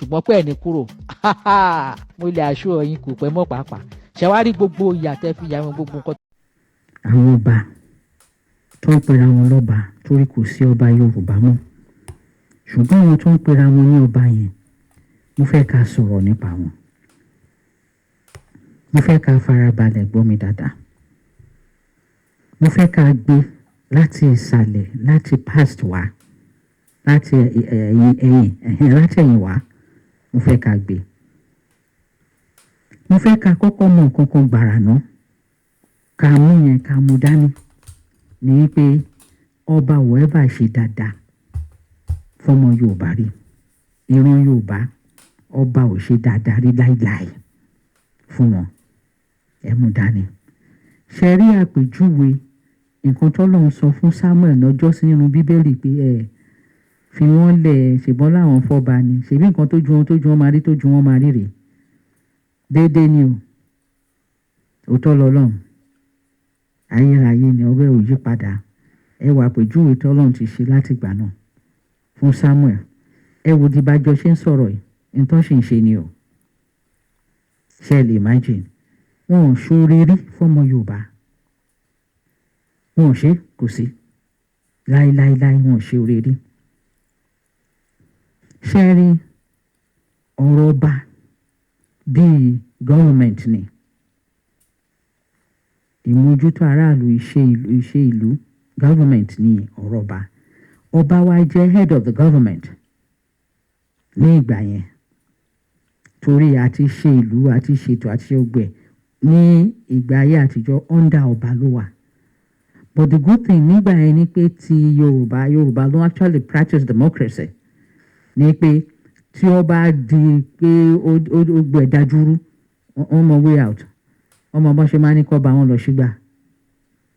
Ṣùgbọ́n pé ẹni kúrò, mo lè aṣọ yín, kò pẹ́ mọ́ pàápàá. Ṣe wá rí gbogbo ìyà tẹ́ fi yà wọn, gbogbo nǹkan. Àwọn ọba tó ń pera wọn lọ́ba, torí kò sí ọba Yorùbá mọ́, ṣùgbọ́n àwọn tó ń pera wọn ní ọba yẹn, mo fẹ́ ká sọ̀rọ̀ nípa wọn. Mo fẹ́ ká farabalẹ̀ gbọ́ mi dáadáa. Mo fẹ́ ká gbé láti ìsàlẹ̀, láti past wá, láti ẹ̀yìn ẹ̀yìn, láti ẹ̀yìn wá. Mo fẹ́ ká gbé, mo fẹ́ ká kọ́kọ́ mọ nǹkan kan gbàrà ná, ká mú yẹn, ká mú dání, ní pé ọba ò ever ṣe dáadáa fọmọ Yorùbá rí. Ìran Yorùbá, ọba ò ṣe dáadáa rí láíláí fún wọn. Ẹ mú dání. Ṣe rí àpèjúwe nǹkan tọ́lọ́run sọ fún Samuel lọ́jọ́ sí nínú Bíbélì pé ẹ fi wọ́n lẹ̀, ṣèbọn láwọn fọba ni, ṣèbí nǹkan tójú wọn máa rí, tójú wọn máa rí rèé. Déédéé ni o, òótọ́ lọ́lọ́run, ayérayé ni, ọwọ́ ẹ̀ ò yí padà. Ẹ wà àpèjúwe tọ́lọ́run ti ṣe látìgbà náà fún Samuel. Ẹ wo dìbàjọ́ ṣe ń sọ̀rọ̀ yìí, nǹkan ṣì ń ṣe ni o. Ṣe lè imagine? Wọn ò ṣoore rí fọmọ Yorùbá, wọn ò ṣe, kò sí láíláíláí, wọn ò ṣe oore rí. Ṣe rí ọ̀rọ̀ ọba bíi government ni, ìmójútó aráàlú, iṣẹ́ ìlú, iṣẹ́ ìlú, government ní ọ̀rọ̀ ọba. Ọba wa jẹ́ head of the government ní ìgbà yẹn, torí àti ṣe ìlú, àti ṣètò, àti ṣe gbẹ ní ìgbà ayé àtijọ́, under ọba ló wà. But the good thing nígbà yẹn ni pé ti Yorùbá, Yorùbá ló actually practice democracy, ní pé tí ó bá di pé ó gbẹ dájúrú, wọ́n mọ way out, wọ́n mọ bọ́n ṣe máa ní kọ́ bá wọn lọ sígbà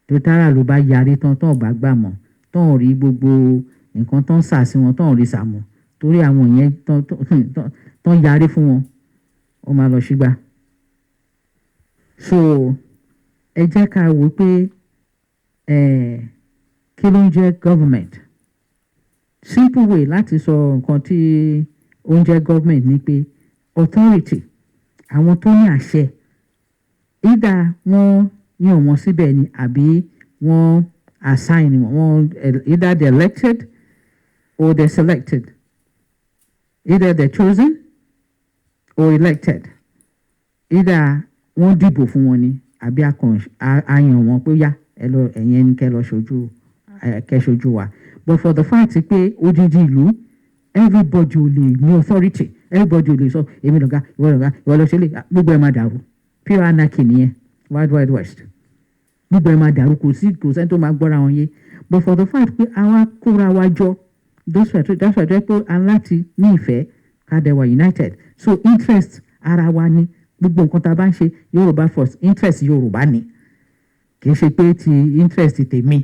tó tára ló bá yarí tán, tán ò bá gbà mọ́, tán ò rí gbogbo nǹkan tán sà sí wọn, tán ò rí sàmọ́, torí àwọn yẹn tán yarí fún wọn, ó máa lọ sígbà. So ẹ jẹ́ ká wò pé kí ló ń jẹ́ government. Simple way láti sọ nǹkan tí ó ń jẹ́ government ni pé authority, àwọn tó ní àṣẹ, either wọ́n yàn wọ́n síbẹ̀ ni àbí wọ́n assign wọn, either they elected or they selected, either they chosen or elected, either wọ́n dìbò fún wọn ni àbí a yàn wọ́n pé yá, ẹ lọ, ẹ̀yin ẹni kẹ́ lọ ṣojú, kẹ́ ṣojú wa. But for the fact pé odidi ìlú, everybody ò lè ní authority, everybody ò lè sọ èmi lọ̀gá, ìwọ lọ̀gá, ìwọ lọ ṣe lè, gbogbo ẹ̀ máa dàrú. Pure anarchy nìyẹn, wild wild west. Gbogbo ẹ̀ máa dàrú, kò sí, kò sẹ́ni tó máa gbọ́ra wọn yé. But for the fact pé àwa kóra wa jọ, that's why tó yẹ pé a láti ní ìfẹ́, ká dẹ̀ wà united. So interest ara wa ni gbogbo nǹkan tá a bá ń ṣe. Yorùbá first, interest Yorùbá ni, kì í ṣe pé ti interest tèmi.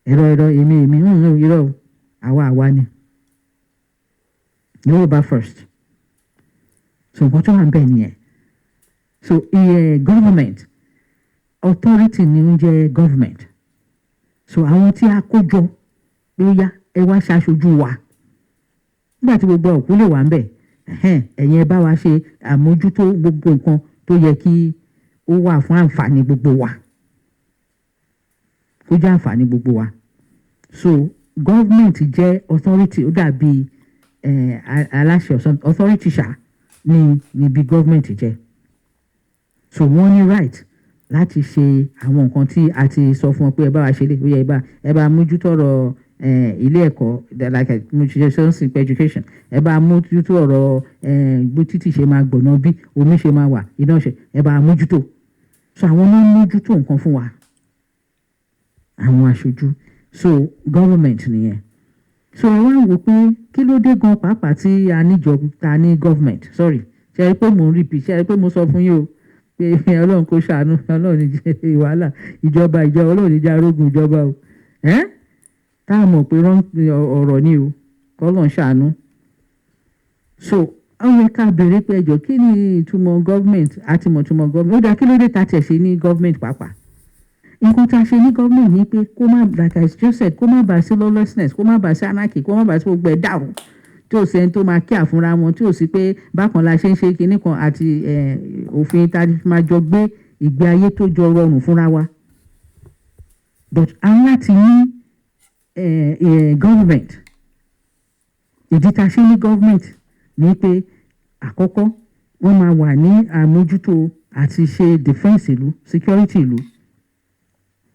Ẹ̀rọ ẹ̀rọ, èmi èmi ń irọ́, àwa àwa ni. Yorùbá first. So nǹkan tó wà ń bẹ̀ nìyẹn. So government authority ni ń jẹ́ government. So àwọn tí a kó jọ pé ó yá, ẹ wá ṣaṣojú wa nígbà tí gbogbo òkú lè wà ń bẹ̀, ẹ̀yin ẹ bá wa ṣe àmójútó gbogbo nǹkan tó yẹ kí ó wà fún àǹfààní gbogbo wa, kó jẹ́ àǹfààní gbogbo wa. So government jẹ́ authority, ó dàbí aláṣẹ, authority ṣá ní níbi government jẹ́. So wọ́n ní right láti ṣe àwọn nǹkan tí a ti sọ fún wọn pé ẹ bá wa ṣe lè, ó yẹ ẹ bá mójútó ọ̀rọ̀ ilé ẹ̀kọ́, like mo ṣe ṣe ń sìn pé education, ẹ bá mójútó ọ̀rọ̀ bó títì ṣe máa gbọ̀nà, bí omi ṣe máa wà, iná ṣe, ẹ bá mójútó. So àwọn ló ń mójútó nǹkan fún wa, àwọn aṣojú. So government nìyẹn. So ẹ wá wò pé kí ló dé gan pàápàá tí a níjọ ta ní government. Sorry, ṣe é pé mò ń repeat? Ṣe é pé mo sọ fún yín o pé Ọlọ́run kò ṣàánú, Ọlọ́run ní jẹ́ wàhálà ìjọba, ìjọba, Ọlọ́run ní jẹ́ arógun ìjọba o, ẹ́ tá a mọ̀ pé ọ̀rọ̀ ni o, kọ́lọ́n ṣàánú. So ó yẹ ká béèrè pé, ẹjọ́, kí ni ìtumọ̀ government? Àti mọ̀ ìtumọ̀ government, ó dáa. Kí ló dé ta tiẹ̀ ṣe ní government pàápàá? Nǹkan tá a ṣe ní government ni pé kó má, like I just said, kó má bàa sí lawlessness, kó má bàa sí anarchy, kó má bàa sí gbogbo ẹ̀ dàrú. tí ò sẹ́ni tó máa kíà fúnra wọn, tí ò sí pé bákan la ṣe ń ṣe kinní kan àti òfin tá a fi máa jọ gbé ìgbé ayé tó jọ rọrùn fúnra wa. But a ní láti ní government. Ìdí tá a ṣe ní government ni pé, àkọ́kọ́, wọ́n máa wà ní àmójútó àti ṣe defence ìlú, security ìlú.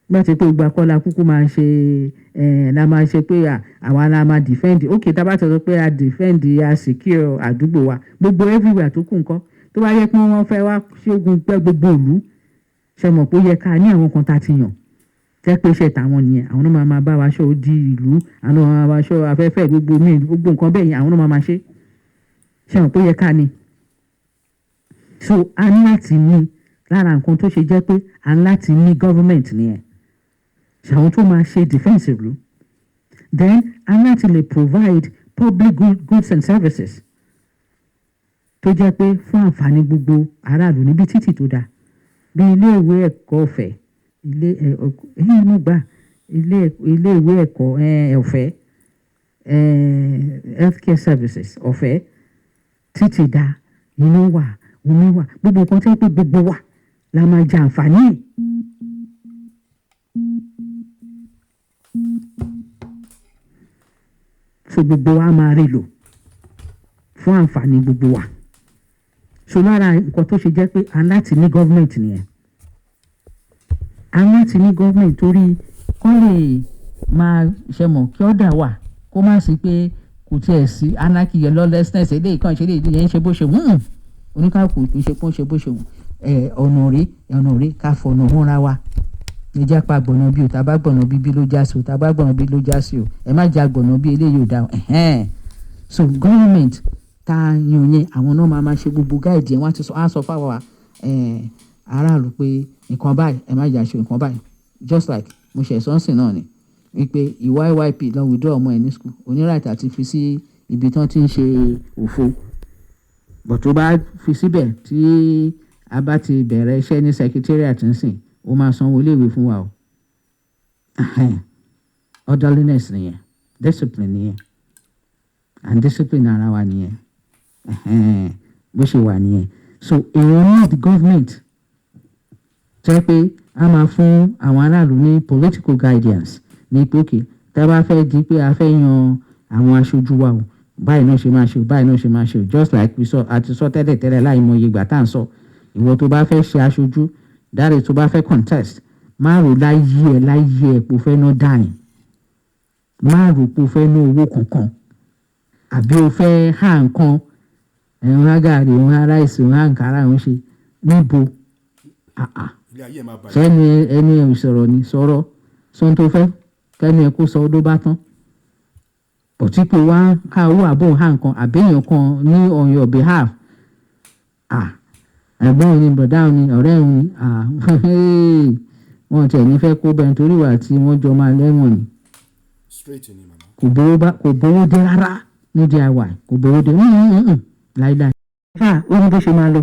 Bá ti pé gbogbo akọ́lá kúkú máa ń ṣe ẹ̀ la máa ṣe pé àwa la máa defend. Ok, tá a bá ti sọ pé a defend, a secure àdúgbò wa, gbogbo everywhere tó kù ńkọ́? Tó bá yẹ pé wọ́n fẹ́ wá ṣógun pẹ́ gbogbo ìlú, ṣe mọ̀ pé ó yẹ ká ní àwọn kan tá a ti yàn tẹ́ pé iṣẹ́ tàwọn nìyẹn? Àwọn náà máa bá wa ṣọ́ odi ìlú, àwọn náà máa bá wa ṣọ́ afẹ́fẹ́, gbogbo míì, gbogbo nǹkan bẹ́ẹ̀ yẹn, àwọn náà máa ṣe. Ṣe mọ̀ pé ó yẹ ká ní? So a ní láti ní, lára nǹkan tó ṣe jẹ́ pé a ní láti ní government nìyẹn, ṣàwọn tó máa ṣe defence ìlú. Then a ní láti lè provide public goods and services tó jẹ́ pé fún àǹfààní gbogbo aráàlú, níbi títì tó dáa, bí iléèwé ẹ̀kọ́ ọ̀fẹ́, ilé ẹ̀ mo gbà iléèwé ẹ̀kọ́ ọ̀fẹ́, healthcare services ọ̀fẹ́, títì dáa, iná wà, omi wà, gbogbo nǹkan tó jẹ́ pé gbogbo wa la máa jẹ àǹfààní ẹ̀. So gbogbo wa máa rí lò fún àǹfààní gbogbo wa. So lára nǹkan tó ṣe jẹ́ pé a láti ní government nìyẹn. A láti ní government torí kọ́ lè máa ṣe mọ̀ kí order wà, kó má sí pé kò tiẹ̀ sí anarchy yẹn, lawlessness, eléyìí kan ṣe, eléyìí yẹn ń ṣe bó ṣe wù ú, oníkàkùn kì í ṣe pé ó ń ṣe bó ṣe wù ẹ. Ọ̀nà rí, ọ̀nà rí, ká fọ̀nà húnra wa níjà pa gbọ̀nà bí o, tá a bá gbọ̀nà bí bí ló já sí o, tá a bá gbọ̀nà bí ló já sí o, ẹ má já gbọ̀nà bí, eléyìí ò dá o. Ẹ̀hẹ́n. So government tá a yan yẹn, àwọn náà máa ṣe gbogbo guide yẹn. Wọ́n á ti sọ, á sọ fáwọn aráàlú pé nǹkan báyìí, ẹ má jà ṣe nǹkan báyìí. Just like mo ṣe sọ́nsìn náà ni wípé ìwà IYP lọ withdraw ọmọ ẹ̀ ní school, oní right àti fi sí ibi tí wọ́n ti ń ṣe òfo, but tó bá fi síbẹ̀, tí a bá ti bẹ̀rẹ̀ iṣẹ́ ní secretariat nsìn, ó máa sanwó iléèwé fún wa o. Orderliness nìyẹn, discipline nìyẹn, and discipline ara wa nìyẹn. Bó ṣe wà nìyẹn. So èèyàn need government jẹ́ pé a máa fún àwọn aráàlú ní political guidance ní pé, okay, tá a bá fẹ́ di pé a fẹ́ yan àwọn aṣojú wa o, báyìí náà ṣe máa ṣe o, báyìí náà ṣe máa ṣe o. Just like we sọ, àti sọ tẹ́lẹ̀ tẹ́lẹ̀ láì mọ iye ìgbà tá à ń sọ, ìwọ tó bá fẹ́ ṣe aṣojú dáre, tó bá fẹ́ contest, má rò láyé ẹ láyé ẹ pò fẹ́ ná dime, má rò pò fẹ́ ná owó kankan, àbí o fẹ́ há nǹkan, ẹ̀hún há gàrí, òun há rice, òun há nkàrà, òun ṣe níbo? Àà. Ilé ayé ẹ̀ máa bàjẹ́. Sẹ́ni ẹni ẹ̀ sọ̀rọ̀ ni sọ̀rọ̀ sọ́n tó fẹ́ kẹ́ni ẹ kó sọ ló bá tán pọ̀típò wá ká owó àbò há nǹkan àbẹ́yàn kan ní on your behalf. Ah, ẹ̀gbọ́n òun ni, bọ̀dá òun ni, ọ̀rẹ́ òun ni. Ah, wọn tiẹ̀ ní fẹ́ kó bẹ́ẹ̀ nítorí ìwà tí wọ́n jọ máa lẹ́wọ̀n ni. Straight ni, màmá. Kò bówó bá, kò bówó dé rárá ní DIY, kò bówó dé láíláí. Ó ní bó ṣe máa lọ.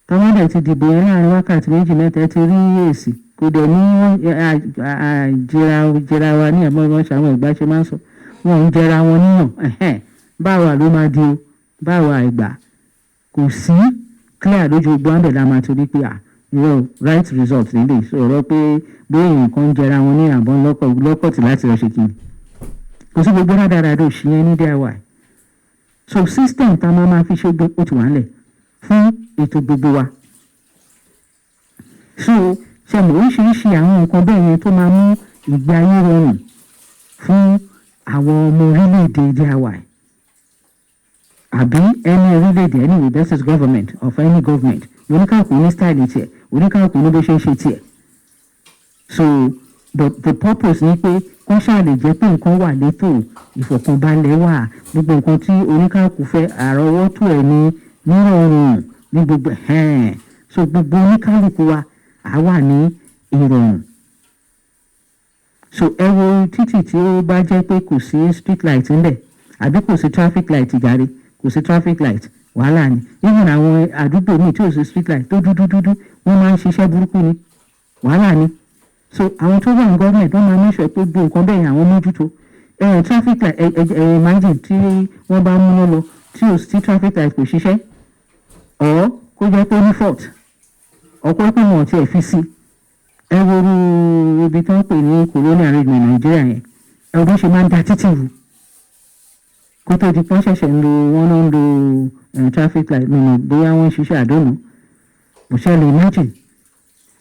Táwọn dẹ̀ ti dìbò yẹn, láàrin wákàtí 2, 3, ẹ ti rí èsì. Kò dẹ̀ ní jẹra wa ní ẹ̀mọ́ wọn ṣe àwọn ìgbà ṣe máa ń sọ, wọn ń jẹra wọn níyàn. Ẹ̀hẹ́n, báwa ló máa di o, báwa ìgbà kò sí clear lójú gbogbo àbẹ̀ la máa torí pé à irọ́, right result nílé sọ̀rọ̀ pé bóyá èèyàn kan ń jẹra wọn ní àbọ̀n lọ́kọ̀tì láti lọ ṣe kiri. Kò sí gbogbo rádaràdà òṣì yẹn ní DIY. So system tá a máa fi ṣe gbé ó ti wà nílẹ̀ fún ètò gbogbo wa. So ṣe mọ̀, oríṣiríṣi àwọn nǹkan bẹ́ẹ̀ yẹn tó máa mú ìgbé ayé rọrùn fún àwọn ọmọ orílẹ̀-èdè DIY àbí any orílẹ̀-èdè. Anyway, this is government of any government. Oníkàkùn ní style tiẹ̀, oníkàkùn ní bó ṣe ń ṣe tiẹ̀. So but the purpose ni pé kó ṣáà lè jẹ́ pé nǹkan wà létò, ìfọ̀kànbalẹ̀ wà, gbogbo nǹkan tí oníkàkùn fẹ́, àrọ́wọ́tò ẹ̀ ní nírọ̀rùn ní gbogbo ẹ̀hẹ́n. So gbogbo oníkálukú wa á wà ní ìrọ̀rùn. So ẹ wo títì tí ó bá jẹ́ pé kò sí street light ńbẹ̀, àbí kò sí traffic light jàre, kò sí traffic light, wàhálà ni. Even àwọn àdúgbò míì tí ò sí street light, tó dúdú dúdú, wọ́n máa ń ṣiṣẹ́ burúkú ni, wàhálà ni. So àwọn tó wà ní gọ́ọ̀mẹ̀ntì, wọ́n máa make sure pé gbogbo nǹkan bẹ́ẹ̀ yẹn àwọn mójútó. Ẹ traffic light, ẹ imagine tí wọ́n bá múná lọ, tí ò sí traffic light, kò ṣiṣẹ́, or kó jẹ́ pé ó ní fault, ọ̀pọ̀ pé wọn ò tiẹ̀ fi sí. Ẹ wo irú ibi tó ń pè ní colonial arrangement Nàìjíríà yẹn, ẹ wo bó ṣe máa ń da títì rú kó tó di pọ́n ṣẹ̀ṣẹ̀ ń lo, wọ́n náà ń lo traffic light nínú, bóyá wọ́n ń ṣiṣẹ́ àdónù. Kò ṣẹlẹ̀. Imagine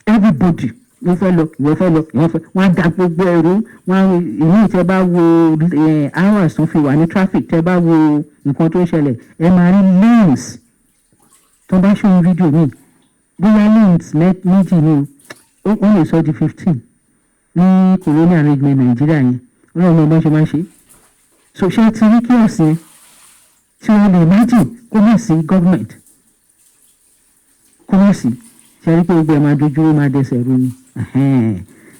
everybody ló fẹ́ lọ, ìwọ fẹ́ lọ, ìwọ fẹ́, wọ́n á da gbogbo ẹ̀rú wọ́n á ìmí. Tẹ́ bá wo hours tó fi wà ní traffic, tẹ́ bá wo nǹkan tó ń ṣẹlẹ̀, ẹ máa rí lanes. Tó bá ṣe fídíò míì, bóyá lanes méjì ni o, ó lè sọ di 15 ní colonial arrangement Nàìjíríà yẹn. Ọlọ́run ló bá ṣe máa ń ṣe. So ṣé ti rí kí ọ̀sìn tí wọ́n lè imagine kó má sí government, kó má sí, ṣe rí pé gbogbo ẹ̀ máa dojú, ó máa dẹsẹ̀ rú ni.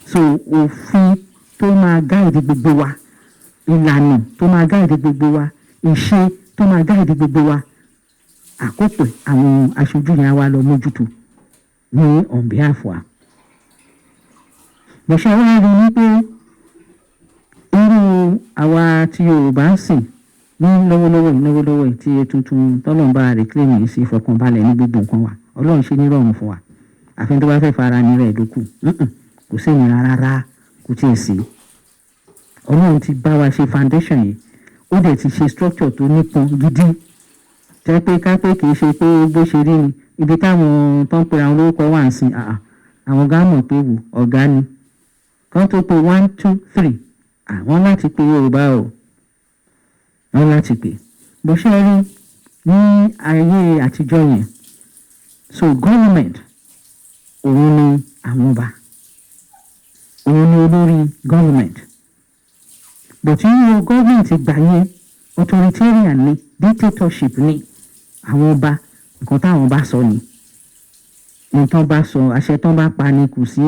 So òfin tó máa guide gbogbo wa, ìlànà tó máa guide gbogbo wa, ìṣe tó máa guide gbogbo wa, àkópè àwọn aṣojú yẹn á wá lọ mójútó ní on behalf wa. Bó ṣe wá rí i pé irú àwa tí Yorùbá ń sìn ní lọ́wọ́lọ́wọ́ yìí, lọ́wọ́lọ́wọ́ yìí tí tuntun tọ́lọ́run bá reclaim yìí sí, ìfọkànbalẹ̀ ní gbogbo nǹkan wa. Ọlọ́run ṣe ní rọrùn fún wa, àfi tó bá fẹ́ fara ní rẹ̀ lókù. Kò sí ìnira rárá, kò tiẹ̀ sí. Ọlọ́run ti bá wa ṣe foundation yìí, ó dẹ̀ ti ṣe structure tó nípọn gidi, jẹ́ pé ká pé kì í ṣe pé bó ṣe rí ni ibi táwọn tó ń pe àwọn olórúkọ wà ń sìn. Àà, àwọn gá mọ̀ pé wò ọ̀gá ni kán tó pe one, two, three, àwọn láti pe Yorùbá o, wọ́n láti pè. Bó ṣe rí ní ayé àtijọ́ yẹn, so government, òun ni àwọn ọba, òun ni olórí government, but irú government gbà yẹn, authoritarian ni, dictatorship ni. Àwọn ọba, nǹkan táwọn bá sọ ni, nǹkan bá sọ, àṣẹ tán bá pa ni, kò sí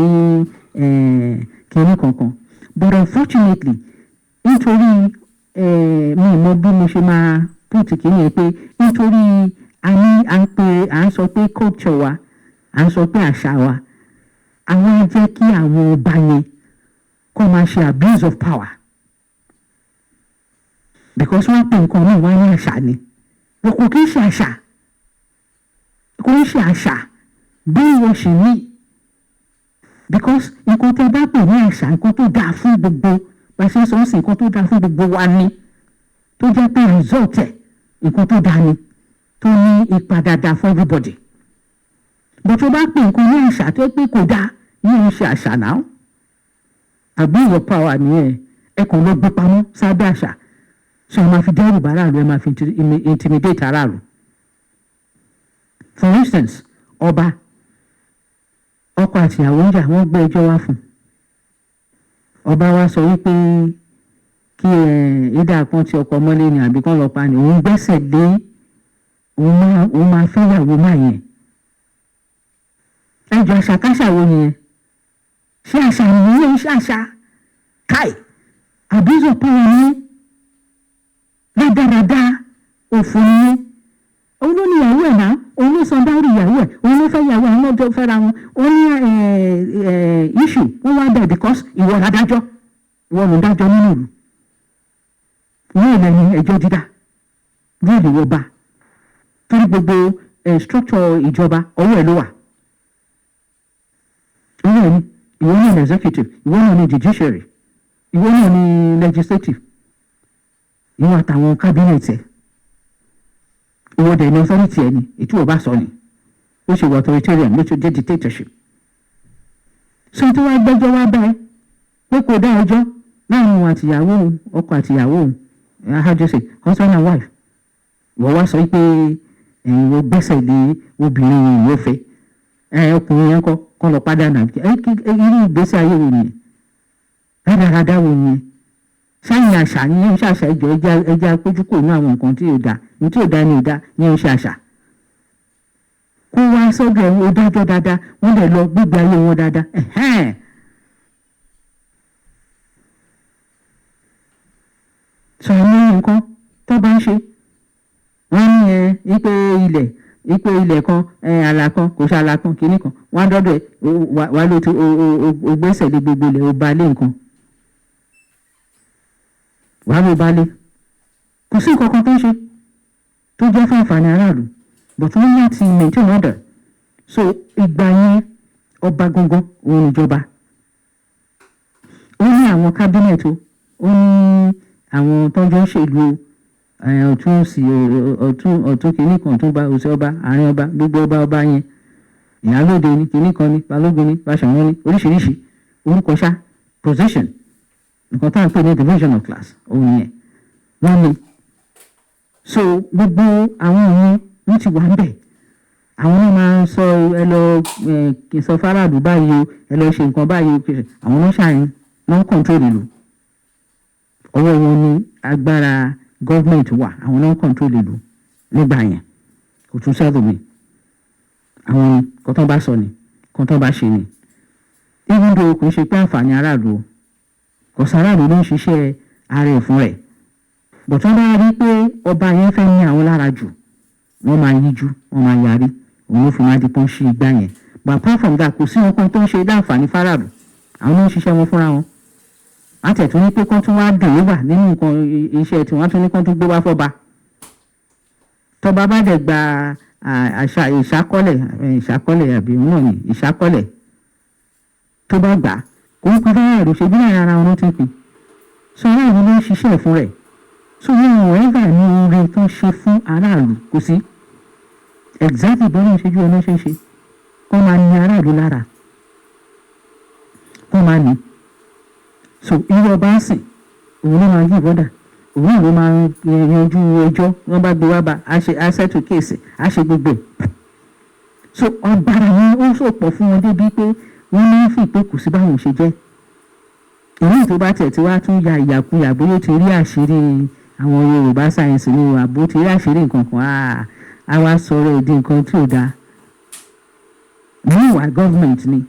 kinní kankan. But unfortunately, nítorí mi ò mọ bí mo ṣe máa put kinní yẹn, pé nítorí a ní à ń pè, à ń sọ pé culture wa, à ń sọ pé àṣà wa, àwọn jẹ́ kí àwọn ọba yẹn kó máa ṣe abuse of power, because wọ́n pè nǹkan náà, wọ́n ní àṣà ni. Wọn kò kí ń ṣe àṣà, kò ń ṣe àṣà bí wọ́n ṣe ní, because nǹkan tẹ́ bá pè ní àṣà, nǹkan tó dáa fún gbogbo bá ṣe ń sọ sí, nǹkan tó dáa fún gbogbo wa ni, tó jẹ́ pé result ẹ̀, nǹkan tó dáa ni, tó ní ipa dáadáa fún everybody. But tó bá pè nǹkan ní àṣà tó pé kò dáa, yìí ń ṣe àṣà náà, abuse of power nìyẹn. Ẹ kàn lọ gbé pamọ́ sábẹ́ àṣà, so ẹ máa fi dẹ́rù bá aráàlú, ẹ máa fi intimidate aráàlú. For instance, ọba, ọkọ àtìyàwó ń jà, wọ́n gbé ẹjọ́ wá fún ọba. Wa sọ wípé kí ẹ ìdá kan ti ọkọ mọ́lé ni àbí kán lọ pa ni, òun gbẹ́sẹ̀ lé, òun máa fẹ́yàwó máa yẹn. Ẹjọ́, àṣàkáṣà wo nìyẹn? Ṣé àṣà nìyẹn? Ṣé àṣà káì? Abuse of power ni, rádaràda, òfò nìyẹn. Òun ló ní ìyàwó ẹ̀ náà, òun ló san dowry ìyàwó ẹ̀, òun ló fẹ́ ìyàwó ẹ̀, òun ló fẹ́ra wọn. Ó ní issue, wọ́n wá bẹ̀ because ìwọ ládájọ́, ìwọ ló ń dájọ́ nínú ìlú, ìwọ ìlẹ̀ ní ẹjọ́ dídá yóò lè wọ bá, torí gbogbo structure ìjọba, ọwọ́ ẹ̀ ló wà, ìwọ ní, ìwọ náà ní executive, ìwọ náà ní judiciary, ìwọ náà ní legislative, ìwọ àtàwọn cabinet ẹ̀, ìwọ dẹ̀ ní authority ẹ̀ ni. Ètò ọba sọ ni ó ṣe wọ authoritarian, ló ṣe jẹ́ dictatorship. So tí wàá gbẹ́jọ́ wá bá ẹ pé kò dá ẹjọ́ láàrin òun àtìyàwó òun, ọkọ àtìyàwó òun, how do you say, husband and wife, wọ́n wá sọ pé ẹ̀yin wo gbẹ́sẹ̀ lé obìnrin yẹn, ìwọ fẹ́ ẹ, ọkùnrin yẹn kọ́ kọ́ lọ pàdánù. Ẹ irú ìgbésí ayé wo nìyẹn? Rádaràdá wo nìyẹn? Sáyìn àṣà ni yẹn ń ṣàṣà. Ìjọ ẹja akójúkò ní àwọn nǹkan tí yóò dá ní, tí yóò dá ní yóò dá ní ń ṣe àṣà. Kó wá sọ́dọ̀ ẹ̀, ó dájọ́ dáadáa, wọ́n lè lọ gbígbé ayé wọn dáadáa. Ẹ̀hẹ́n. Sọ ní nǹkan tó bá ń ṣe, wọ́n ní ẹ ipe ilẹ̀, ipe ilẹ̀ kan, ẹ àlà kan, kò ṣe àlà kan, kìíní kan, wọ́n á dọ́dọ̀ ẹ wà ló ti o gbẹ́sẹ̀ lé gbogbo ilẹ̀, o ba lé nǹkan. Wàá ló bá lé, kò sí nǹkan kan tó ń ṣe tó jẹ́ fún àǹfààní aráàlú, but wọ́n ní láti maintain order. So ìgbà yẹn, ọba gangan òun níjọba. Ó ní àwọn cabinet o, ó ní àwọn tó ń jọ ń ṣèlú o, ọ̀tún òsì, ọ̀tún ọ̀tún, kìíní kan, ọ̀tún ọba, òsì ọba, àárín ọba, gbogbo ọba ọba yẹn, ìyálóde ní, kìíní kan ní, balógun ní, báṣọ̀run ní, oríṣiríṣi orúkọ ṣá, position, nǹkan tá à ń pè ní division of class òun yẹn wọ́n ní. So gbogbo àwọn yẹn, wọ́n ti wà ń bẹ̀. Àwọn náà máa ń sọ, ẹ lọ kí n sọ fáráàlú báyìí o, ẹ lọ ṣe nǹkan báyìí o. Àwọn náà ṣàyẹn wọ́n ń control ìlú. Ọwọ́ wọn ní agbára government wà. Àwọn náà ń control ìlú nígbà yẹn. Kò tún sẹ́rù mi, àwọn ni kò tán bá sọ ni, kò tán bá ṣe ni, even though kò ń ṣe pé àǹfààní aráàlú o, kò sáráàlú ló ń ṣiṣẹ́ ara ẹ̀ fún rẹ̀. But wọ́n bá rí pé ọba yẹn fẹ́ ní àwọn lára jù, wọ́n máa yíjú, wọ́n máa yarí. Òun ló fi máa di pọ́n sí igbá yẹn. But apart from that, kò sí nǹkan tó ń ṣe láǹfààní fáráàlú. Àwọn ló ń ṣiṣẹ́ wọn fúnra wọn. Àtẹ̀tún ní pé kán tún wá dùn wà nínú nǹkan iṣẹ́ tí wọ́n tún ní kán tún gbé wá fọ́ba. Tọba bá dẹ̀ gba àṣà ìṣákọ́lẹ̀, ìṣákọ́lẹ̀ àbí òun náà ni ìṣákọ́lẹ̀, tó bá gbà á, kò ń pín fáráàlú ṣe bí láàrin ara wọn ló ti ń pín. So aráàlú ló ń ṣiṣẹ́ fún rẹ̀. So wọn ò ever ní oore tó ń ṣe fún aráàlú, kò sí. Exactly bọ́lá ìṣẹ́jú ọ̀nà ṣe ń ṣe kọ́ máa ní aráàlú lára, kọ́ máa ní. So irú ọba ń sìn, òun ló máa yí ìbọ́dà, òun náà ló máa yanjú ẹjọ́ wọ́n bá gbé wá bá a ṣe, a settle case, a ṣe gbogbo ẹ̀. So agbára yẹn, ó sòpọ̀ fún wọn débi pé wọ́n ní fi pé kò sí báwọn ò ṣe jẹ́. Èyí tó bá tẹ̀ tí wàá tún ya ìyàkuyà, bóyá ó ti rí àṣírí àwọn Yorùbá sáyẹ̀nsì ni o, àbó ti rí àṣírí nǹkan kan, á wá sọ̀rọ̀ èdè nǹkan tí ò dáa. Meanwhile, government ni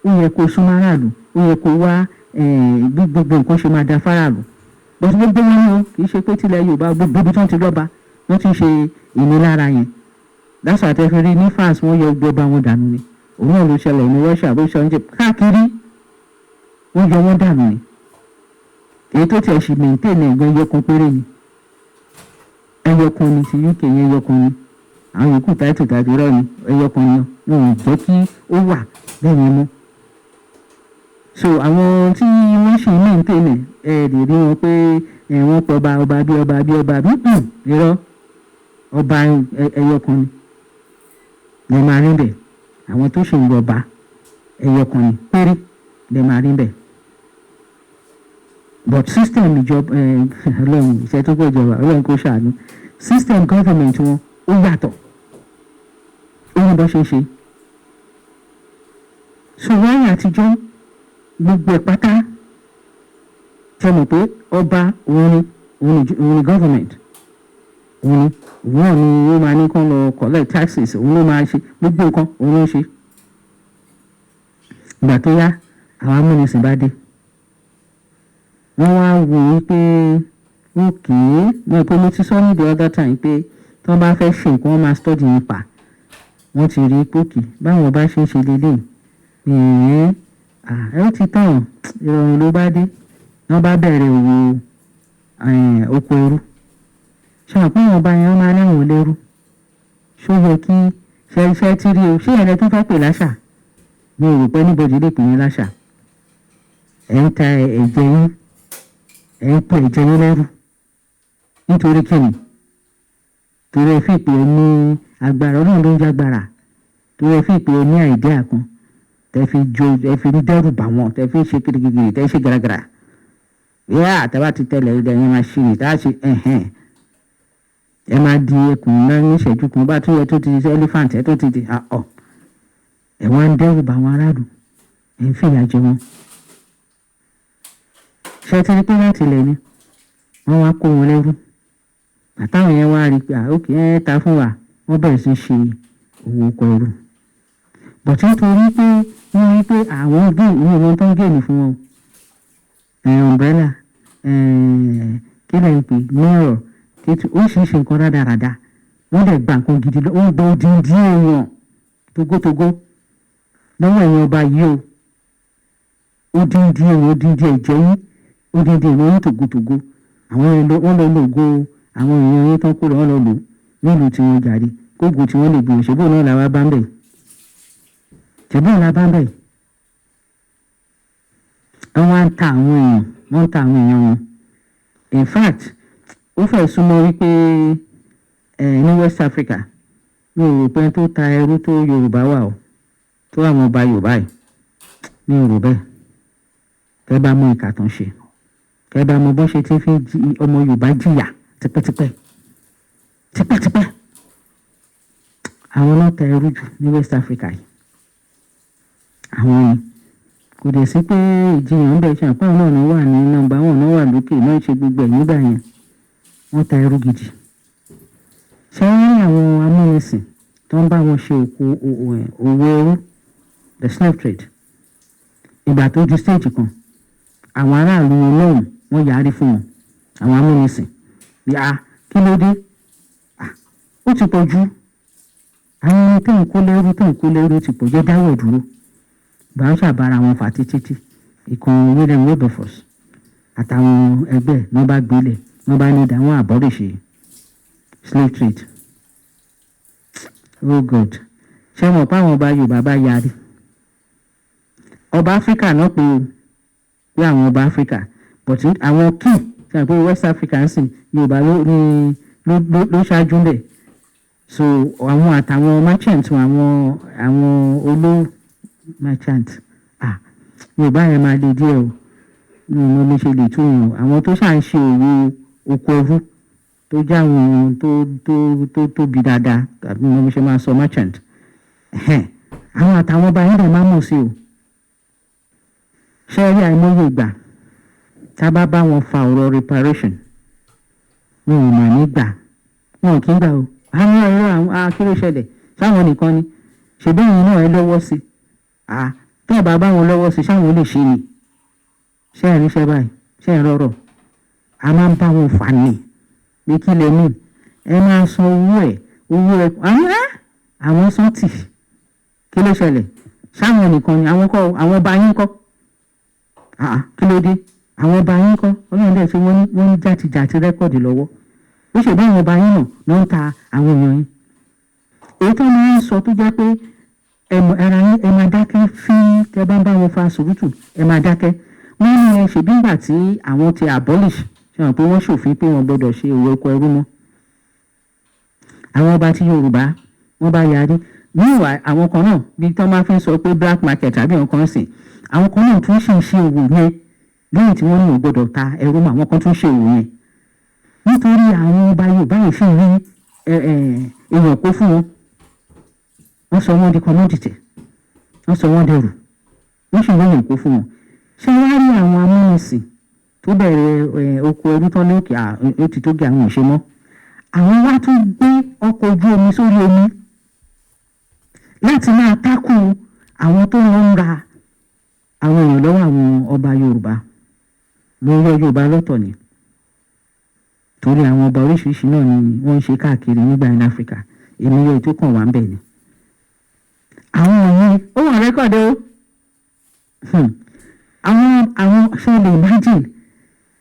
ó yẹ kó súnmọ́ aráàlú, ó yẹ kó wá bí gbogbo nǹkan ṣe máa da fáráàlú. But gbogbo wọn ni o, kì í ṣe pé tilẹ̀ Yorùbá, gbogbo ibi tí wọ́n ti lọ́ba, wọ́n ti ń ṣe ìnilára yẹn. That's why tẹ́ fi rí ní France, wọ́n yọ gbogbo ọba wọn dànù ni. Òun náà ló ṣẹlẹ̀ ní Russia, bó ṣe ń jẹ káàkiri, wọ́n yọ wọ́n dànù ni. Èyí tó tiẹ̀ ṣì maintain ẹ̀gbọ́n, ẹyọ kan péré ni, ẹyọ kan ni ti UK yẹn, ẹyọ kan ni. Àwọn yòókù táìtù táìtù rẹ ni, ẹyọ kan ni. Wọn ò jẹ́ kí ó wà bẹ́ẹ̀ yẹn mọ́. So àwọn tí wọ́n ṣì ń maintain ẹ̀, ẹ lè rí wọn pé ẹ wọ́n pọ̀ ọba ọba bí ọba bí ọba bí irọ́. Ọba ẹyọ kan ni lè máa rí bẹ̀. Àwọn tó ṣì ń rọba, ẹyọ kan ni péré lè máa rí bẹ̀. But system ìjọba, Ọlọ́run, iṣẹ́ tó pọ̀ ìjọba, Ọlọ́run kò ṣàánú. System government wọn, ó yàtọ̀, ó ní bó ṣe ń ṣe. So wáyé àtijọ́, gbogbo ẹ̀ pátá, ṣe mọ̀ pé ọba òun ni government, òun náà ni ó máa ní kán lọ collect taxes, òun ló máa ṣe gbogbo nǹkan, òun ló ń ṣe. Ìgbà tó yá, àwọn amúnisìn bá dé, wọ́n wá wò ó pé okay, mo pé mo ti sọ ní the other time pé tí wọ́n bá fẹ́ ṣe nǹkan, wọ́n máa study nípa. Wọ́n ti rí pé okay, báwọn bá ṣe ń ṣe lélẹ̀ ẹ̀ẹ́n, ẹ ó ti tàn, ìrọ̀rùn ló bá dé. Wọ́n bá bẹ̀rẹ̀ òwò oko ẹrú. Ṣe àpò àwọn ọba yẹn, wọ́n máa láwọn lẹ́rú. Ṣó yẹ kí ṣe iṣẹ́ tí rí o? Ṣé ẹ̀rẹ́ tó fẹ́ pè láṣà? Mi ò rò pé anybody lè pè yín láṣà. Ẹ̀ ń ta ẹ̀jẹ̀ yín, ẹ̀ ń pè ẹ̀jẹ̀ yín lẹ́rú. Nítorí kíni? Torí ẹ fi pé ẹ ní agbára. Ọlọ́run ló ń jágbára. Torí ẹ fi pé ẹ ní idea kan tẹ fi jo, ẹ fi ń dẹ́rù bà wọ́n, tẹ fi ń ṣe kirikiri, tẹ ṣe gàràgàrà yá. Àtàbà ti tẹ̀lé ilẹ̀ yẹn, máa ṣe ní tá a ṣe ẹ̀hẹ́n, ẹ máa di ẹkùn ńlá ní ìṣẹ́jú kan, bá tó yẹ tó ti di elephant, ẹ tó ti di ọ̀. Ẹ wá ń dẹ́rù bà àwọn aráàlú, ẹ ń fìyà jẹ wọn. Ṣé ti rí pé láti ilẹ̀ ni wọ́n wá kó wọn lẹ́rú? Àtàwọn yẹn wá rí i pé ok, ẹ ta fún wa, wọ́n bẹ̀rẹ̀ sí ṣe òwò ọkọ̀ ẹrú. But nítorí pé wọ́n rí pé àwọn gain ní ìwọ̀n tó ń gain fún wọn, umbrella, kí lẹ́yìn pé mirror títí oríṣiríṣi nǹkan rádaràda, wọ́n dẹ̀ gba nǹkan gidi, wọ́n gba odindi èèyàn tógótógó lọ́wọ́ ẹ̀yìn ọba yìí o. Odindi èèyàn, odindi ẹ̀jẹ̀ yín, odindi èèyàn yín tògótògó. Àwọn yẹn wọ́n lọ lògo àwọn èèyàn yẹn tán kó lọ, wọ́n lọ lò nílùú tí wọ́n jàre, kóògùn tí wọ́n lè gbìyànjú. Ṣèbó náà làwa bá ń bẹ̀, ṣèbó náà la bá ń bẹ̀. Wọ́n wá ń ta àwọn èèyàn, wọ́n ń ta àwọn èèyàn wọn. In fact, ó fẹ́ súnmọ́ wípé ẹ ní West Africa, mi ò rò pé tó ta ẹrú tó Yorùbá wà o, tó àwọn ọba Yorùbá yìí, mi ò rò bẹ́ẹ̀. Kẹ́ bá mọ ìkà tán ṣe, kẹ́ bá mọ bọ́n ṣe ti fi ọmọ Yorùbá jìyà tipẹ́tipẹ́ tipẹ́tipẹ́, àwọn náà ta ẹrú jù ní West Africa yìí. Àwọn ni kò dẹ̀ sí pé ìjiyàn ń bẹ̀ ṣe àpá náà náà wà ní nọ́mbà wọn náà wà lókè náà ṣe gbogbo ẹ̀ nígbà yẹn. Wọ́n ta ẹrú gidi. Ṣé wọ́n rí àwọn amúnisìn tó ń bá wọn ṣe òkú òwò ẹrú, the slave trade? Ìgbà tó di stage kan, àwọn aráàlú wọn lọ́hùn, wọ́n yarí fún wọn, àwọn amúnisìn, bí a kí ló dé? Ah, ó ti pọ̀ jù. Àwọn ẹni tó ń kó lẹ́rú, tó ń kó lẹ́rú ti pọ̀ jẹ́, dáwọ̀ dúró. Bá ń ṣàbára wọn fà títí tí ìkan William Wilberforce àtàwọn ẹgbẹ́ wọn bá gbélé, wọn bá ní ìdáwọn abolish slave trade. Oh God, ṣé wọn pa àwọn ọba Yorùbá bá yarí? Ọba Áfíríkà náà pé o, pé àwọn ọba Áfíríkà, but àwọn key ṣe àpò West Africa ń sìn, Yorùbá ló ní ló ṣáájú ń bẹ̀. So àwọn àtàwọn merchant wọn, àwọn olówó merchant, ah, Yorùbá yẹn máa le díẹ̀ o, mi ò mọ bí ṣe lè tún yàn, àwọn tó ṣà ń ṣe òwò oko ẹrú, tó jẹ́ àwọn tó tóbi dáadáa, tàbí mo ṣe máa sọ merchant. Ẹ̀hẹ́n. Àwọn àtàwọn ọba yẹn dẹ̀ máa mọ̀ sí o. Ṣé rí àìmọye ìgbà tá a bá bá wọn fa ọ̀rọ̀ reparation, wọn ò mà ní gbà, wọn ò kí ń gbà o. Àwọn ọ̀rọ̀ àwọn akérò ṣẹlẹ̀ sáwọn nìkan ni, ṣèbí ẹ̀yin náà ẹ lọ́wọ́ sí i? Tó ẹ̀ bá bá wọn lọ́wọ́ sí i, sáwọn lè ṣe ni? Ṣé ẹ̀ ríṣẹ́ báyìí? Ṣé ẹ̀ rọrọ̀? A máa ń bá wọn fà ní pé kí lè ní ẹ máa san owó ẹ̀, owó ẹ̀ àwọn ẹ̀ àwọn sọ́ọ̀tì. Kí ló ṣẹlẹ̀? Sáwọn nìkan ni? Àwọn kọ́, àwọn ọba yín kọ́? Ah, kí ló dé? Àwọn ọba yín kọ́? Ọlọ́run dẹ̀ ṣe wọ́n ní jàtijàti record lọ́wọ́. Ó ṣe bá àwọn ọba yín náà ló ń ta àwọn èèyàn yín. Èyí tó máa ń sọ tó jẹ́ pé ẹmọ ara yín, ẹ máa dákẹ́ fí tẹ bá ń bá wọn fa sùúrùtù, ẹ máa dákẹ́. Wọ́n ní ẹ ṣèbí ìgbà tí àwọn ti abolish, ṣe hàn pé wọ́n ṣòfin pé wọ́n gbọ́dọ̀ ṣe òwò oko ẹrú mọ́, àwọn ọba tí Yorùbá wọ́n bá yarí. Níwà àwọn kan náà bí tọ́ máa fi ń sọ pé black market tàbí nǹkan sìn, àwọn kan náà tún ṣì ń ṣe òwò yẹn lẹ́yìn tí wọ́n ní ò gbọ́dọ̀ ta ẹrú mọ́. Àwọn kan tún ṣe òwò yẹn nítorí àwọn ọba Yorùbá yìí sì rí èèyàn kó fún wọn. Wọ́n sọ wọ́n di commodity, wọ́n sọ wọ́n dẹrù, wọ́n sì rí èèyàn kó fún wọn. Ṣé wàá rí àwọn amúnisìn tó bẹ̀rẹ̀ oko ẹrú tán ní òkè ó ti tó gé, àwọn ò ṣe mọ́, àwọn wá tún gbé ọkọ̀ ojú omi sórí omi láti máa tákù àwọn tó ń ra àwọn èèyàn lọ́wọ́ àwọn ọba Yorùbá. Mo yọ Yorùbá lọ́tọ̀ ni, torí àwọn ọba oríṣiríṣi náà ni wọ́n ń ṣe káàkiri nígbà ní Áfíríkà. Èmi yọ ètò kan wà ń bẹ̀ ni. Àwọn yẹn ó wà record o. Àwọn ṣe lè imagine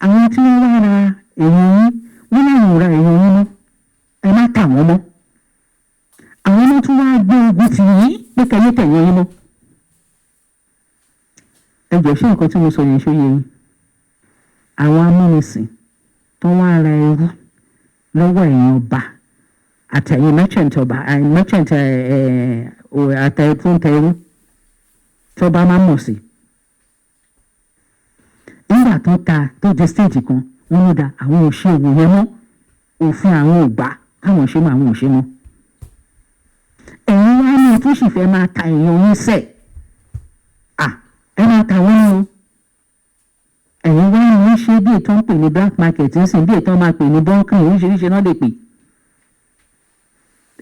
àwọn tí wọ́n wá ra èèyàn yín, wọ́n láwọn ò ra èèyàn yín mọ́, ẹ má tà wọ́n mọ́. Àwọn náà tún wá gbé ogun tì yín pé kẹyẹ tẹ̀yìn yín mọ́. Ẹ jọ̀ọ́, ṣé nǹkan tí mo sọ yẹn, ṣó yé yín? Àwọn amúnisìn tó wá ra ẹrú lọ́wọ́ ẹ̀yìn ọba àtẹ̀yìn merchant ọba, merchant àtẹ̀yìn tó ń tẹ ẹrú tí ọba máa ń mọ̀ sí, nígbà tó ta tó di stage kan, wọ́n ní da àwọn ò ṣe òwò yẹn mọ́, òfin àwọn ò gbà káwọn ṣe mọ́, àwọn ò ṣe mọ́. Ẹ̀yin wá ní tó sì fẹ́ máa ta èèyàn yín sẹ̀, à ẹ máa ta wọ́n ní o. Ẹ̀yin wá ní wọ́n ṣe bí ètò ń pè ní black market ń sìn, bí ètò máa pè ní bunkering, oríṣiríṣi náà lè pè.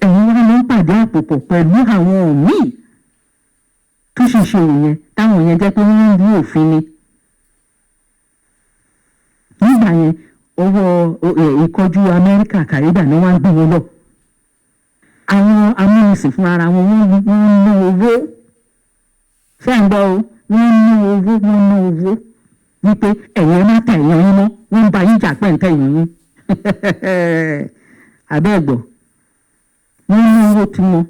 Ẹ̀yin wá ní pàdé àpòpọ̀ pẹ̀lú àwọn míì tó ṣe ṣe òun yẹn, táwọn yẹn jẹ́ pé wọ́n ń rú òfin ni nígbà yẹn. Ọwọ́ ìkọjú Amẹ́ríkà, Kàríbà ni wọ́n á gbé wọn lọ. Àwọn amúnisìn fún ara wọn, wọ́n ń ná owó. Ṣé à ń gbọ́ o? Wọ́n ń ná owó, wọ́n ń ná owó. Wípé ẹ̀yin ẹ má tẹ èèyàn yín mọ́, wọ́n ń bá yín jà pẹ́ ń tẹ èèyàn yín. Àbẹ́ẹ̀gbọ́, wọ́n ní owó tiwọn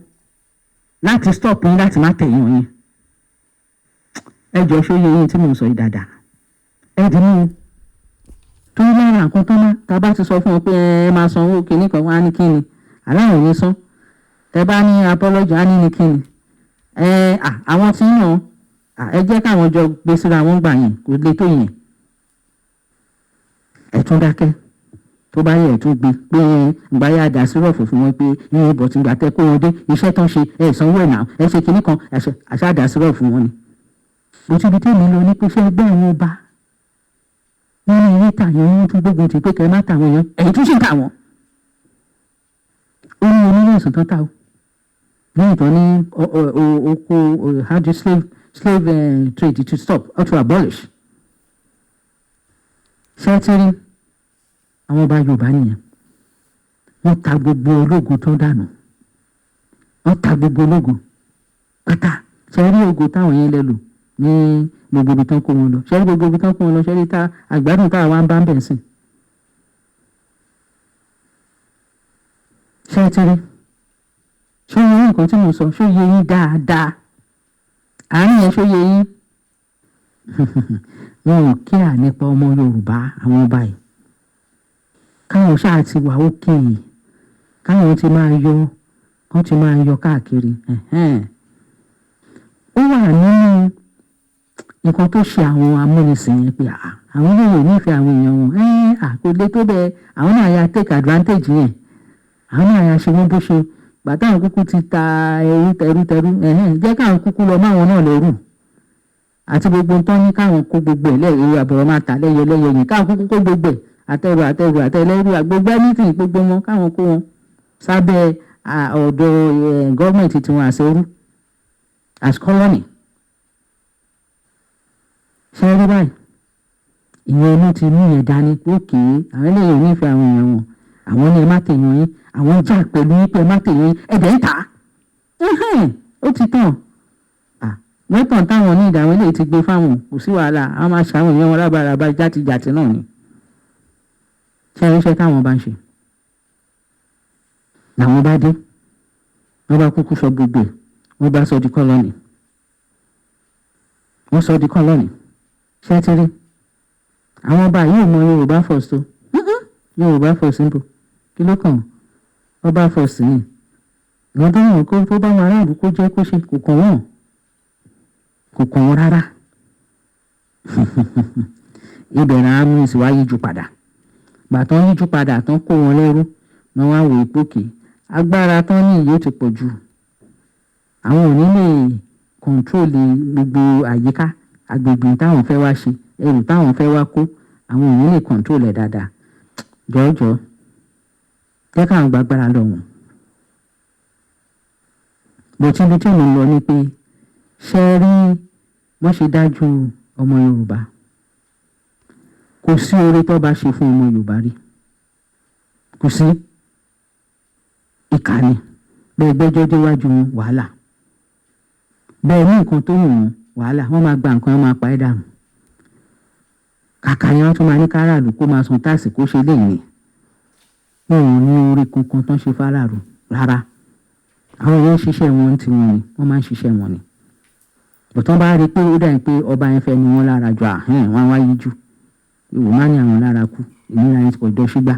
láti stop yín láti má tẹ èèyàn yín. Ẹ jọ, ṣó yẹ yín tí mò ń sọ yìí dáadáa? Ẹ dì mú un torí lára nǹkan tó má tá a bá ti sọ fún ọ pé ẹ máa sanwó kinní kan, wá ní kíni, aláwọ̀ ní san. Tẹ bá ní apology, á ní ní kíni. Ẹ àwọn tí ń yàn, ẹ jẹ́ káwọn jọ gbé síra wọn gbà yẹn, kò le tó yẹn. Ẹ tún dákẹ́. Tó bá yẹ, ẹ tún gbé pé ìgbà yà dà sírọ̀fù fún wọn pé ẹ bọ̀ tí gbà tẹ kó wọn dé, iṣẹ́ tán ṣe, ẹ sanwó ẹ̀ náà, ẹ ṣe kinní kan, ẹ ṣe àṣà dà sírọ̀fù fún wọn ni. Bó ti ibi tẹ́mi lọ ní pé ṣé ẹgbẹ́ àwọn ọba wọ́n ní ilé tàyàn, wọ́n tún gbógun ti pé kẹ́ ẹ má tàwọn èèyàn, ẹ̀yìn tún sì ń tà wọ́n. Ó ní onírú ẹ̀sùn tán ta o lẹ́yìn tó ní oko how do slave trade to stop or to abolish. Ṣé ẹ ti rí àwọn ọba Yorùbá nìyẹn? Wọ́n ta gbogbo ológun tó dànù, wọ́n ta gbogbo ológun pátá. Ṣe rí ògo táwọn yẹn lè lò ní gbogbo ibi tán kó wọn lọ? Ṣe rí gbogbo ibi tán kó wọn lọ? Ṣe rí tá àgbàdùn tá àwa ń bá ń bẹ̀ sìn? Ṣé ẹ ti rí? Ṣé yẹ yín nǹkan tí mo sọ? Ṣé yẹ yín dáadáa àárín yẹn? Ṣó yẹ yín? Wọn ò kíà nípa ọmọ Yorùbá. Àwọn ọba yìí, káwọn ṣáà ti wà ókè, káwọn ti máa yọ, kán ti máa yọ káàkiri. Ó wà nínú nǹkan tó ṣe àwọn amúnisìn yẹn pé àwọn yóò nífẹ̀ẹ́ àwọn èèyàn wọn. Kò lè tó bẹ́ẹ̀. Àwọn náà ya take advantage yẹn, àwọn náà ya ṣe wọ́n bó ṣe gbàtà. Àwọn kúkú ti ta ẹrú tẹrú tẹrú, jẹ́ káwọn kúkú lọ máwọn náà lẹ́rù àti gbogbo nǹkan ní káwọn kó gbogbo ẹ̀ lẹ́yìn àbọ̀rọ̀ máa tà lẹ́yọ lẹ́yọ yẹn, káwọn kúkú kó gbogbo ẹ̀, àtẹrù àtẹrù àtẹlẹ́rù, gbogbo anything, gbogbo wọn, káwọn kó wọn sábẹ́ ọ̀dọ̀ gọ́ọ̀mẹ̀ntì tiwọn àṣẹrú as colony. Ṣe rí báyìí? Ìyẹn inú ti mú yẹn dání pé òkè àwọn eléyìí ò nífẹ̀ẹ́ àwọn èèyàn wọn. Àwọn ní ẹ má tèèyàn yín, àwọn ń jà pẹ̀lú yín pé ẹ má tèèyàn yín, ẹ̀dẹ̀ ń tà á. Ó ti tàn weapon táwọn ní ìdá, àwọn eléyìí ti gbé fáwọn, kò sí wàhálà. Àwọn máa ṣàwọn èèyàn wọn rábàràbà játijàti náà ni. Ṣé ẹ ríṣẹ́ táwọn bá ń ṣe làwọn bá dé, wọ́n bá kúkú sọ gbogbo ẹ̀, wọ́n bá sọ di colony, wọ́n sọ di colony. Ṣé ẹ ti rí? Àwọn ọba yìí ò mọ Yorùbá first o. Yorùbá first simple, kí ló kàn? Ọba first ni ìwọ́n tó wọn kó tó bá wọn aráàlú kó jẹ́ kó ṣe, kò kàn wọ́n, kò kàn wọ́n rárá. Ibẹ̀ náà amúnisìn wá yíjú padà. Gbàtàn yíjú padà tán, kó wọn lẹ́rú ni wọ́n á wò ìpòkè agbára tán ní yìí ó ti pọ̀ jù, àwọn ò ní lè control gbogbo àyíká agbègbè táwọn fẹ́ wá ṣe, ẹrù táwọn fẹ́ wá kó, àwọn ò ní lè control ẹ̀ dáadáa. Jọ̀ọ́jọ́ jẹ́ káwọn gbàgbára lọ wọ̀n bó tí ibi tí mo lọ ni pé, ṣe rí wọ́n ṣe dájú ọmọ Yorùbá? Kò sí oore tó bá ṣe fún ọmọ Yorùbá rí, kò sí. Ìkà ni bẹ́ẹ̀. Gbẹ́jọ́ déwájú wọn, wàhálà. Bẹ́ẹ̀ ní nǹkan tó wù wọ́n, wàhálà. Wọ́n máa gba nǹkan, wọ́n máa pa ẹ́ dànù. Kàkà yẹn, wọ́n tún máa ní káràlú kó máa san tax, kó ṣe léyìn. Wọn ò ní oore kankan tán ṣe fáráàlú rárá. Àwọn èèyàn ń ṣiṣẹ́ wọn tí wọn ni wọ́n máa ń ṣiṣẹ́ wọn ni bọ̀tán. Bá rí i pé ó dà pé ọba yẹn fẹ́ ni wọ́n lára jù, àhẹ́n, wọ́n á wá yíjú ìwò má ní àwọn lára kú. Ìnira yẹn ti pọ̀ jọ ṣígbà.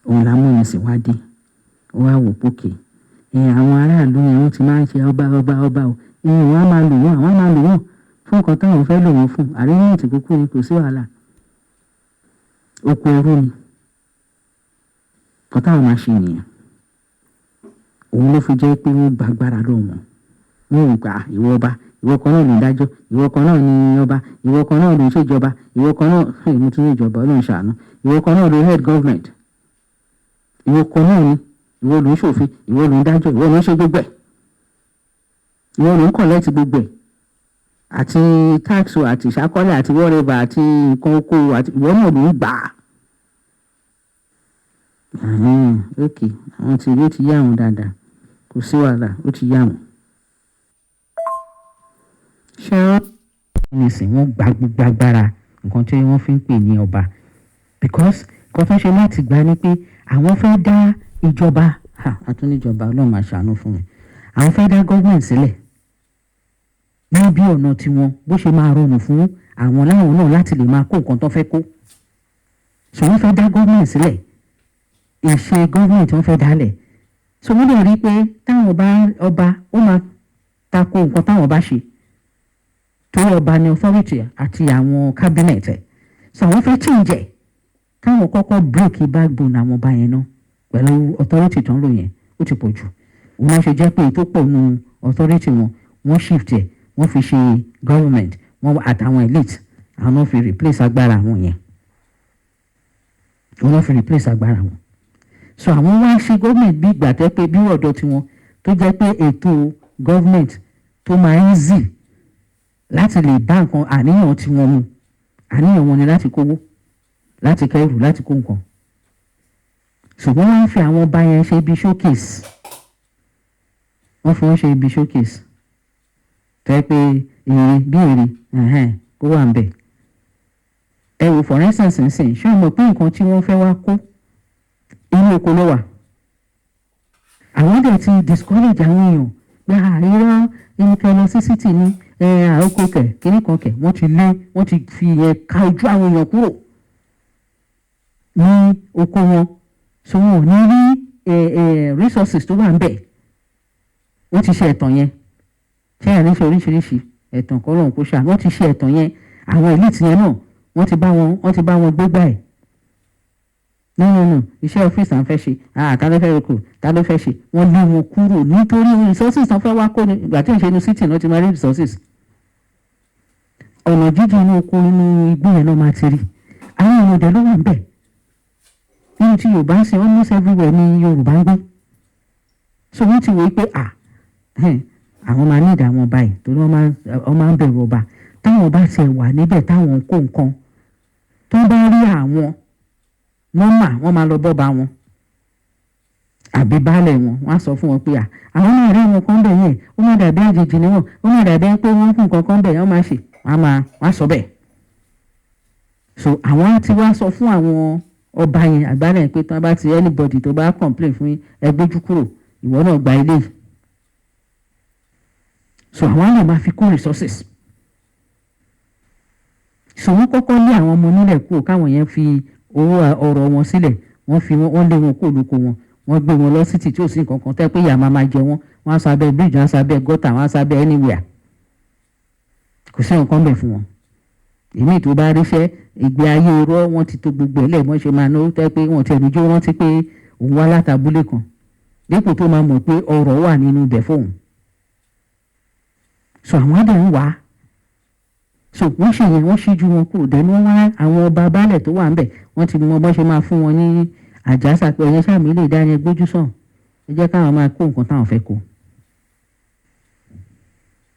Òun la mú yẹn sì wá dé, ó wá wò pókè ẹ. Àwọn aráàlú yẹn, wọ́n ti máa ń ṣe ọba ọba ọba o. Ẹ wọ́n á máa lò wọ́n, àwọn á máa lò wọ́n fún nǹkan táwọn fẹ́ lò wọ́n fún. Àríyànjú kúkú ni, kò sí wàhálà. Oko ẹrú ni nǹkan táwọn máa ṣe nìyẹn. Òun ló fi jẹ́ pé wọ́n gbàgbára lọ wọn. Wọn ò gbà. Ìwọ ọba, ìwọ kan náà ló ń dájọ́, ìwọ kan náà ní ọba, ìwọ kan náà ló ń ṣèjọba, ìwọ kan náà mo tún ní ìjọba, Ọlọ́run ṣàánú, ìwọ kan náà ló head government, ìwọ kan náà ni ìwọ ló ń ṣòfin, ìwọ ló ń dájọ́, ìwọ ló ń ṣe gbogbo ẹ̀, ìwọ ló ń collect gbogbo ẹ̀, àti tax o, àti ìṣàkọọ́lẹ̀, àti whatever, àti nǹkan oko, àti ìwọ náà ló ń gbà á. Ok, àwọn tí ó ti yá àwọn dáadáa, kò sí wàhálà, ó ti yá àwọn. Ṣé Amúnisìn, wọ́n gba gbogbo agbára nǹkan tí wọ́n fi ń pè ní ọba, because nǹkan tó ṣe láti gbà ni pé àwọn fẹ́ dá ìjọba, àtúníjọba, Ọlọ́run máa ṣàánú fún mi, àwọn fẹ́ dá government sílẹ̀ ní bí ọ̀nà tiwọn bó ṣe máa rọrùn fún àwọn láwọn náà láti lè máa kó nǹkan tó fẹ́ kó. So wọ́n fẹ́ dá government sílẹ̀, ìṣe government wọ́n fẹ́ dálẹ̀. So wọ́n lè rí i pé táwọn bá ọba, ó máa tako nǹkan táwọn bá ṣe, torí ọba ní authority àti àwọn cabinet ẹ̀. So àwọn fẹ́ change ẹ̀, káwọn kọ́kọ́ break backbone àwọn ọba yẹn náà pẹ̀lú authority tó ń lò yẹn, ó ti pọ̀ jù. Òun náà ṣe jẹ́ pé èyí tó pọ̀ nù authority wọn, wọ́n shift ẹ̀, wọ́n fi ṣe government wọ́n àtàwọn elite. Àwọn náà fi replace agbára àwọn yẹn, wọ́n náà fi replace agbára wọn. So àwọn wá ṣe government bí ìgbà tẹ́ pé bí ọ̀dọ́ tiwọn tó jẹ́ pé ètò government tó máa easy láti lè bá nǹkan àníyàn tiwọn mu. Àníyàn wọn ni láti kówó, láti kẹrù, láti kó nǹkan. Ṣùgbọ́n wọ́n fi àwọn ọba yẹn ṣe ibi showcase, wọ́n fi wọ́n ṣe ibi showcase tẹ́ pé èrè bí èrè kó wà ń bẹ̀. Ẹ wò, for instance nsìn, ṣé o mọ̀ pé nǹkan tí wọ́n fẹ́ wá kó, inú oko ló wà? Àwọn dẹ̀ ti discourage àwọn èèyàn pé àìrọ́ ẹnikẹ́ lọ sí city ní àókò kẹ̀ kíní kan kẹ̀. Wọ́n ti lé, wọ́n ti fi yẹn ka ojú àwọn èèyàn kúrò ní oko wọn, so wọn ò ní rí resources tó wà ń bẹ̀. Wọ́n ti ṣe ẹ̀tàn yẹn, ṣé ẹ̀ ní ṣe oríṣiríṣi ẹ̀tàn kọ́ lóhùn kó ṣá. Wọ́n ti ṣe ẹ̀tàn yẹn, àwọn elite yẹn náà, wọ́n ti bá wọn gbégbá ẹ̀. No, no, no, iṣẹ́ ọ́fíìsì à ń fẹ́ ṣe, ta ló fẹ́ roko, ta ló fẹ́ ṣe? Wọ́n lé wọn kúrò nítorí resources tán fẹ́ wá kó ni. Ìgbà tí ò ń ṣe inú city náà ti máa rí resources, ọ̀nà jíjìn, inú oko, inú igbó yẹn náà máa ti rí. Àwọn èèyàn ọ̀dẹ̀ ló wà ń bẹ̀ nínú tí Yorùbá ń sìn. Almost everywhere ní Yorùbá ń gbé. So wọ́n ti wò ó pé àwọn máa ní ìdá wọn báyìí, torí wọ́n máa ń bẹ̀rù ọba. Táwọn bá tiẹ̀ wà níbẹ̀, táwọn ń kó nǹkan, tó bá rí àwọn nọ́mà, wọ́n máa lọ bọ́ba wọn àbí baálẹ̀ wọn, wọ́n á sọ fún wọn pé àwọn náà rí wọn kan bẹ̀ yẹn, ó má dàbí àjèjì ni wọn, ó má dàbí pé wọ́n kún nǹkan kan bẹ̀ yẹn, wọ́n máa ṣe, wọ́n á máa wọ́n á sọ bẹ́ẹ̀. So àwọn á ti wá sọ fún àwọn ọba yẹn àgbálẹ̀ pé tí wọ́n bá ti, anybody tó bá complain fún yín, ẹ gbójú kúrò, ìwọ náà gba ilé yìí. So àwọn á lè máa fi kó resources. So wọ́n kọ́kọ́ lé àwọn ọmọ onílẹ̀ kúrò, káwọn yẹn fi owó ọrọ̀ wọn sílẹ̀. Wọ́n fi wọ́n lé wọn kúrò lóko wọn, wọ́n gbé wọn lọ city tí ò sí nǹkan kan, tẹ́ pé ìyà máa máa jẹ wọ́n. Wọ́n á sọ abẹ́ bridge, wọ́n á sọ abẹ́ gutter, wọ́n á sọ abẹ́ anywhere, kò sí nǹkan bẹ̀ fún wọn. Èmi tó bá ríṣẹ́, ìgbé ayé irọ́, wọ́n ti tó gbogbo ẹ̀ lẹ́ẹ̀mọ́ ṣe máa náwó, tẹ́ pé wọ́n ti ẹ̀mí jó rántí pé òun wá látàbúlé kan, dípò tó máa mọ̀ pé ọrọ̀ wà nínú ibẹ̀ fóun. So àwọn á dẹ̀ ń wá. So wọ́n ṣe yẹn, wọ́n ṣíjú wọn kúrò dẹ́nu. Wọ́n wá àwọn ọba baálẹ̀ tó wà ńbẹ̀, wọ́n ti mọ bọ́n ṣe máa fún wọn ní àjàsà pé ẹ̀yẹn sàmì lè dá ní gbójú sàn, ẹ jẹ́ káwọn máa kó nǹkan táwọn fẹ́ kó.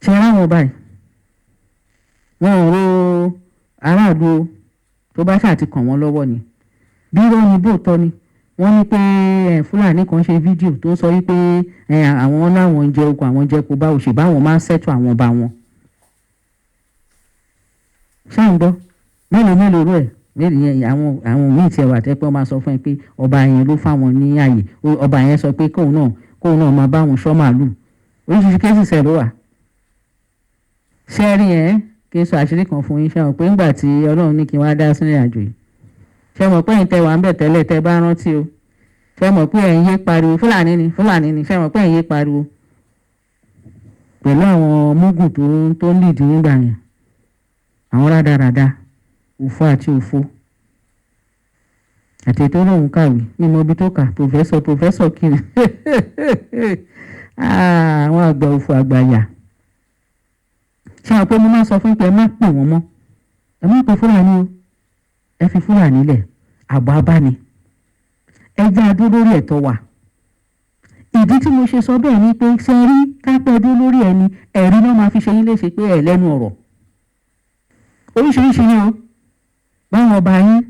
Ṣe ara wọn báyìí, wọn ò ro aráàlú o, tó bá ṣáà ti kàn wọ́n lọ́wọ́ ni. Bí wọ́n ní bóòtọ́ ni wọ́n ní pé Fúlàní kan ṣe fídíò tó sọ wípé àwọn láwọn ń jẹ oko, àwọn ń jẹ oko báwo ṣe báwọn máa ń ṣètò àwọn ọba wọn. Ṣáà ń gbọ́ mélòó mélòó rẹ̀ mélòó yẹn. Àwọn míì tiẹ̀ wà tẹ́ pé wọ́n máa sọ fún ẹ pé ọba yẹn ló fáwọn ní àyè, ọba yẹn sọ pé kóun náà máa bá wọn ṣọ́ màálù. Oríṣiríṣi cases ẹ̀ ló wà. Ṣé rí ẹ, kí n sọ àṣírí kan fún yín. Ṣe mọ̀ pé ńgbà tí Ọlọ́run ní kí n wá dá sílẹ̀ àjò yìí, ṣe mọ̀ pé ẹ̀yin tẹ́ wà ń bẹ̀ tẹ́lẹ̀, tẹ́ bá rántí o, ṣe mọ̀ pé ẹ̀yin yé pariwo Fúlàní ni, Fúlàní ni? Ṣe mọ̀ pé ẹ̀yin yé pariwo pẹ̀lú àwọn mugun tó ń lead nígbà yẹn, àwọn rádaràda, òfo àti òfo àti ètò olóhùn kàwé mímọ ibi tó kà, professor, professor kiri, àwọn àgbà òfò, àgbàyà. Ṣé àwọn pé mo máa sọ fún yín pé ẹ má pè wọ́n mọ́, ẹ má pè Fúlàní o, ẹ fi Fúlàní lẹ̀, àbọ̀ abáni, ẹ jẹ́ adó lórí ẹ̀tọ́ wa. Ìdí tí mo ṣe sọ bẹ́ẹ̀ ni pé, ṣe rí kápẹ́ dó lórí ẹni, ẹ̀rí náà máa fi ṣe yín léṣe pé ẹ̀ lẹ́nu ọ̀rọ̀. Oríṣiríṣi ni o. Báwọn ọba yín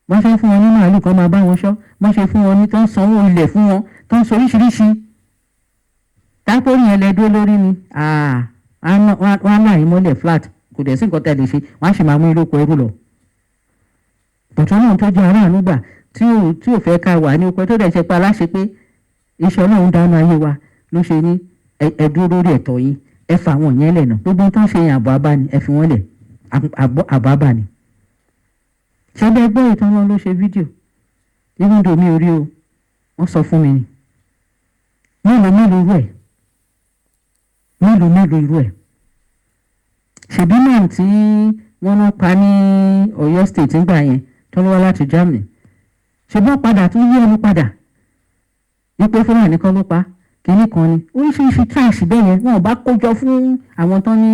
wọ́n ṣe fún wọn ní màálù kan máa bá wọn ṣọ́, wọ́n ṣe fún wọn ní tó ń sanwó ilẹ̀ fún wọn, tó ń sọ oríṣiríṣi tápórí yẹn lẹ dúró lórí ni, wọ́n á náà yín mọ́lẹ̀ flat. Kò dẹ̀ sí nǹkan tẹ́ lè ṣe, wọ́n á sì máa mú ilé oko ẹrú lọ. Bọ̀tọ́ náà tó jẹ́ aráàlú gbà tí ò fẹ́ ká wà ní oko tó dẹ̀ ṣe pa aláṣẹ pé iṣẹ́ Ọlọ́run dáná ayé wa ló ṣe ní ẹ dúró lórí ẹ̀tọ́ yín. Ẹ fà àwọn yẹn lẹ̀ náà. Gbogbo tó ń ṣe yẹn, àbọ̀ abá ni, ẹ fi wọ́n lẹ̀, àbọ̀ abá ni. Ṣẹ́bẹ́ gbọ́ ìtàn wọn ló ṣe fídíò, even though mi ò rí o, wọ́n sọ fún mi ni. Mélòó mélòó irú ẹ̀, mélòó mélòó irú ẹ̀? Ṣèbí náà tí wọ́n náà pa ní Ọ̀yọ́ State ńgbà yẹn tó lọ́wọ́ láti Germany, ṣèbí wọ́n padà tún yí ẹnu padà wípé Fúlàní kan ló pa kínní kan ni. Oríṣiríṣi trash bẹ́ẹ̀ yẹn wọn ò bá kójọ fún àwọn tán ní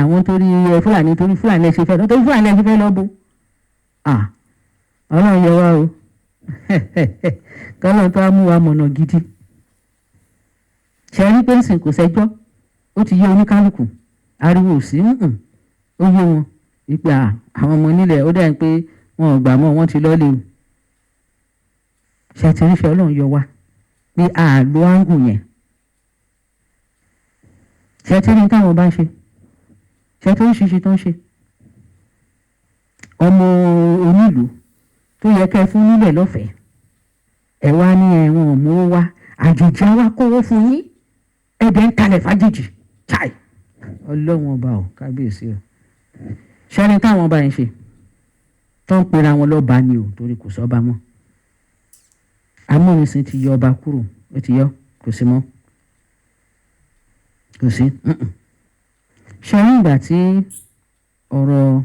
àwọn torí Fúlàní, torí Fúlàní ẹ ṣe fẹ́ lọ, torí Fúlàní ẹ ṣe fẹ́ lọ bó. Ọlọ́run yọ wá o, kọ́lọ́n tó á mú wa mọ̀nà gidi. Ṣe rí pé nsìn kò sẹ́jọ́, ó ti yé oníkálukú, ariwo ò sí ó yé wọn wípé àwọn ọmọ onílẹ̀ ó dà pé wọn ò gbà mọ́, wọn ti lọ́ọ́lé o. Ṣe ti ríṣẹ́ Ọlọ́run yọ wá pé àlọ́ áńgù yẹn? Ṣe ti rí táwọn bá ń ṣe? Ṣe tó ń ṣiṣẹ́ tó ń ṣe ọmọ onílùú tó yẹ kẹ́ fún nílẹ̀ lọ́fẹ̀ẹ́, ẹ wá ní ẹ̀wọ̀n mú wá, àjèjì á wá kówó fún yín, ẹ̀dẹ̀ ń kalẹ̀ fàjèjì. Chai, Ọlọ́run ọba ò, kábíyèsí o. Ṣẹ́ni táwọn ọba yẹn ṣe tó ń pera wọn lọ́ba ni o, torí kò sọ́ba mọ́. Amúnisìn ti yọ ọba kúrò, ó ti yọ, kò sí mọ́, kò sí. Ṣẹ́ni ìgbà tí ọ̀rọ̀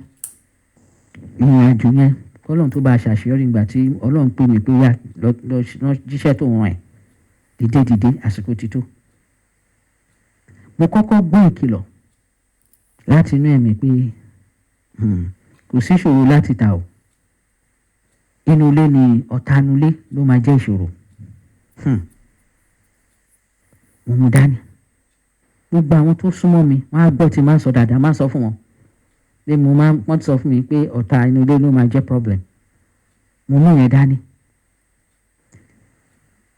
ìrìn àjò yẹn, kọ́lọ́n tó bá a ṣàṣeyọrí, ìgbà tí Ọlọ́run pè mí pé yá lọ jíṣẹ́ tó ràn ẹ́, dìde dìde, àsìkò ti tó. Mo kọ́kọ́ gbọ́ ìkìlọ̀ láti inú ẹ̀mí pé kò sí ìṣòro láti ta o, inú ilé ni ọ̀tá inú ilé ló máa jẹ́ ìṣòro. Mo mú dání. Gbogbo àwọn tó súnmọ́ mi, wọ́n á gbọ́ tí máa ń sọ dáadáa, máa ń sọ fún wọn pé mo máa, wọ́n ti sọ fún mi pé ọ̀tá inú ilé ló máa jẹ́ problem. Mo mú yẹn dání.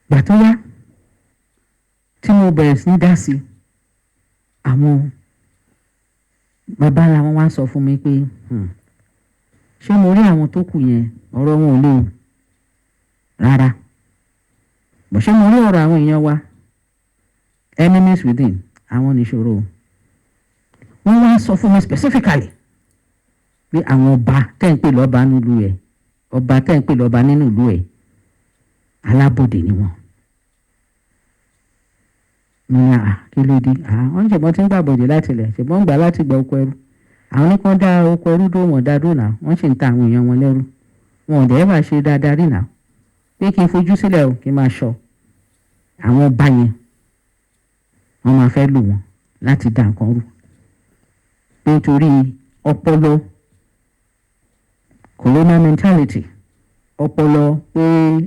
Gbà tó yá tí mo bẹ̀rẹ̀ sí ní dá sí, àwọn bàbá ńlá wọn wá sọ fún mi pé ṣé mo rí àwọn tó kù yẹn, ọ̀rọ̀ wọn ò léwu rárá bó. Ṣé mo rí ọ̀rọ̀ àwọn èèyàn wa, enemies within, àwọn nìṣòro. Wọ́n wá sọ fún mi specifically pé àwọn ọba tẹ́ ń pè lọ́ba nílùú ẹ̀, ọba tẹ́ ń pè lọ́ba nínú ìlú ẹ̀, alábòdè ni wọ́n. Mo ní, à, kí ló dé? À, wọ́n ṣèbọn tí ń gbàbọ̀dè láti ilẹ̀, ṣèbọn ń gbà láti gba oko ẹrú. Àwọn ní kàn dá oko ẹrú dó, wọ́n dá dó náà, wọ́n sì ń ta àwọn èèyàn wọn lẹ́rú. Wọn ò dẹ́ bá ṣe dáadáa rí náà. Pé kí n fojú sílẹ̀ o, kí n máa ṣọ́ àwọn ọba yẹn, wọ́n máa fẹ́ lò wọ́n láti dá nǹkan rú, nítorí ọpọlọ colonial mentality, ọpọlọ pé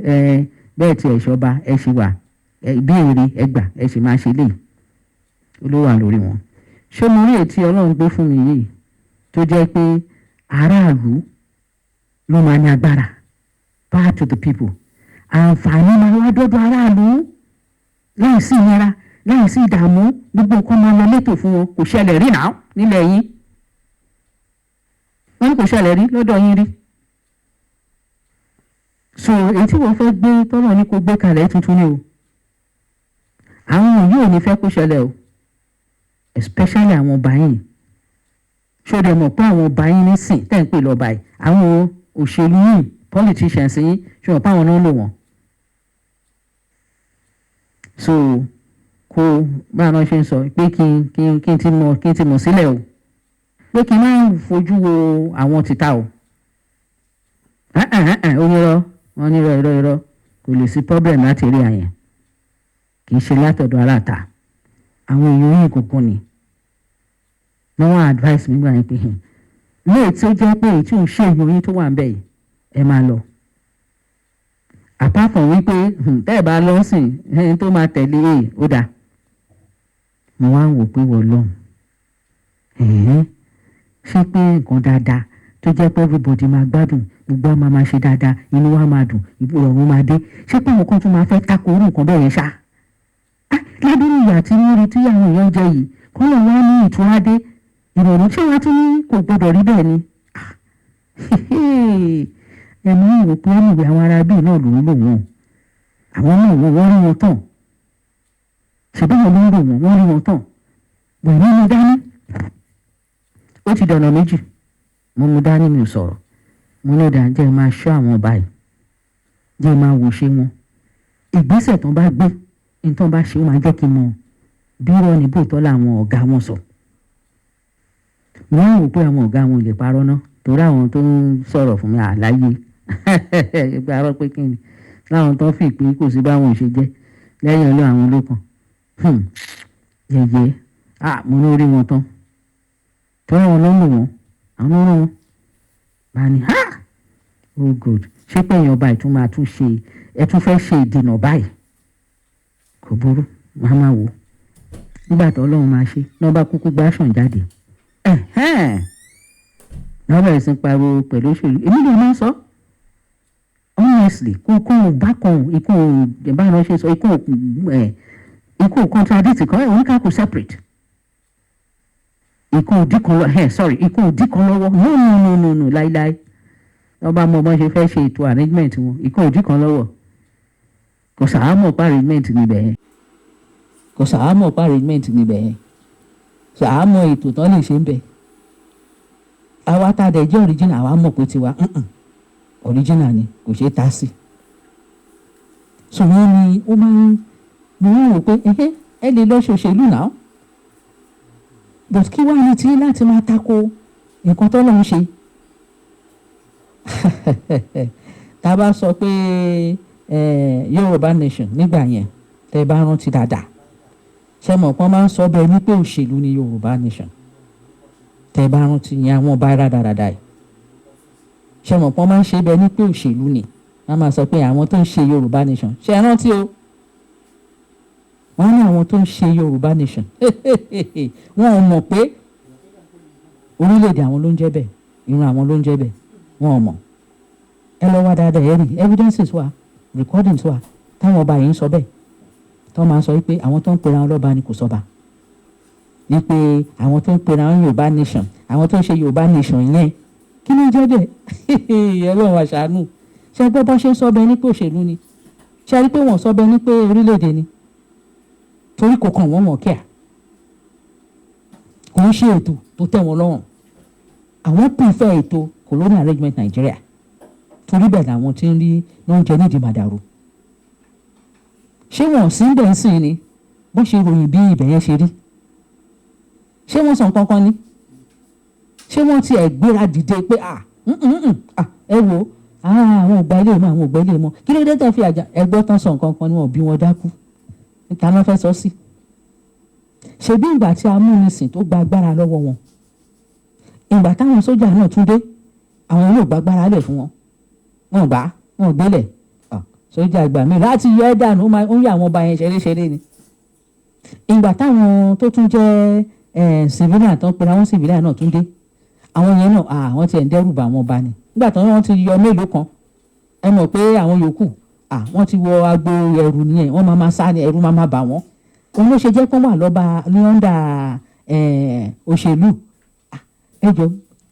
ẹ bẹ́ẹ̀ tí ẹ̀ ṣọba ẹ ṣì wà bí èrè ẹ gbà ẹ sì máa ṣe lè ló wà lórí wọn. Ṣé mo rí ètí Ọlọ́run gbé fún mi yìí tó jẹ́ pé aráàlú ló máa ní agbára, power to the people, àǹfààní máa wá dọ́dọ̀ aráàlú láì sí ìnira, láì sí ìdààmú, gbogbo nǹkan máa lọ létò fún wọn. Kò ṣẹlẹ̀ rí náà nílẹ̀ yín. Wọ́n ní kò ṣẹlẹ̀ rí lọ́dọ̀ yín rí. So èyí tí wọ́n fẹ́ gbé tọ́lọ̀ ní kó gbé kalẹ̀ tuntun ni o. Àwọn yóò ní fẹ́ kó ṣẹlẹ̀ o, especially àwọn ọba yìí. Ṣó dẹ̀ mọ̀ pé àwọn ọba yín nísìn tẹ́ ń pè lọ́ba yìí, àwọn òṣèlú yìí, politicians yín, ṣé wọ́n pa àwọn náà lò wọ́n? So kó báwọn náà ṣe ń sọ pé kí n ti mọ̀ sílẹ̀ o, pé kí n má fojú wo àwọn tìta o. Onírọ́ wọn ní irọ́, irọ́, irọ́, kò lè sí problem láti rí àyàn, kì í ṣe látọ̀dọ̀ aláta, àwọn èèyàn yìí kòkó ni wọ́n wá advice mi gbà yẹn pé léè tí ó jẹ́ pé èyí tí ò ń ṣe èèyàn yín tó wà ń bẹ̀ yìí, ẹ máa lọ. Apart from wípé tẹ́ ẹ̀ bá lọ sìn, ẹni tó máa tẹ̀lé e ó dáa. Mo wá ń wò pé wọ́n lọ́hùn ẹ̀hẹ́n, ṣé pé nǹkan dáadáa tó jẹ́ pé everybody máa gbádùn, gbogbo wa máa máa ṣe dáadáa, inú wa máa dùn, ìrọ̀rùn máa dé, ṣé pé àwọn kan tún máa fẹ́ tako orú nǹkan bẹ́ẹ̀ yẹn ṣá? Ládùúrú ìyà tí wọ́n rí tí àwọn èèyàn jẹ yìí, kọ́ ló wá ní ìtura dé. Ìrọ̀rùn ṣé wàá tún ní kò gbọdọ̀ rí bẹ́ẹ̀ ni. Ẹ̀mí ìwò pé ẹ̀mí àwọn ará bíi náà ló ń lò wọ́n, àwọn náà wọ́n rí wọn tán, ṣùgbọ́n wọn ló ń lò wọ́n, wọ́n rí wọn tán. Bẹ̀rẹ̀ mú dání, ó ti dọ̀nà méjì. Mo mú dání, mi ò sọ̀rọ̀. Mo ní ọ̀dà, jẹ́ máa ṣọ́ àwọn ọba yìí, jẹ́ máa wò ṣe wọn, ìgbésẹ̀ tán bá gbé, nǹkan bá ṣe, ó máa jẹ́ kí n mọ̀ bí irọ́ ni bóòtọ́ làwọn ọ̀gá wọn sọ. Wọ́n rò pé àwọn ọ̀gá wọn ò lè parọ́ ná, torí àwọn tó ń sọ̀rọ̀ fún mi àláyé gbàrọ́ pé kí ni láwọn tó fi pé kò sí báwọn ò ṣe jẹ́ lẹ́yìn ọlọ́ àwọn ló kàn yẹ̀yẹ́. Mo ní orí wọn tán, torí àwọn ló ń lò wọ́n, àwọn ló ń rán wọn bá ní. Oh God, ṣé pé èèyàn ọba ìtún máa tún ṣe, ẹ tún fẹ́ ṣe ìdènà báyìí? Kò burú, máa máa wò nígbà tó Ọlọ́run máa ṣe ní ọba kúkú gbáṣàn jáde náà bẹ̀rẹ̀ sí pariwo pẹ̀lú òṣèlú. Èmi lè máa sọ honestly, kó kó bá kan ikú báwọn ṣe sọ, ikú ẹ̀ ikú contradict kan ẹ̀ oníkàkú separate, ikú òdì kan lọ ẹ̀, sorry, ikú òdì kan lọ́wọ́. No, no, no, no, no, láíláí. Wọ́n bá mọ bọ́n ṣe fẹ́ ṣe ètò arrangement wọn, ikú òdì kan lọ́wọ́, kò sàámọ̀ pa arrangement níbẹ̀ yẹn, kò sàámọ̀ pa arrangement níbẹ̀ yẹn, sàámọ̀ ètò tán lè ṣe ń bẹ̀. Àwa tá a dẹ̀ jẹ́ original, àwa mọ̀ pé tiwa original ni, kò ṣeé ta sí. So wọ́n ní ó máa ń, mo ń wò pé ẹ lè lọ ṣòṣèlú náà, but kí wàá ní tí láti máa tako nǹkan tó lọ́n ṣe? Tá a bá sọ pé Yorùbá nation nígbà yẹn, tẹ́ bá rántí dáadáa, ṣe mọ̀ pọ́n máa ń sọ bẹ́ẹ̀ ní pé òṣèlú ni Yorùbá nation. Tẹ́ bá rántí yẹn, àwọn ọba rádaràda yìí, ṣe mọ̀ pọ́n máa ń ṣe bẹ́ẹ̀ ní pé òṣèlú ni. Wọ́n máa sọ pé àwọn tó ń ṣe Yorùbá nation, ṣe é rántí o? Wọ́n ní àwọn tó ń ṣe Yorùbá nation, wọ́n ò mọ̀ pé orílẹ̀-èdè àwọn ló ń jẹ́ bẹ́ẹ̀, ìran àwọn ló ń jẹ́ bẹ́ẹ̀. Wọ́n ò mọ̀. Ẹ lọ wá dáadáa, ẹ rí evidences wà, recordings wà, táwọn ọba yìí ń sọ bẹ́ẹ̀, tó máa ń sọ wípé àwọn tó ń pera wọn lọ́ba ni kò sọba, wípé àwọn tó ń pera wọn Yorùbá nation, àwọn tó ń ṣe Yorùbá nation yẹn, kí ló ń jẹ́ bẹ́ẹ̀? Ọlọ́run àṣàánú. Ṣe gbọ́ bọ́ ṣe ń sọ bẹ́ẹ̀ ní pé òṣèlú ni? Ṣe rí pé wọ́n sọ bẹ́ẹ̀ ní pé orílẹ̀-èdè ni? Torí kò kàn wọ́n, wọ́n kíá, kò ń ṣe ètò tó tẹ́ wọn lọ́rùn. Àwọn prefer ètò colonial arrangement Nigeria, torí bẹ́ẹ̀ làwọn tí ń rí lóúnjẹ nídìí màdàrú. Ṣé wọn sí ń bẹ̀ ń sìn ni bó ṣe ròyìn bí ibẹ̀ yẹn ṣe rí? Ṣé wọ́n sọ nǹkan kan ni? Ṣé wọ́n tiẹ̀ gbéra dìde pé ẹ wo, àwọn ò gba ilé mọ́, àwọn ò gba ilé mọ́, kí ló dé tẹ̀ fi àjà ẹgbọ́ tán sọ nǹkan kan ni? Wọ́n bí wọn dákú níta náà fẹ́ sọ sí. Ṣebí ìgbà tí amúnisìn tó gba agbára lọ́wọ́ wọn, ìgbà táwọn sójà náà tún dé, àwọn yóò gba agbára lẹ̀ fún wọn, wọn gbà, wọn gbélẹ̀. Sójà àgbà mi láti yọ ẹ́ dànù, ó máa ń yọ àwọn ọba yẹn ṣeréṣeré ni. Ìgbà táwọn tó tún jẹ́ civilian tó ń pera wọn civilian náà tún dé, àwọn yẹn náà, àwọn tiẹ̀ ń dẹ́rù bà àwọn ọba ni. Nígbà tí wọ́n ti yọ mélòó kan, ẹ mọ̀ pé àwọn yòókù, wọ́n ti wọ agbo ẹ̀rù nìyẹn, wọ́n máa ma sá ni, ẹ̀rù máa ma bà wọ́n. Òun ló ṣe jẹ́ kó wà lọ́ba ní under òṣèlú. Ẹ jọ,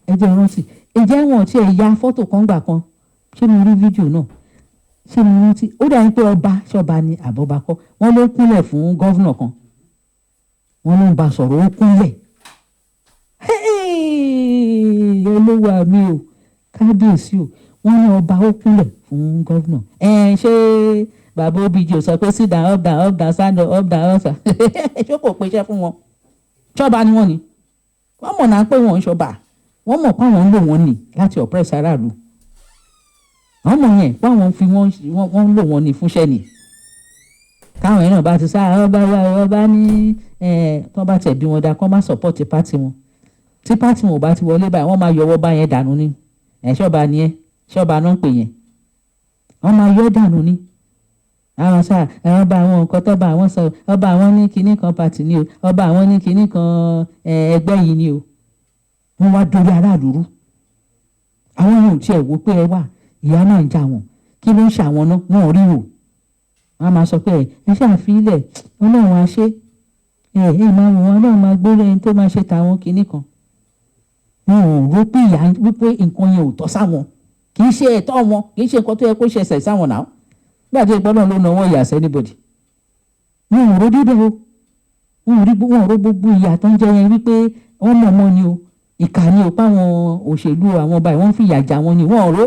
ẹ jẹ́ rántí, ǹjẹ́ wọn ti ẹ̀ ya fọ́tò kan gbà kan? Ṣé mo rí fídíò náà? Ṣé mo rántí? Ó dàbí pé ọba, ṣọba ni àbọ̀bá kọ́, wọ́n ló kúnlẹ̀ fún governor kan, wọ́n ló ń bá sọ̀rọ̀, ó kúnlẹ̀. Olówó mi o, kábíyèsí o! Wọ́n ní ọba ó kúnlẹ̀ fún governor. Ẹ ṣé bàbá Obj sọ pé sit down, up down, up down, stand up, up down, up down? Ṣé kò pèsè fún wọn? Ṣọba ni wọ́n ni wọ́n mọ̀ náà pé wọ́n ń ṣọba. Wọ́n mọ̀ pé àwọn ń lò wọ́n ní láti oppress aráàlú. Wọ́n mọ̀ yẹn pé àwọn fi wọ́n ń lò wọ́n ní fúnṣẹ́ ni. Táwọn yẹn náà bá ti sá ọba ọba ní tó bá tẹ̀ bí wọn dá kọ́ má support party wọn, tí party wọn ò bá ti wọlé báyìí, wọ́n máa yọwọ́ bá yẹn dànù ni. Ẹ̀ ṣọ́ba ni ẹ, ṣọ́ba náà ń pè yẹn, wọ́n máa yọ dànù ni. Àwọn sáà ọba, àwọn nǹkan tó bá àwọn sọ, ọba àwọn ní kinní kan party ni o, ọba àwọn ní kinní kan ẹgbẹ́ yìí ni o. Wọ́n wá dorí aráàlú rú. Àwọn yóò tiẹ̀ wò pé ẹ wà, ìyá náà ń jà wọ́n, kí ló ń ṣe àwọn náà? Wọn ò rí wò. Wọ́n á máa sọ pé ẹ ṣàfilẹ̀, Ọlọ́run á ṣe, ẹ máa wò wọn, Ọlọ́run máa gbórí ẹni tó máa ṣe tàwọn kinní kan. Wọn ò rò pé ìyà, wípé nǹkan yẹn ò tọ́ sáwọn, kì í ṣe ẹ̀tọ́ wọn, kì í ṣe nǹkan tó yẹ kó ṣe ẹsẹ̀ sáwọn náà. Gbàdé ìgbọ́n ló náwó ìyà sí anybody. Wọn ò rò débẹ̀ o. Wọn ò rí, wọn ò rò gbogbo ìyà tó ń jẹ yẹn, wípé wọ́n mọ̀ mọ́ ni o, ìkà ni o, páwọn òṣèlú àwọn báyìí wọ́n ń fìyà jà wọn ni. Wọ́n ò rò,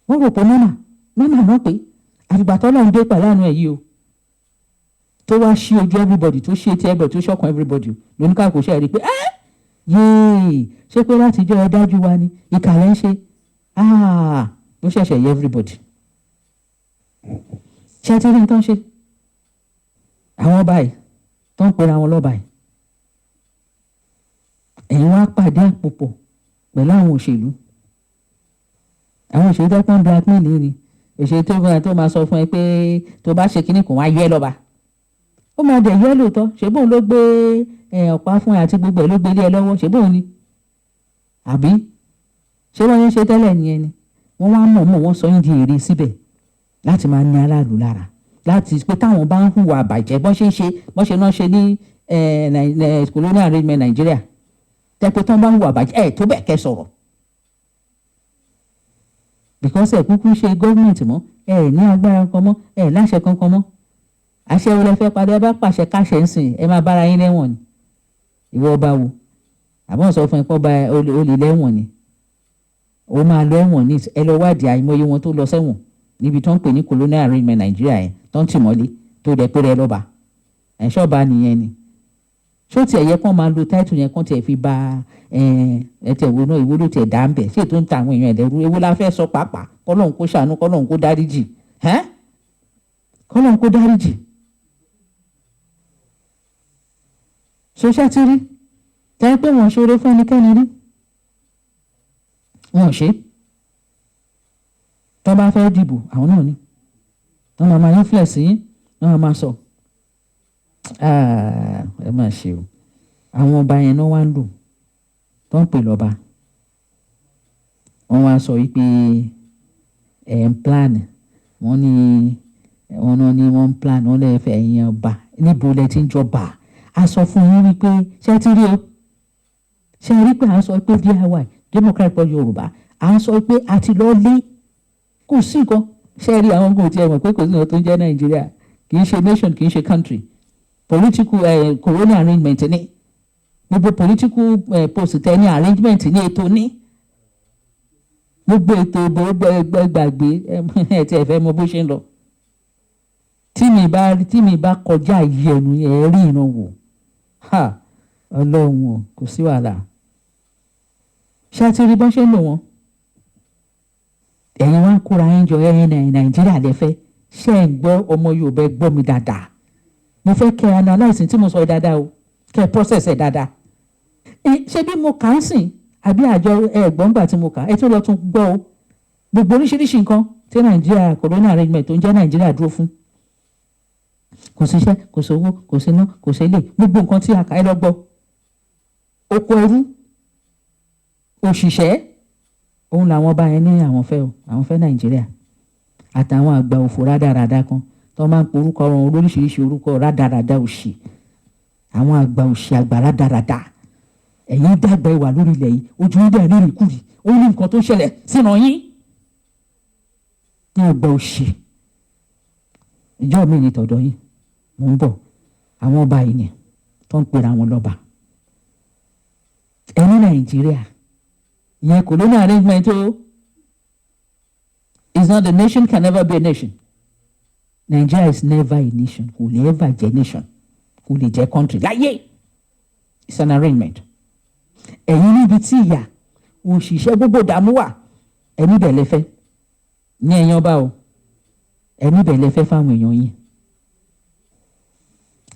wọ́n rò pé normal normal náà, pé àfìgbà tọ́lọ́run dé pẹ̀lú àánú ẹ̀ yìí o, tó wá ṣí ojú everybody, tó ṣí etí everybody, tó ṣọ̀kan everybody, lóníkàkó ṣe rí i pé ẹ́ yéè, ṣé pé láti jẹ́ ẹ dájú wa ni ìkà lẹ́ ń ṣe. Ló ṣẹ̀ṣẹ̀ yẹ everybody. Ṣé ti rí nǹkan ṣe àwọn báyìí tó ń pera wọn lọ́ba yìí? Ẹ̀yin wá pàdé àpòpọ̀ pẹ̀lú àwọn òṣèlú, àwọn òṣèlú tó pọ́n blackmail ni. Òṣèlú tó máa sọ fún ẹ pé tó bá ṣe kinní kan, wá yọ ẹ lọ́ba. Ó máa dẹ̀ yọ ẹ lóòótọ́. Ṣé bóun ló gbé ọ̀pá fún ẹ àti gbogbo ẹ ló gbé lé ẹ lọ́wọ́? Ṣé bóun ni? Àbí ṣé wọ́n yẹn ṣe tẹ́lẹ̀ nìyẹn ni? Wọ́n wá mọ̀ mọ̀, wọ́n sọ yín di èrè síbẹ̀ láti máa ní aráàlú lára, láti pé táwọn bá ń hùwà àbàjẹ́, bọ́n ṣe ń ṣe, bọ́n ṣe náà ṣe ní colonial arrangement Nàìjíríà, tẹ́pẹ́ tán bá ń hùwà àbàjẹ́ ẹ̀ tó bẹ́ẹ̀ kẹ́ sọ̀rọ̀, because ẹ̀ kúkú ṣe gọ́ọ̀mẹ̀ntì mọ́, ẹ̀ ní agbára kankan mọ́, ẹ̀ láṣẹ kankan mọ́. Àṣẹ wo lẹ fẹ́ padà? Ẹ bá pàṣẹ káṣẹ ń sìn, ẹ máa bára yín lẹ́wọ̀n ni. Ìwọ ọba wo? Àbọ̀n sọ fún ẹ pọ́ bá olè lẹ́wọ̀n ni, ó máa lọ ẹ̀wọ̀n ní. Ẹ lọ wádìí àìmọye wọn tó lọ sẹ́wọ̀n níbi tó ń pè ní colonial arrangement Nàìjíríà yẹn, tó ń tì mọ́lé, tó dẹ̀ pé rẹ lọ́ba. Ẹ̀ ṣọ́ba nìyẹn ni. Ṣó tiẹ̀ yẹ kán máa lo title yẹn, kán tiẹ̀ fi ba ẹ tiẹ̀ wo náà? Ìwó ló tiẹ̀ dá ń bẹ̀? Ṣé ètò ń ta àwọn èèyàn ẹ̀lẹ́rú? Èwo la fẹ́ sọ pàápàá? Kọ́lọ́hún kó ṣàánú, kọ́lọ́hún kó dáríjì, kọ́lọ́hún kó dáríjì. Ṣoṣẹ́ ti rí tẹ́ pé wọ́n ṣoore fún ẹnikẹ́ni rí, wọn ò ṣe. Tó bá fẹ́ dìbò, àwọn náà ni wọ́n máa influence yín, wọ́n máa sọ ẹ máa ṣe o. Àwọn ọba yẹn náà wá ń lò tó ń pè lọ́ba. Wọ́n wá sọ wípé ẹ̀ ń plan. Wọ́n ní wọ́n náà ní wọ́n ń plan, wọ́n lè fẹ́ ẹ̀yìn ọba. Níbo lẹ ti ń jọba? A sọ fún yín wípé ṣé ti rí o, ṣé rí pé à ń sọ pé DIY, Democratic Party Yorùbá, à ń sọ pé a ti lọ lé, kò sí nǹkan. Ṣé rí àwọn kò tiẹ̀ mọ̀ pé kò sí nǹkan tó ń jẹ́ Nàìjíríà? Kì í ṣe nation, kì í ṣe country. Political colonial arrangement ni gbogbo political post tẹ ní, arrangement ní, ètò ní gbogbo ètò ìbò gbàgbé ẹ tí ẹ fẹ́ mọ bó ṣe ń lọ. Tí mi bá kọjá yìí, ẹnu ẹ rí ìran wò. Ha, Ọlọ́run o, kò sí wàhálà. Ṣé a ti rí bọ́n ṣe ń lò wọ́n? Ẹ̀yin wá ń kóra yín jọ, ẹ̀yin Nàìjíríà lẹ́fẹ́. Ṣé ẹ̀ ń gbọ́, ọmọ Yorùbá? Ẹ gbọ́ mi dáadáa. Mo fẹ́ kẹ́ ẹ analyse tí mo sọ dáadáa o, kẹ́ ẹ process ẹ̀ dáadáa. Ṣé bí mo kà á sìn àbí àjọ ẹ̀gbọ́n gbà tí mo kà, ẹ tún lọ tún gbọ́ o, gbogbo oríṣiríṣi nǹkan tí Nàìjíríà, colonial arrangement tó ń jẹ́ Nàìjíríà dúró fún. Kò síṣẹ́, kò sówó, kò síná, kò sílé, gbogbo nǹkan tí a kà, ẹ lọ gbọ́. Oko ẹrú, òṣìṣẹ́, òun làwọn ọba yẹn ní àwọn fẹ́ o. Àwọn fẹ́ Nàìjíríà àtàwọn àgbà òfò rádaràda kan tó máa ń porúkọ wọn lóríṣiríṣi orúkọ rádaràda òṣì, àwọn àgbà òṣì, àgbà rádaràda. Ẹ̀yin dàgbà ìwà lórí ilẹ̀ yìí, ojú yín dẹ̀ rírì kúrì, ó ní nǹkan tó ṣẹlẹ̀ sínú yín ní àgbà òṣì. Ìjọ mi ní tọ̀dọ̀ yín, mò ń bọ̀. Àwọn ọba yìí ni tó ń pera wọn lọ́ba ẹni Nàìjíríà ìyẹn, colonial arrangement o, is not the nation, can never be a nation. Nigeria is never a nation, kò lè ever jẹ́ nation, kò lè jẹ́ country láyé. It's an arrangement. Ẹ̀yin níbi tí ìyà, òṣìṣẹ́, gbogbo ìdààmú wà, ẹ̀mí bẹ̀ lẹ́fẹ́ ní ẹ̀yàn ọba o, ẹ̀mí bẹ̀ lẹ́fẹ́ fáwọn èèyàn yín.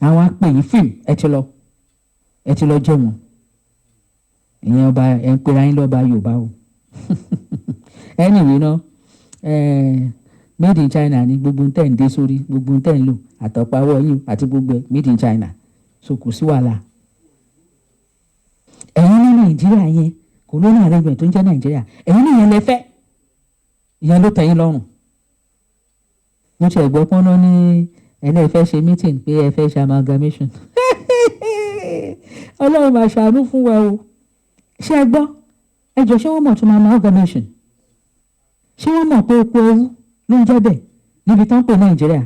Àwọn apè yín fíìmù, ẹ ti lọ jẹ́ wọn. Ìyẹn ọba ẹ ń pera yín lọ́ba Yorùbá o. Anyway náà, made in China ni gbogbo tẹ̀ ń dé sórí, gbogbo tẹ̀ ń lò, àtọ̀páwọ̀ yín àti gbogbo ẹ̀, made in China. So kò sí wàhálà. Ẹ̀yin ní Nàìjíríà yẹn, colonial arrangement tó ń jẹ́ Nàìjíríà, ẹ̀yin ní ìyẹn lẹ fẹ́, ìyẹn ló tẹ́ yín lọ́rùn. Mo ti ẹ̀gbọ́ pọ́nná ní ẹlẹ́fẹ́ ṣe meeting pé ẹ fẹ́ ṣe amalgamation. Ọlọ́run máa ṣàánú fún wa o. Ṣé ẹ gbọ́? Ẹ jọ, ṣé wọ́n mọ̀ tó máa amalgamation? Ṣé wọ́n mọ̀ pé oko ẹrú ló ń jẹ́ bẹ́ẹ̀ níbi tán ń pè Nàìjíríà?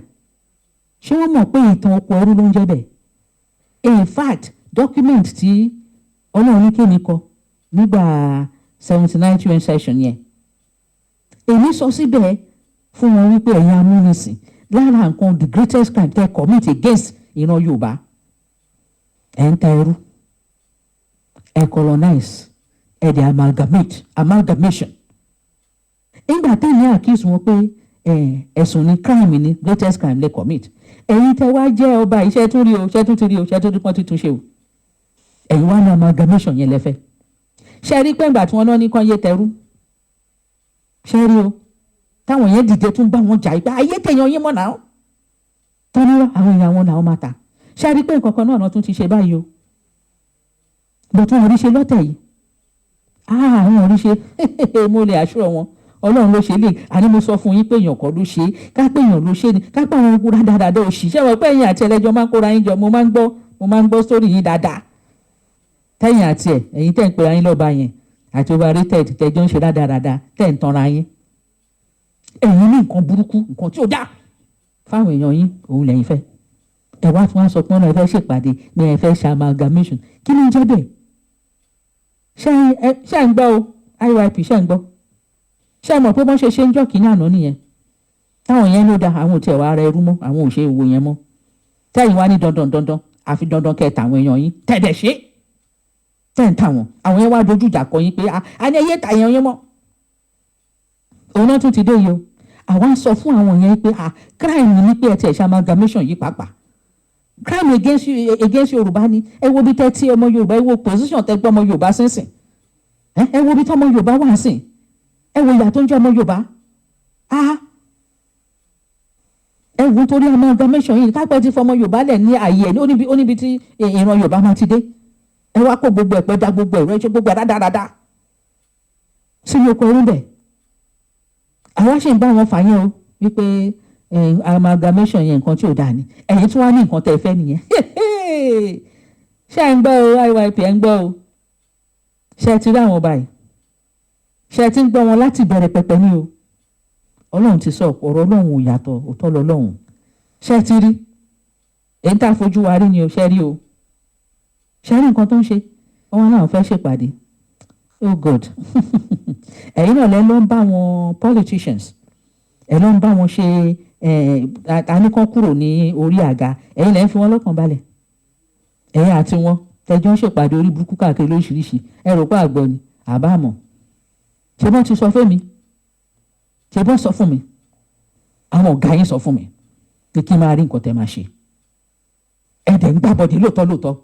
Ṣé wọ́n mọ̀ pé ìtàn oko ẹrú ló ń jẹ́ bẹ́ẹ̀? In fact, document tí Ọlọ́run ní kémi kọ nígbà 79 UN session yẹn, èmi sọ síbẹ̀ fún wọn wípé ẹ̀yin amúnisìn, lára nǹkan, the greatest crime tẹ́ commit against ìran Yorùbá, ẹ̀ ń ta ẹrú, ẹ̀ colonize, ẹ̀ dẹ̀ amalgamate, amalgamation. Nígbà tẹ́lẹ̀ accuse wọn pé ẹ̀sùn ní, crime ní, greatest crime lè commit. Ẹ̀yin tẹ́ wá jẹ́ ọba, iṣẹ́ tún rí o, iṣẹ́ tún ti rí o, iṣẹ́ tún ti pọ́n tuntun ṣe o. Ẹ̀yin wá ní amalgamation yẹn lẹ́fẹ̀ẹ́. Ṣe rí pé ìgbà tí wọ́n náà ní kán yé tẹrú, ṣe rí o, táwọn yẹn dìde tún bá wọn jà pé ayé tẹ̀yàn yín mọ̀ náà tó ní àwọn èèyàn wọn làwọn máa tà. Ṣe rí pé nǹkan kan náà tún ti ṣe báyìí o? Bó tún wọn rí ṣe lọ́tẹ̀ yìí, àwọn ò rí ṣe. Mo lè assure wọn, Ọlọ́run ló ṣe lè. Àní mo sọ fún yín pé èèyàn kọ́ ló ṣe é. Ká pé èèyàn ló ṣe ni, ká pé àwọn okùn dáadáa òṣìṣẹ́ wọn pé ẹ̀yin àti ẹlẹ́jọ́ máa ń kóra yín jọ. Mo máa ń gbọ́ sórí yín dáadáa, tẹ́yìn àti ẹ̀, ẹ̀yin tẹ́ ń pera yín lọ́ba yẹn àti overrated, tẹ́jọ́ ń ṣe dáadáa, tẹ́ ń tanra yín. Ẹ̀yin ní nǹkan burúkú, nǹkan tí ò dáa fáwọn èèyàn yín, òun lẹ́yìn fẹ́. Ẹ wá tún wá sọ pé wọn ẹ fẹ́ ṣèpàdé ní ẹ fẹ́ ṣe amalgamation. Kí ló ń jẹ́ bẹ́ẹ̀? Ṣé ń gbọ́ o, IYP? Ṣé ń gbọ́? Ṣé ẹ mọ̀ pé wọ́n ṣe ṣe ń jọ́ kínní àná nìyẹn, táwọn yẹn ló da àwọn ò tiẹ̀ wá ara ẹrú mọ́, àwọn ò ṣe òwò yẹn mọ́. Tẹ́yìn wá ní dandan dandan, àfi dandan kẹta àwọn èèyàn yín tẹ̀dẹ̀ ṣe tẹ́ ń tà wọ́n. Àwọn yẹn wá dojú ìjà kọ yín pé a ní ẹyẹ tà yẹn yẹn mọ́. Òun náà tún ti dé yìí o. Àwa ń sọ fún àwọn yẹn pé crime ní pé ẹ tiẹ̀ ṣe amalgamation yìí pàápàá, crime against Yorùbá ni. Ẹ wo bí tẹ́ tí ọmọ Yorùbá, ẹ wo position tẹ́ gbọ́ ọmọ Yorùbá sínsìn. Ẹ wo bí tọ́ ọmọ Yorùbá wà sìn. Ẹ wo ìyà tó ń jẹ́ ọmọ Yorùbá. Ẹ wo, torí amalgamation yìí, kápẹ́ ti fọmọ Yorùbá lẹ̀ ní ààyè ẹ̀, ó níbi tí ìran Yorùbá máa ti dé. Ẹ wá kó gbogbo ẹ̀pẹ́ da gbogbo ẹ̀rọ, ẹ ṣe gbogbo ẹ̀ rádaràda sínú oko ẹrú bẹ̀. Àwa ṣì ń bá wọn fà yẹn o, wípé amalgamation yẹn, nǹkan tí ò dáa ni. Ẹ̀yin tí wọ́n á ní nǹkan tẹ́ ẹ fẹ́ nìyẹn. Ṣé ẹ ń gbọ́ o, IYP? Ẹ ń gbọ́ o? Ṣé ẹ ti rí àwọn báyìí? Ṣé ẹ ti ń gbọ́ wọn láti bẹ̀rẹ̀ pẹpẹ ní o? Ọlọ́run ti sọ ọ̀rọ̀, Ọlọ́run ò yàtọ̀, òótọ́ lọ́lọ́run. Ṣé ẹ ti rí èyí tá a fojú wa rí ni o? Ṣé rí o? Ṣé rí nǹkan tó ń ṣe? Wọn náà fẹ́ ṣèpàdé. Oh God, ẹ̀yin náà lẹ́ ló ń bá wọn politicians, ẹ̀ ló ń bá wọn ṣe àníkàn kúrò ní orí àga. Ẹ̀yin lẹ́ ń fi wọ́n lọ́kàn balẹ̀. Ẹ̀yin àti wọn tẹjọ́ ń ṣèpàdé orí burúkú káàkiri lóríṣiríṣi. Ẹ rò pé àgbọ̀ ni àbámọ̀. Ṣé bọ́n ti sọ fún mi? Ṣé bọ́n sọ fún mi? Àwọn ọ̀gá yín sọ fún mi pé kí n máa rí nǹkan tẹ́ máa ṣe. Ẹ dẹ̀ ń gbàbọ̀dé lóòótọ́ lóòótọ́.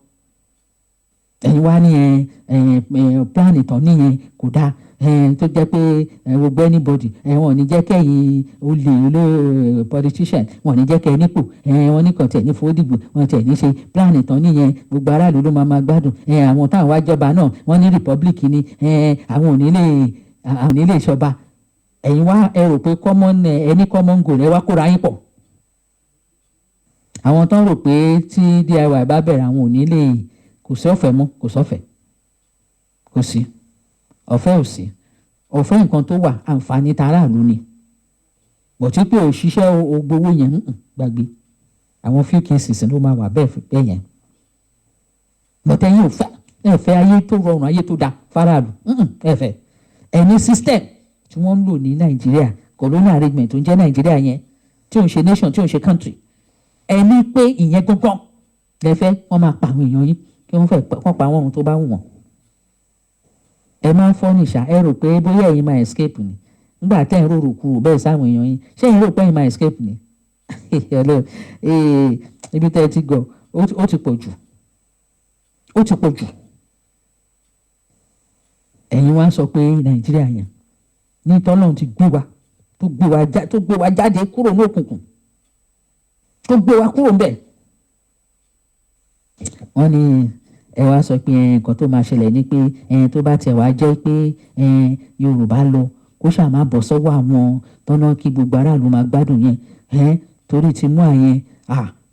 Ẹ̀yin wá ní ẹ ẹ plan ìtàn níyẹn kò dáa, ẹ tó jẹ́ pé ẹ gbogbo anybody ẹ, wọn ò ní jẹ́ kẹ́yìn olè olè politician, wọn ò ní jẹ́ kẹ́ ẹ nípò. Ẹ wọn ní kàn tẹ̀ ní fowódìgbò, wọn tẹ̀ ní ṣe plan ìtàn níyẹn, gbogbo aráàlú ló máa máa gbádùn. Ẹ àwọn táwọn wá jọba náà, wọ́n ní republic ni. Ẹ àwọn ò ní lè ṣọba. Ẹ̀yin wá ẹ rò pé common ẹ ní common goal, ẹ wá kóra yín pọ̀. Àwọn tó ń rò pé tí DIY bá bẹ̀rẹ̀, àwọn ò ní lè, kò sí ọ̀fẹ́ mọ́, kò sọ́fẹ́, kò sí ọ̀fẹ́, ò sí ọ̀fẹ́. Nǹkan tó wà, àǹfààní taráàlú ni bọ̀tí pé òṣìṣẹ́ o gbowó yẹn ń gbàgbé. Àwọn few cases ló máa wà bẹ́ẹ̀ bẹ́ẹ̀ yẹn. Bọ̀tẹ́ yín ò fẹ́, ẹ fẹ́ ayé tó rọrùn, ayé tó dáa faraàlú. Ẹ fẹ́ ẹni system tí wọ́n ń lò ní Nàìjíríà, colonial arrangement tó ń jẹ́ Nàìjíríà yẹn, tí ò ń ṣe nation, tí ò ń ṣe country. Ẹni pé ìyẹn gangan lẹ́fẹ́. Wọ́n máa pa àwọn èèyàn yín, kí wọ́n fẹ́ kọ́ pa àwọn ohun tó bá wù wọ́n. Ẹ máa ń fọ́ nìṣà. Ẹ rò pé bóyá ẹ̀yin máa escape ni nígbà tẹ́ ẹ̀ ń rorò kúrò bẹ́ẹ̀ sáwọn èèyàn yín. Ṣé ẹ̀yin rò pé ẹ̀yin máa escape ni? Ibi tẹ́ ẹ ti gọ̀, ó ti pọ̀ jù, ó ti pọ̀ jù. Ẹ̀yin wá sọ pé Nàìjíríà yẹn ní tọ́lọ́run ti gbé wa, tó gbé wa jáde kúrò ní òkùnkùn, tó gbé wa kúrò ńbẹ̀. Wọ́n ní ẹ wá sọ pé nǹkan tó máa ṣẹlẹ̀ ni pé tó bá tiẹ̀ wá jẹ́ pé Yorùbá lọ, kó ṣáà má bọ̀ sọ́wọ́ àwọn tọ́nà kí gbogbo aráàlú máa gbádùn yẹn, torí ti mú àyẹn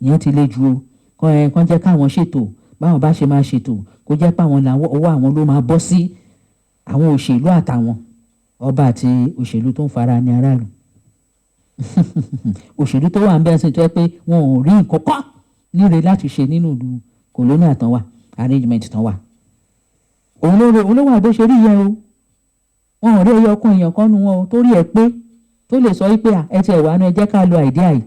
ìyẹn ti le ju o. Kàn jẹ́ káwọn ṣètò báwọn bá ṣe máa ṣètò, kó jẹ́ pé àwọn làwọn ọwọ́ àwọn ló máa bọ́ sí. Àwọn òṣèlú àtàwọn ọba àti òṣèlú tó ń fara ní aráàlú, òṣèlú tó wà ń bẹ́ẹ̀ sí, tó yẹ pé wọn ò rí nǹkan kan níre láti ṣe nínú ìlú colonial tán wà, arrangement tán wà. Òun ló wà bó ṣe rí yẹn o. Wọn ò rí ẹyọ ọkùnrin èèyàn kan nu wọn o torí ẹ pé tó lè sọ wípé, "À, ẹ tiẹ̀ wà nù, ẹ jẹ́ ká lo idea yìí,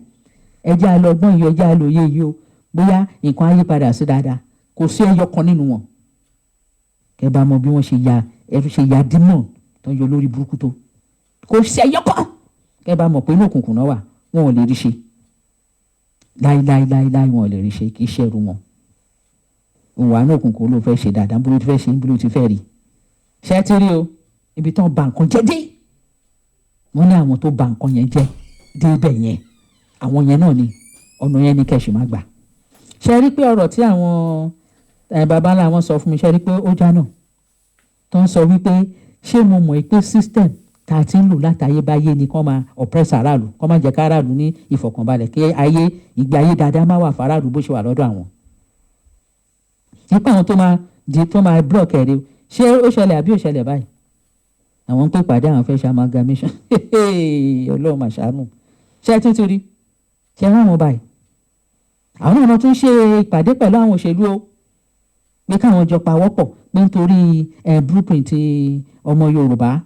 ẹ jẹ́ á lọ ọgbọ́n yìí, ẹ jẹ́ á lo òye yìí o, bóyá nǹkan á yí padà sí dáadáa." Kò sí ẹyọ kan nínú wọn. Kẹ bá mọ bí wọ́n ṣe ya ẹrú, ṣe ya demon tó ń yọ lórí burúkú tó, kò sí ẹyọ kan. Kẹ bá mọ̀ pé inú òkùnkùn náà wà, wọn ò lè rí ṣe láíláíláíláí, wọn ò lè rí ṣe. Kì í ṣẹrú wọn. Òun wà ní òkùnkùn ló fẹ́ ṣe dáadáa, bó ló ti fẹ́ ṣe, bó ló ti fẹ́ rí ṣé ti rí o. Ibi tán ba nǹkan jẹ́ dé, wọ́n ní àwọn tó ba nǹkan yẹn jẹ́ débẹ̀ yẹn, àwọn yẹn náà ni ọ̀nà yẹn ní kẹ̀sì má gbà. Ṣe rí pé ọ̀rọ̀ tí àwọn baba ńlá wọn sọ fún mi, ṣe rí pé ó já náà tó ń sọ wípé, ṣé mo mọ̀ pé system tá a ti ń lò látayébáyé ni kán máa oppress aráàlú, kán máa jẹ́ ká aráàlú ní ìfọ̀kànbalẹ̀, kí ayé ìgbé ayé dáadáa má wà fáráàlú bó ṣe wà lọ́dọ̀ àwọn, nípa àwọn tó máa di tó máa block ẹ̀ rí? Ṣé ó ṣẹlẹ̀ àbí ó ṣẹlẹ̀ báyìí? Àwọn ń pè pàdé, àwọn fẹ́ ṣe amalgamation. Ọlọ́run mà ṣàánú. Ṣé ẹ tún ti rí? Ṣé wọ́n wọn báyìí, àwọn náà tún ṣe ìpàdé pẹ̀lú àwọn òṣèlú o, pé káwọn jọ pawọ́pọ̀, pé nítorí blueprint ọmọ Yorùbá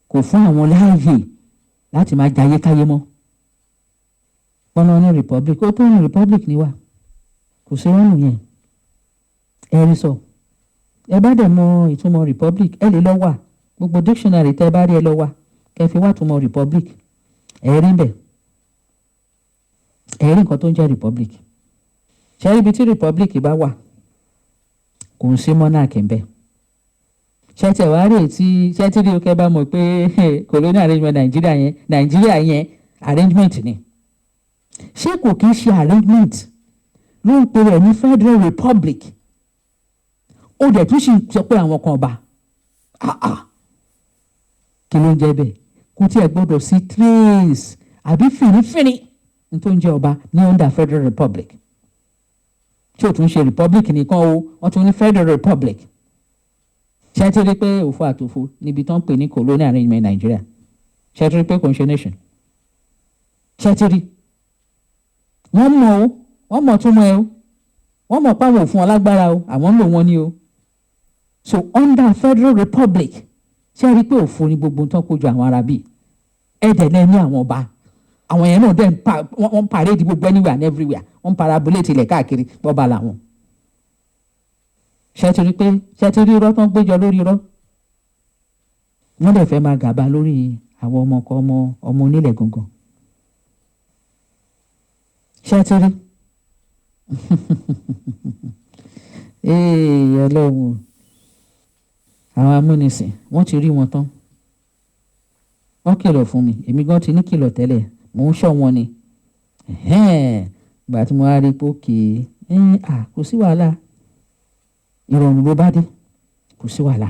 kò fún àwọn láàyè láti máa jayé káyé mọ́. Pọ́nà ní republic, ó tó ní republic ní wà, kò sí rọ́ọ̀nù yẹn. Ẹ rí sọ, ẹ bá dẹ̀ mọ ìtumọ̀ republic, ẹ lè lọ wà gbogbo dictionary tẹ́ bá rí, ẹ lọ wà kẹ́ fi wá túmọ̀ republic. Ẹ rí bẹ̀, ẹ rí nǹkan tó ń jẹ́ republic. Ṣe rí ibi tí republic bá wà, kò ń sí monarch ń bẹ. Ṣé tẹ̀ wá rí ètí? Ṣé tí rí o? Kẹ́ bá mọ̀ pé colonial arrangement Nàìjíríà yẹn, Nàìjíríà yẹn arrangement ni. Ṣé kò kí ń ṣe arrangement ló ń pe rẹ̀ ní Federal Republic? Ó dẹ̀ tún sì sọ pé àwọn kan ọba. Ah ah, kí ló ń jẹ́ bẹ́ẹ̀? Kò tí ẹ gbọ́dọ̀ sí trace àbí fìrífìrí ní tó ń jẹ́ ọba ní under Federal Republic, tí ò tún ṣe republic nìkan o, wọ́n tún ní Federal Republic. Ṣé ti rí pé òfo àtòfo níbi tó ń pè ní colonial arrangement Nigeria? Ṣé ti rí pé kò ń ṣe nation? Ṣé ti rí? Wọ́n mọ̀ o, wọ́n mọ̀ tún mọ̀ ẹ o, wọ́n mọ̀ pé àwọn òfin ọlágbára o, àwọn ń lò wọ́n ní o. So under Federal Republic, ṣé rí pé òfo ni gbogbo nǹkan kojú àwọn ará bíi ẹ̀ẹ́dẹ̀ náà ní àwọn ọba, àwọn yẹn náà dẹ̀ ń pa wọ́n ń parade gbogbo anywhere and everywhere, wọ́n ń perambulate ilẹ̀ káàkiri bọ́ba làwọn. Ṣé ti rí pé, ṣé ti rí irọ́ tó ń gbéjọ lórí irọ́? Wọ́n dẹ̀ fẹ́ máa gàba lórí àwọn ọmọ ọkọ ọmọ ọmọ onílẹ̀ gangan. Ṣé ti rí? Ee, Ọlọ́run, àwọn amúnisìn, wọ́n ti rí wọn tán. Wọ́n kìlọ̀ fún mi, èmi gan ti ní kìlọ̀ tẹ́lẹ̀, mò ń ṣọ́ wọn ni. Ìgbà tí mo wá rí i pé òkè, kò sí wàhálà, ìrọ̀rùn ló bá dé, kò sí wàhálà.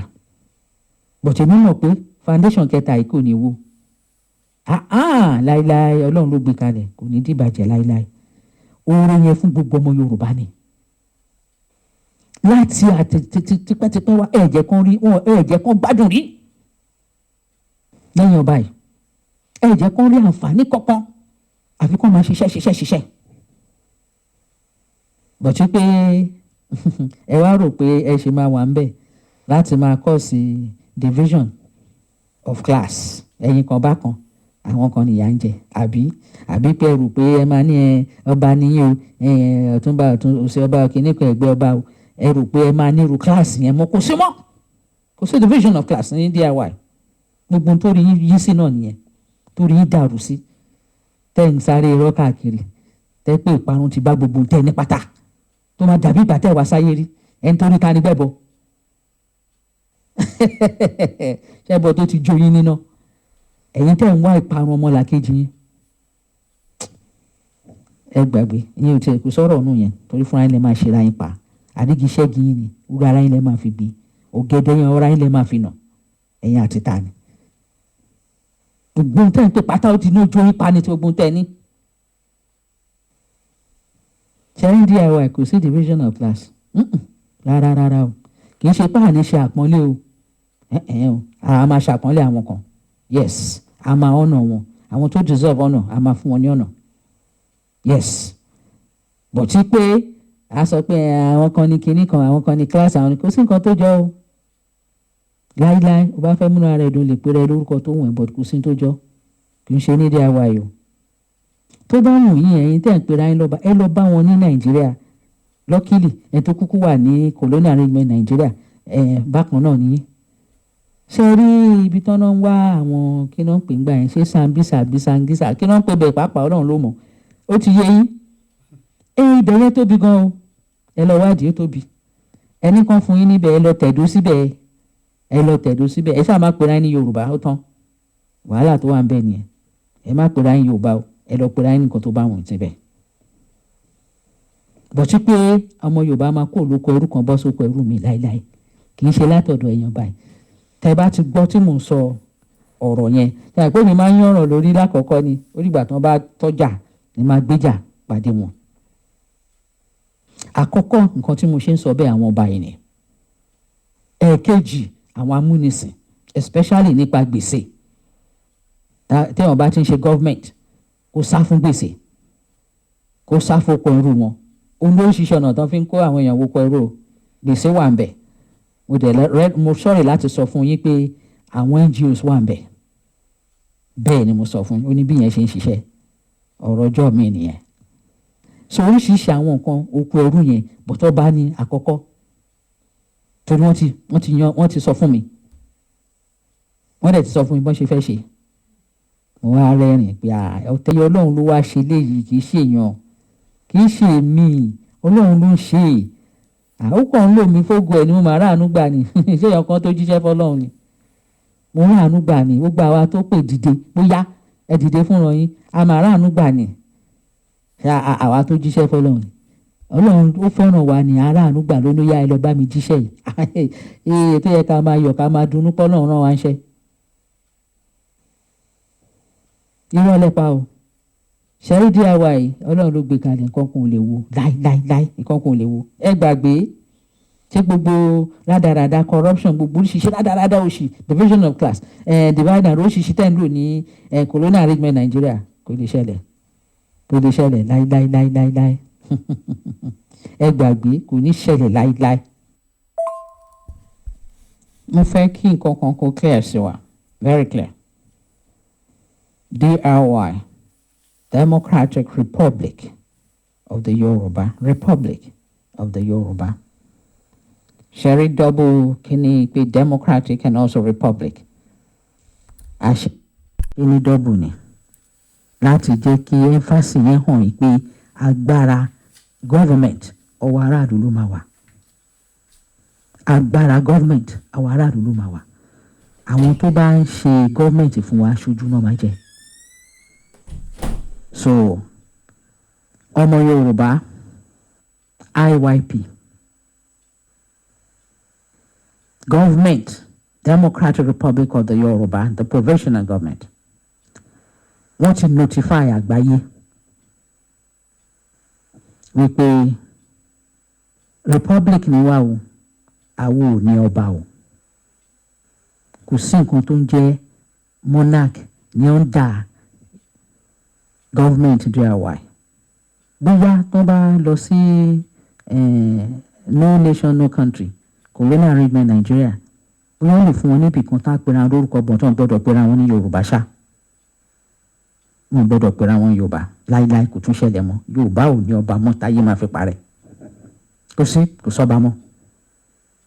But èmi mọ̀ pé foundation kẹta yìí kò ní wó láíláí. Ọlọ́run ló gbé kalẹ̀, kò ní dìbàjẹ́ láíláí. Oore yẹn fún gbogbo ọmọ Yorùbá ni láti àti tipẹ́tipẹ́ wá. Ẹ̀jẹ̀ kan rí wọn, ẹ̀jẹ̀ kan gbádùn rí lẹ́yìn ọba yìí, ẹ̀jẹ̀ kan rí àǹfààní kankan, àfi kó máa ṣiṣẹ́ ṣiṣẹ́ ṣiṣẹ́. But pé ẹ wá rò pé ẹ ṣe máa wà ń bẹ̀ láti máa cause division of class, ẹ̀yin kan bá kan, àwọn kan nìyà ń jẹ, àbí pé ẹ rò pé ẹ máa ní ẹ ọba níyìn o, ẹ ọ̀túnba, ọ̀tún òsì ọba, kìíní kan ẹgbẹ́ ọba o, ẹ rò pé ẹ máa ní irú class yẹn mọ́? Kò sí mọ́, kò sí division of class ní DIY. Gbogbo tó rí yí sí náà nìyẹn, tó rí yí dàrú sí, tẹ́ ń sáré irọ́ káàkiri, tẹ́ pé ìparun ti bá gbogbo tẹ́ ní pátá, tó máa dàbí ìgbà tẹ́ wá sáyé rí. Ẹni tó ní ta ni bẹ́ẹ̀ bọ́ ṣẹ́bọ̀ tó ti jó yín níná, ẹ̀yin tẹ́ ń wá ìparun ọmọlàkejì yín, ẹ gbàgbé ìyẹn, ò tiẹ̀ kò sọ̀rọ̀ ọ̀nù yẹn, torí fúnra yín lè máa ṣera yín pa. Àdígiṣẹ́gi yín ni wúrà, ara yín lè máa fi gbé ògèdè yẹn, ọ̀rá yín lè máa fi nà ẹ̀yin àti ta ni. Gbogbo tẹ́ ń pè pátá, ó ti ní ojú yín pa ni tí gbogbo tẹ́ ní. Ṣẹ́yìn DIY, kò sí division of class rárá rárá o. Kì í ṣe pé àní ṣe àpọ́nlé o. Ẹ ẹ o, a máa ṣàpọ́nlé àwọn kan. Yes, a máa honour wọn. Àwọn tó deserve honour, a máa fún wọn ní honour. Yes, but tí pé a sọ pé àwọn kan ní kinní kan, àwọn kan ní class, àwọn kò sí nǹkan tó jọ o. Láíláí, o bá fẹ́ múnú ara ẹ̀ dùn, lè pèrè lórúkọ tó wù ẹ́, but kò sí tó jọ. Kì í ṣe ní DIY o. Tó bá wù yín, ẹ̀yin tẹ̀ ń pera yín lọ́ba, ẹ lọ bá wọn ní Nàìjíríà. Luckily, ẹ tó kúkú wà ní colonial arrangement Nàìjíríà ẹ bákan náà ní. Ṣe rí ibi tán náà ń wá àwọn, kí náà ń pè ń gbà yẹn, ṣé Sambisa àbí Sangisa, kí náà ń pè bẹ́ẹ̀ pàápàá, Ọlọ́run ló mọ̀. Ó ti yé yín. Ẹ ibẹ̀ yẹn tóbi gan o. Ẹ lọ wádìí, ó tóbi. Ẹnì kan fún yín níbẹ̀, ẹ lọ tẹ̀dó síbẹ̀, ẹ lọ tẹ̀dó síbẹ̀. Ẹ ṣáà má pera yín ní Yorùbá, ó tán. Wàhálà tó wà ń bẹ̀ nìyẹn. Ẹ má pera yín Yorùbá o, ẹ lọ pera yín nǹkan tó bá wọn síbẹ̀. But tí pé ọmọ Yorùbá máa kó olóko ẹrú kan bọ́ sóko ẹrú mi, láéláé, kì í ṣe látọ̀dọ̀ èèyàn báyìí. Tẹ bá ti gbọ́ tí mò ń sọ ọ̀rọ̀ yẹn, ṣe àìpé mi máa ń yànràn lórí lákọ̀ọ́kọ́ ni. Ó dìgbà tí wọ́n bá tọ́jà ni máa gbéjà pàdé wọn. Àkọ́kọ́ nǹkan tí mo ṣe ń sọ bẹ́ẹ̀, àwọn ọba yìí ni. Ẹ̀ẹ̀kejì, àwọn amúnisìn, especially nípa gbèsè. Téèyàn bá ti ń ṣe government, kó sá fún gbèsè, kó sá fóko ẹrú wọn. Òun ló ń ṣiṣẹ́ ọ̀nà tán fi ń kó àwọn èèyàn wóko ẹrú o. Gbèsè wà ń bẹ̀. Mo dẹ̀ mo sorry láti sọ fún yín pé àwọn NGOs wà ń bẹ̀. Bẹ́ẹ̀ ni mo sọ fún yín. Ó ní bí yẹn ṣe ń ṣiṣẹ́, ọ̀rọ̀ ọjọ́ mi nìyẹn. So oríṣiríṣi àwọn nǹkan oko ẹrú yẹn, bọ̀tọ̀ bá ní àkọ́kọ́, torí wọ́n ti yan, wọ́n ti sọ fún mi, wọ́n dẹ̀ ti sọ fún mi bọ́n ṣe fẹ́ ṣe. Mo wá rẹ́rìn pé ọ̀tẹ̀ yìí, Ọlọ́run ló wá ṣe léyìí, kì í ṣe èèyàn, kì í ṣe èmi, Ọlọ́run ló ń ṣe é. Àókò ń lò mí fógo ẹ̀ ni. Mo máa ráàánú gbà ní. Ṣé èèyàn kan tó jíṣẹ́ fọlọ́run ni? Mo ráàánú gbà ní. Gbogbo àwa tó pè dìde, bóyá ẹ dìde fúnra yín, a máa ráàánú gbà ní. Àwa tó jíṣẹ́ fọlọ́run ni, Ọlọ́run ó fẹ́ràn wa ní aráàánú gbà ló ní yá, ẹ lọ bá mi jíṣẹ́ yìí. Ee, tó yẹ ká máa yọ̀, ká máa dunnú pọ́lọ́run rán wa ń ṣẹ́. Irọ́ lẹ́pa o. Ṣẹ́rí DIY, Ọlọ́run ló gbé kalẹ̀. Nǹkan kan ò lè wo láíláíláí, nǹkan kan ò lè wo. Ẹ gbàgbé. Ṣé gbogbo rádaràda, corruption, gbogbo oríṣiríṣi rádaràda, òṣì, division of class, divide and oríṣiríṣi tẹ́ ń lò ní colonial arrangement Nàìjíríà, kò lè ṣẹlẹ̀, kò lè ṣẹlẹ̀ láíláíláíláí. Ẹ gbàgbé, kò ní ṣẹlẹ̀ láíláí. Mo fẹ́ kí nǹkan kan kó clear sí wa, very clear. DRY, Democratic Republic of the Yoruba, Republic of the Yoruba. Ṣẹ́rí double kíní pé democratic and also republic. Àṣẹ kíní double ni láti jẹ́ kí emphasis yẹn hàn yìí pé agbára government, ọwọ́ aráàlú ló máa wà. Agbára government, ọwọ́ aráàlú ló máa wà. Àwọn tó bá ń ṣe government fún wa, aṣojú náà máa jẹ́. So ọmọ Yorùbá, IYP government, Democratic Republic of the Yoruba, the provisional government, wọ́n ti notify àgbáyé wípé republic ni wá o, àwo ò ní ọba o. Kò sí nǹkan tó ń jẹ́ monarch ní under government DRY. Bóyá tó bá lọ sí no nation, no country, colonial arrangement Nigeria, bóyá wọ́n lè fún wọn níbì kan tá a pera lórúkọ bọ̀, tó ń gbọ́dọ̀ pera wọn ní Yorùbá ṣá. Wọn gbọ́dọ̀ pera wọn Yorùbá láíláí. Kò tún ṣẹlẹ̀ mọ́. Yorùbá ò ní ọba mọ́ táyé máa fi parẹ́. Kò sí, kò sọ́ba mọ́,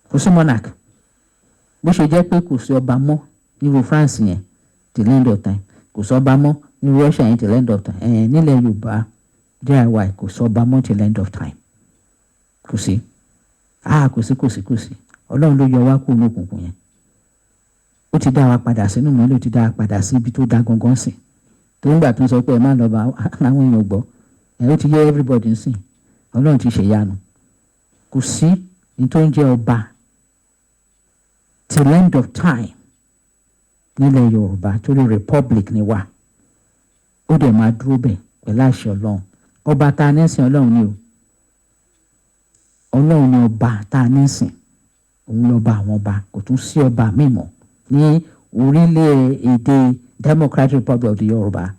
kò sí monarch. Bó ṣe jẹ́ pé kò sí ọba mọ́ nírú France yẹn till end of time, kò sọ́ba mọ́ ní Russia yẹn till end of time, nílẹ̀ Yorùbá DIY, kò sọ́ba mọ́ till end of time. Kò sí, ah, kò sí, kò sí, kò sí. Ọlọ́run ló yọ wá kúrò ní òkùnkùn yẹn. Ó ti dá wa padà sínú mọ́lẹ̀, ó ti dá wa padà sí ibi tó dá gangan sìn. Tó ń gbà tó ń sọ pé ẹ má lọ bá àwọn èèyàn gbọ́ ẹ, ó ti yé everybody ń sìn. Ọlọ́run ti ṣèyanu. Kò sí ní tó ń jẹ́ ọba till end of time nílẹ̀ Yorùbá, torí republic ni wá. Ó dẹ̀ máa dúró bẹ̀ pẹ̀lú àṣẹ Ọlọ́run. Ọba tá a ní sìn, Ọlọ́run ni o. Ọlọ́run ni ọba tá a ní sìn. Òun lọ́ba àwọn ọba. Kò tún sí ọba míì mọ́. Ní orílẹ̀-èdè Democratic Republic of the Yorùbá,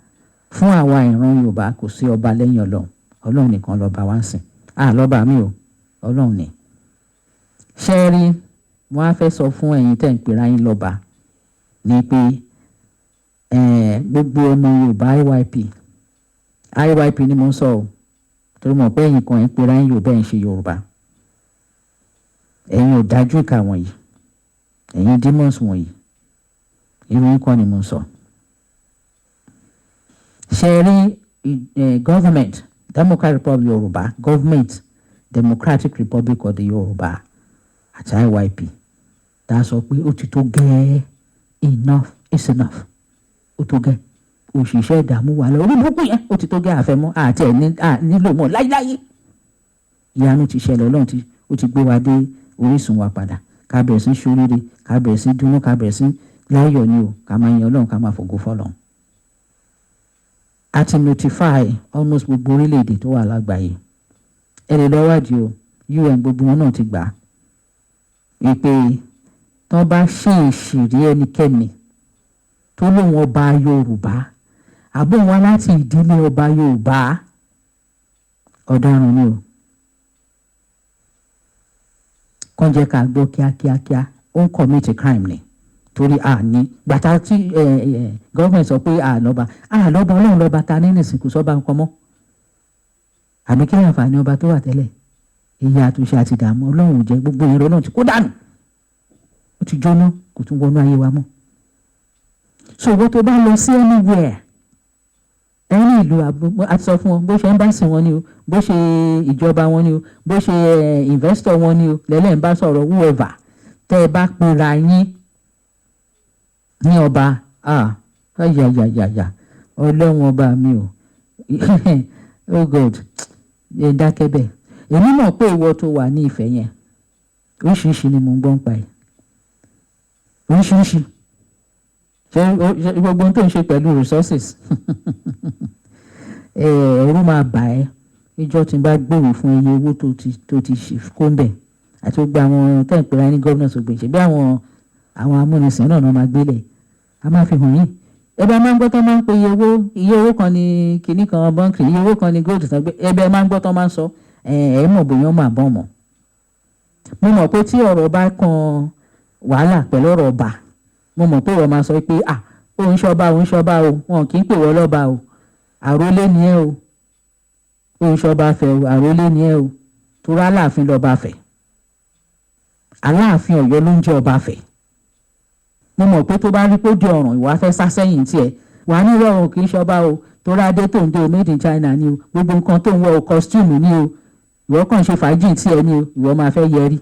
fún àwa ìran Yorùbá, kò sí ọba lẹ́yìn Ọlọ́run. Ọlọ́run nìkan lọ́ba wá ń sìn. À lọ́ba mi o, Ọlọ́run ni. Ṣé ẹ rí, wọ́n á fẹ́ sọ fún ẹ̀yin tẹ́ ń pera yín lọ́ba ni pé gbogbo ọmọ Yorùbá, IYP, IYP ni mo ń sọ o, torí mọ̀ pé ẹ̀yin kan ẹ̀ ń pera yín Yorùbá, ẹ̀ ń ṣe Yorùbá. Ẹ̀yin ò dájú ìkà wọ̀nyí, ẹ̀yin demons wọ̀nyí, irú yín kọ́ ni mo ń sọ. Ṣe rí, government Democratic Republic Yorùbá, government Democratic Republic of the Yorùbá àti IYP tá a sọ pé ó ti tó gẹ́ẹ́, enough is enough, ó tó gẹ́ẹ́. Òṣìṣẹ́ ìdààmú wà lọ orí burúkú yẹn, ó ti tó gẹ́ẹ́, àfẹ́mọ́ àti ẹ̀ nílò mọ́ láíláí. Ìyanu ti ṣẹlẹ̀. Ọlọ́run ti ó ti gbé wa dé orísun wa padà. Ká bẹ̀rẹ̀ sí ṣoríire, ká bẹ̀rẹ̀ sí dúnú, ká bẹ̀rẹ̀ sí láyọ̀ ni o, ká máa yan Ọlọ́run, ká máa fògo fọ́lọ́run. A ti notify almost gbogbo orílẹ̀-èdè tó wà lágbàáyé. Ẹ lè lọ wádìí o, UN, gbogbo wọn náà ti gbà á wípé tán bá ṣèèṣì rí ẹnikẹ́ni tó lóun ọba Yorùbá, àbò wá láti ìdílé ọba Yorùbá, ọ̀daràn ni o. Kàn jẹ́ ká gbọ́ kíákíákíá, ó ń commit crime ni, torí a ní gbàtà tí gọ́ọ̀mẹ̀ntì sọ pé a lọ́ba, a lọ́ba. Ọlọ́run lọ́ba ta ní nìsín, kò sọ́ba nǹkan mọ́. Àbí kí láǹfààní ọba tó wà tẹ́lẹ̀? Ìyà àtúnṣe àti ìdààmú, Ọlọ́run ò jẹ́. Gbogbo ìrọ̀ náà ti kó dànù, ó ti jóná, kò tún wọnú ayé wa mọ́. So owó tó bá lọ sí anywhere, ẹni ìlú, a ti sọ fún wọn, bó ṣe embassy wọn ni o, bó ṣe ìjọba wọn ni o, bó ṣe investor wọn ni o, lẹ́lẹ́ ń bá sọ̀rọ̀, whoever tẹ́ ẹ bá pera yín ní ọba, ayayayaya, Ọlọ́run ọba mi o, oh God, ẹ dákẹ́ bẹ́ẹ̀. Èmi mọ̀ pé ìwọ tó wà ní ìfẹ́ yẹn, oríṣiríṣi ni mò ń gbọ́ ń pa ẹ̀, oríṣiríṣi. Ṣé gbogbo ohun tó ń ṣe pẹ̀lú resources, ẹ̀rù máa bà ẹ́ níjọ́ tí n bá gbòòrò fún iye owó tó ti ṣe kó ń bẹ̀ àti gbogbo àwọn tẹ́ ń pera ní gómìnà sọ̀gbìn, ṣe bí àwọn amúnisìn náà máa gbélé, a máa fi hàn yín. Ẹ bá máa ń gbọ́ tó máa ń pe iye owó, iye owó kan ní kinní kan bọ́ǹkì, iye owó kan ní gold tán gbé. Ẹ bẹ́ẹ̀ máa ń gbọ́ tó máa ń sọ. Ẹ mọ̀ bóyá máa bọ̀ mọ̀. Mo mọ̀ pé tí ọ̀rọ̀ bá kan wàhálà pẹ̀lú ọ̀rọ̀ ọba, mo mọ̀ pé wọ́n máa sọ pé, "Ah, òun ṣọba, òun ṣọba o, wọn kì í pè wọ́n lọ́ba o, àrólé ni ẹ o, òun ṣọba fẹ́ o, àrólé ni ẹ o." Torí Aláàfin lọ́ba fẹ́, Aláàfin Ọ̀yọ́ ló ń jẹ́ ọba fẹ́. Mo mọ̀ pé tó bá rí pé ó di ọ̀ràn, ìwà fẹ́ sá sẹ́yìn tiẹ̀ wà ní ìrọ̀rùn, kì í ṣọba o, torí adé tó ń dé o, made in China ni o, gbogbo nǹkan tó ń wọ o, costume ni o, ìwọ kàn ṣe fàájì tiẹ̀ ni o. Ìwọ máa fẹ́ yẹrí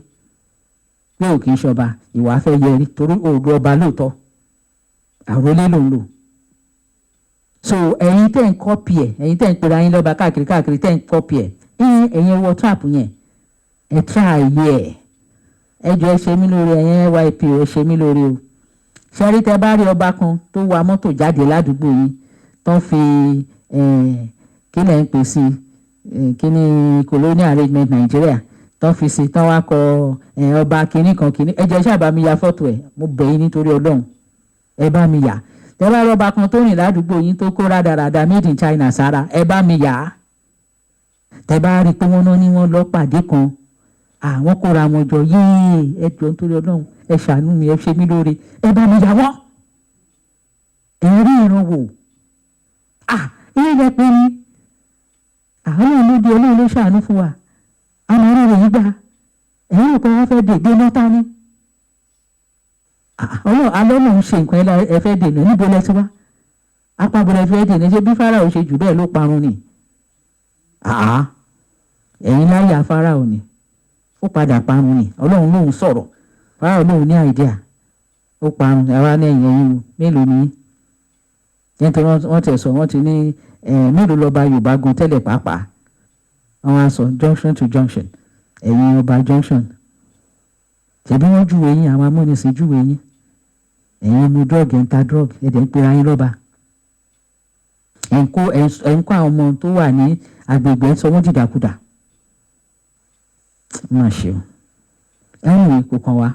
pé ò kì í ṣọba, ìwà fẹ́ yẹrí torí òòlù ọba lóòótọ́, àrólé ló ń lò. So ẹ̀yin tẹ́ ń copy ẹ̀, ẹ̀yin tẹ́ ń pera yín lọ́ba káàkiri káàkiri, tẹ́ ń copy ẹ̀, ẹ̀yin wọ trap yẹn, ẹ̀ try ẹ̀. Ẹ jọ, ẹ ṣe mí lóore, ẹ̀yin YP, ẹ ṣe mí lóore o. Ṣẹ́rí, tẹ́ bá rí ọba kan tó wa mọ́tò jáde ládùúgbò yìí, tó ń fi kí lẹ̀ ń pè sí, kí ni, colonial arrangement Nàìjíríà tó ń fi sí, tó wá kọ ọba kínní kan kínní, ẹ jẹ́ ṣáà bá mi ya fọ́tò ẹ̀. Mo bẹ̀ yín nítorí Ọlọ́run, ẹ bá mi yà. Tẹ́ bá rọ́ba kan tó rìn ládùúgbò yín, tó kó rádaràda made in China sára, ẹ bá mi yà á. Tẹ́ bá rí i pé wọ́n náà ní wọ́n lọ pàdé kan, àwọn kóra wọn jọ yéé, ẹ jọ, nítorí Ọlọ́run, ẹ ṣàánú mi, ẹ ṣe mí lóore, ẹ bá mi yà wọ́n. Ẹ rí ìran wò. À ilé ilẹ̀ pé ní àwọn náà ló di, Ọlọ́run ló ṣàánú fún wa, àwọn ọ̀rọ̀ rẹ̀ yìí gbà. Ẹ̀yìn rò pé wọ́n fẹ́ dèdè lọ́tà ni. Ọlọ́run alọ́ náà ń ṣe nǹkan, ẹ fẹ́ dènà. Níbo lẹ ti wá apá bo lẹ fẹ́ dènà? Ṣé bí Fáráò ṣe jù bẹ́ẹ̀ ló parun ni? Ẹ̀yin láyà Fáráò ni ó padà parun ni. Ọlọ́run lòun sọ̀rọ̀, Fáráò lòun ní idea, ó parun. Àwa ní ẹ̀yìn ẹ̀yìn mélòó ni nítorí wọ́n ti sọ, wọ́n ti ní mélòó lọ́ba Yorùbá gan tẹ́lẹ̀ pàápàá? Wọ́n á sọ junction to junction. Ẹ̀yin ọba junction, ṣebí wọ́n júwe yín, àwọn amúnisìn júwe yín. Ẹ̀yin mu drug, ẹ̀ ń ta drug, ẹ̀ dẹ̀ ń pera yín lọ́ba. Ẹ̀ ń kó àwọn ọmọ tó wà ní agbègbè, ẹ̀ ń sọ wọ́n dìdàkudà. Má ṣe o. Anyway, kò kàn wá.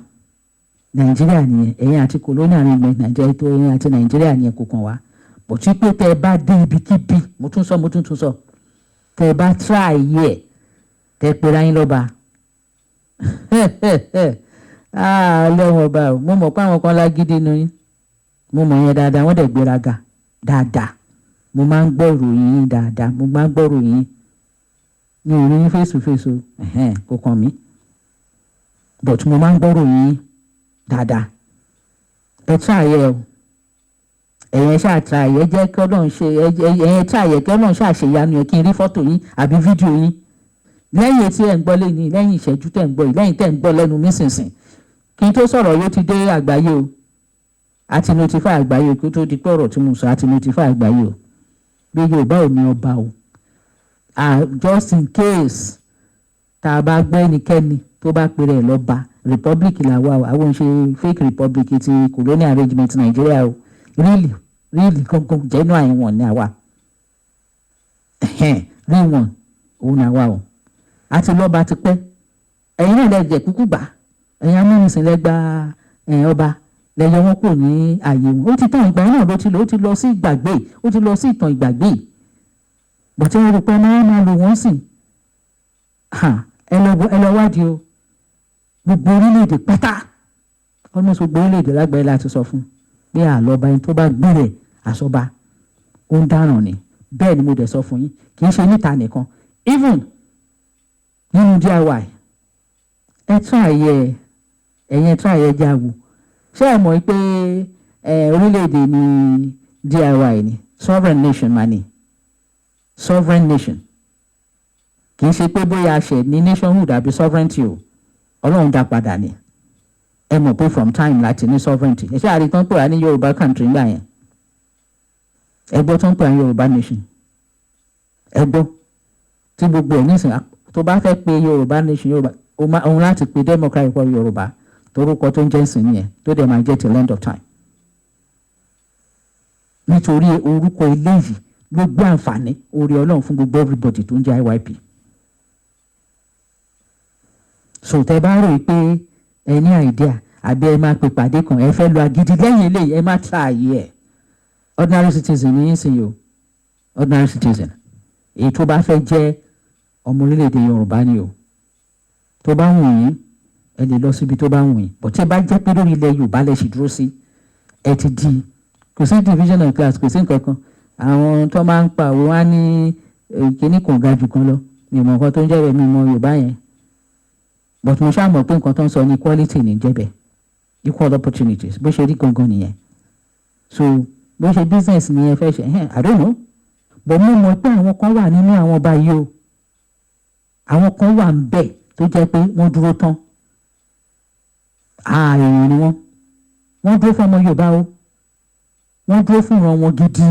Nàìjíríà nìyẹn. Ẹ̀yin àti colonial arrangement Nàìjíríà tó ẹ̀yin àti Nàìjíríà nìyẹn, kò kàn wá. But tí pé tẹ́ ẹ bá dé ibikíbi, mo tún sọ, mo tún tún sọ, tẹ́ ẹ bá try yẹ, tẹ́ ẹ pera yín lọ́ba, Ọlọ́run ọba o. Mo mọ̀ pé àwọn kan lágídí nu yín, mo mọ̀ yẹn dáadáa. Wọ́n dẹ̀ gbéraga dáadáa. Mo máa ń gbọ́ ìròyìn yín dáadáa, mo máa ń gbọ́ ìròyìn yín. Mi ò rí yín face to face o, kò kàn mí, but mo máa ń gbọ́ ìròyìn yín dáadáa. Ẹ try ẹ o, ẹ̀yẹn ṣáà try ẹ, jẹ́ kí Ọlọ́run ṣe ẹ̀yẹn try ẹ, kí Ọlọ́run ṣàṣeyanu ẹ, kí n rí fọ́tò yín àbí fídíò yín lẹ́yìn etí ẹ̀ ń gbọ́ lẹ́yìn, lẹ́yìn ìṣẹ́jú tẹ̀ ń gbọ́ yìí, lẹ́yìn tẹ̀ ń gbọ́ lẹ́nu mi sínsìn. Kí n tó sọ̀rọ̀, yóò ti dé àgbáyé o. A ti notify àgbáyé o. Kí ó tó di pé ọ̀rọ̀ tí mo sọ, a ti notify àgbáyé o bí Yorùbá ò ní ọba o. Ah, just in case tá a bá gbọ́ ẹnikẹ́ni tó bá pèrè ẹ̀ lọ́ba, republic làwa o. Àwọn ò ń ṣe fake republic ti colonial arrangement Nàìjíríà o. Really, really gangan, genuine one ni àwa. Real one òun ni àwa o. Àti lọ́ba ti pẹ́. Ẹ̀yin náà lẹ jẹ́ kúkú gbà. Ẹ̀yin amúnisìn lẹ gba ọba, lẹ yọ wọn kúrò ní ààyè wọn. Ó ti tán. Ìgbà náà ló ti lọ, ó ti lọ sí ìgbàgbé, ó ti lọ sí ìtàn ìgbàgbé. Bọ̀tí wọ́n rò pé ẹ máa lò wọ́n sìn. Ẹ lọ wádìí o. Gbogbo orílẹ̀-èdè pátá, almost gbogbo orílẹ̀-èdè lágbàáyé láti sọ fún pé àlọ́ba, ẹni tó bá gbé rẹ̀ àsọba, ó ń dáràn ni. Bẹ́ẹ̀ ni mo dẹ̀ sọ fún yín, kì í ṣe níta nìkan, even nínú DIY. Ẹ tún àyè ẹ̀yìn, ẹ tún àyè ẹja wò. Ṣé ẹ mọ̀ pé ẹ orílẹ̀-èdè ní DIY ni sovereign nation mà ní sovereign nation? Kì í ṣe pé bóyá a ṣẹ̀ ní nationhood àbí sovereignty o. Ọlọ́run dá padà ni. Ẹ mọ̀ pé from time láti ní sovereignty. Ẹ ṣe àrí tán pè wá ní Yorùbá country ńgbà yẹn. Ẹ gbọ́ tán pè wá ní Yorùbá nation. Ẹ gbọ́ tí gbogbo ẹ̀ nísìnyí, tó bá fẹ́ pe Yorùbá nation, Yorùbá, òun láti pe Democratic Republic Yorùbá, torúkọ tó ń jẹ́ ìsìn nìyẹn, tó dẹ̀ máa jẹ́ till end of time, nítorí orúkọ eléyìí ló gbé àǹfààní orí Ọlọ́run fún gbogbo everybody tó ń jẹ́ IYP. So tẹ bá rò pé ẹ ní idea àbí ẹ máa pe pàdé kan, ẹ fẹ́ lo agídí lẹ́yìn eléyìí, ẹ má try ẹ̀. Ordinary citizen ní yín sìn yìí o. Ordinary citizen èyí tó bá fẹ́ jẹ́ ọmọ orílẹ̀-èdè Yorùbá ni o. Tó bá wù yín, ẹ lè lọ síbi tó bá wù yín, but tí ẹ bá jẹ́ pé lórí ilẹ̀ Yorùbá lẹ ṣì dúró sí, ẹ ti di, kò sí division of class, kò sí nǹkan kan. Àwọn tó máa ń pa òwe wá ní kíní kan ga jù kan lọ, mi ò mọ nǹkan tó ń jẹ́ bẹ́ẹ̀, mi mọ Yorùbá yẹn, but mo ṣáà mọ̀ pé nǹkan tó ń sọ ní equality ní jẹ́ bẹ́ẹ̀, equal opportunities. Bó ṣe rí gangan nìyẹn. So bó ṣe business nìyẹn fẹ́ ṣe, I don't know, but mo mọ̀ pé àwọn kan wà nínú àwọn ọba yìí o. Àwọn kan wà ń bẹ̀ tó jẹ́ pé wọ́n dúró tán. Èèyàn ni wọ́n. Wọ́n dúró fún ọmọ Yorùbá o. Wọ́n dúró fún ìran wọn gidi.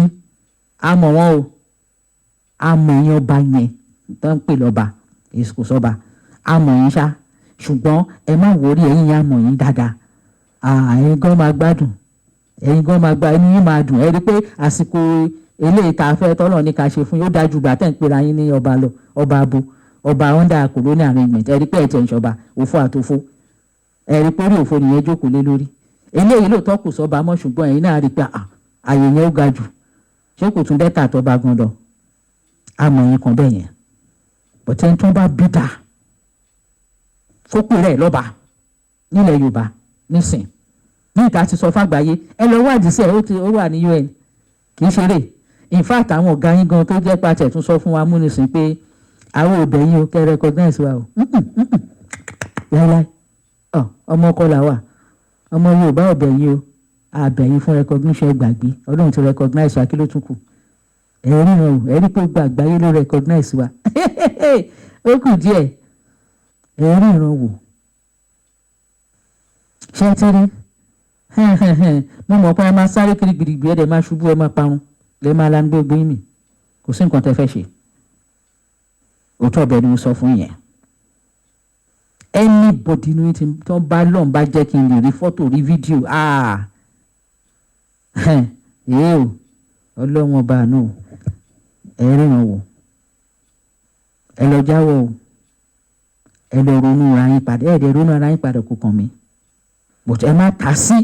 A mọ̀ wọ́n o. A mọ̀ ẹ̀yìn ọba yẹn tó ń pè lọ́ba, èsì kò sọ́ba. A mọ̀ yín ṣá, ṣùgbọ́n ẹ má wọrí. Ẹ̀yin yẹn, a mọ̀ yín dáadáa. Ẹ̀yin gan máa gbádùn, ẹ̀yin gan máa gba, inú yín máa dùn. Ẹ rí i pé àsìkò eléyìí tá a fẹ́ tọ́lọ̀ ní ká ṣe fún yín, ó dájú gbà tẹ̀ ń pera yín ní ọba lọ. Ọba abo, ọba under colonial arrangement, ẹ rí i pé ẹ̀ tẹ̀ ń ṣọba òfo àtòfo. Ẹ rí i pé orí òfo nìyẹn jókòó lé lórí. Eléyìí lóòótọ́ kò sọ́ba mọ́, ṣùgbọ́n ẹ̀yin náà rí i pé àyè yẹn ó ga jù. Ṣé kò tún better tọ́ba gan lọ? Àmọ́ yín kan bẹ́ẹ̀ yẹn, bọ̀tẹ́ tó bá bí dáa kókó rẹ̀ lọ́ba nílẹ̀ Yorùbá nísìn ní ìta ti sọ fàgbáyé, ẹ lọ wádìí sí ẹ. Ó ti ó wà ní UN, kì í ṣeré. In fact, àwọn ọ̀gá yín gan tó jẹ́ pàtẹ tún sọ fún wa múnisìn pé àwọn òbẹ̀ yín o, kẹ́ recognize wa o. Láíláí, ọmọ ọkọ là wà. Ọmọ Yorùbá ọ̀bẹ̀ yín o, àbẹ̀ yín fún recognition. Gbàgbé, Ọlọ́run ti recognize wa. Kí ló tún kù? Ẹ rí wọn o, ẹ rí pé gbogbo àgbáyé ló recognize wa. Ó kù díẹ̀, ẹ rí ìran wò. Ṣé ti rí? Mo mọ̀ pé ẹ máa sáré kiri gbìdìgbì, ẹ dẹ̀ máa ṣubú, ẹ máa parun, lè máa lanu gbogbo yín mì. Kò sí nǹkan tẹ́ fẹ́ ṣe. Òótọ́ ọbẹ̀ ni mo sọ fún yẹn. Anybody ní tí tó bá lọ́n bá jẹ́ kí n lè rí fọ́tò, rí fídíò, ah, èé o, Ọlọ́run ọba àánú, ẹ ríran wò. Ẹ lọ jáwọ́ o. Ẹ lọ ronú ara yín padà. Ẹ dẹ̀ ronú ara yín padà, kò kàn mí. But ẹ má ta sí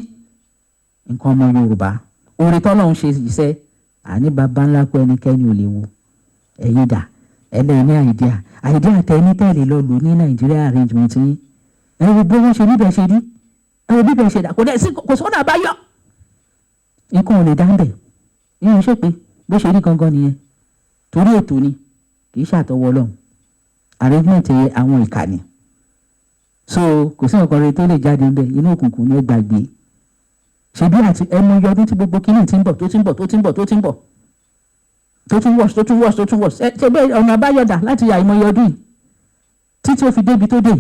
nǹkan ọmọ Yorùbá. Oore tọ́lọ́run ṣe iṣẹ́ àní baba ńlá kó ẹnikẹ́ni ò lè wo. Ẹ̀yin dà, ẹlẹ́yìn ní idea, idea tẹ ní tẹ̀lé lọ lò ní Nàìjíríà arrangement yín. Ẹ wo bí wọ́n ṣe níbẹ̀ ṣe rí, ẹ wo bíbẹ̀ ṣe dà, kò dẹ̀ sí, kò sọ́nà àbáyọ. Nǹkan ò lè dá ń bẹ̀ yín ṣe pé bó ṣe rí gangan nìyẹn, torí ètò ni, kì í ṣàtọwọ́ Ọlọ́run. Arrangement àwọn ìkà ni. So kò sí nǹkan rere tó lè jáde ńbẹ̀. Inú òkùnkùn ni, ẹ gbàgbé. Ṣebí àti ẹnu iye ọdún tí gbogbo kínní ti ń bọ̀, tó ti ń bọ̀, tó ti ń bọ̀, tó ti ń bọ̀, tó tún wọ̀ṣ, tó tún wọ̀ṣ, tó tún wọ̀ṣ. Ẹ ṣe bẹ́ẹ̀, ọ̀nà àbáyọ̀dà láti àìmọye ọdún yìí títí ó fi dé ibi tó dé,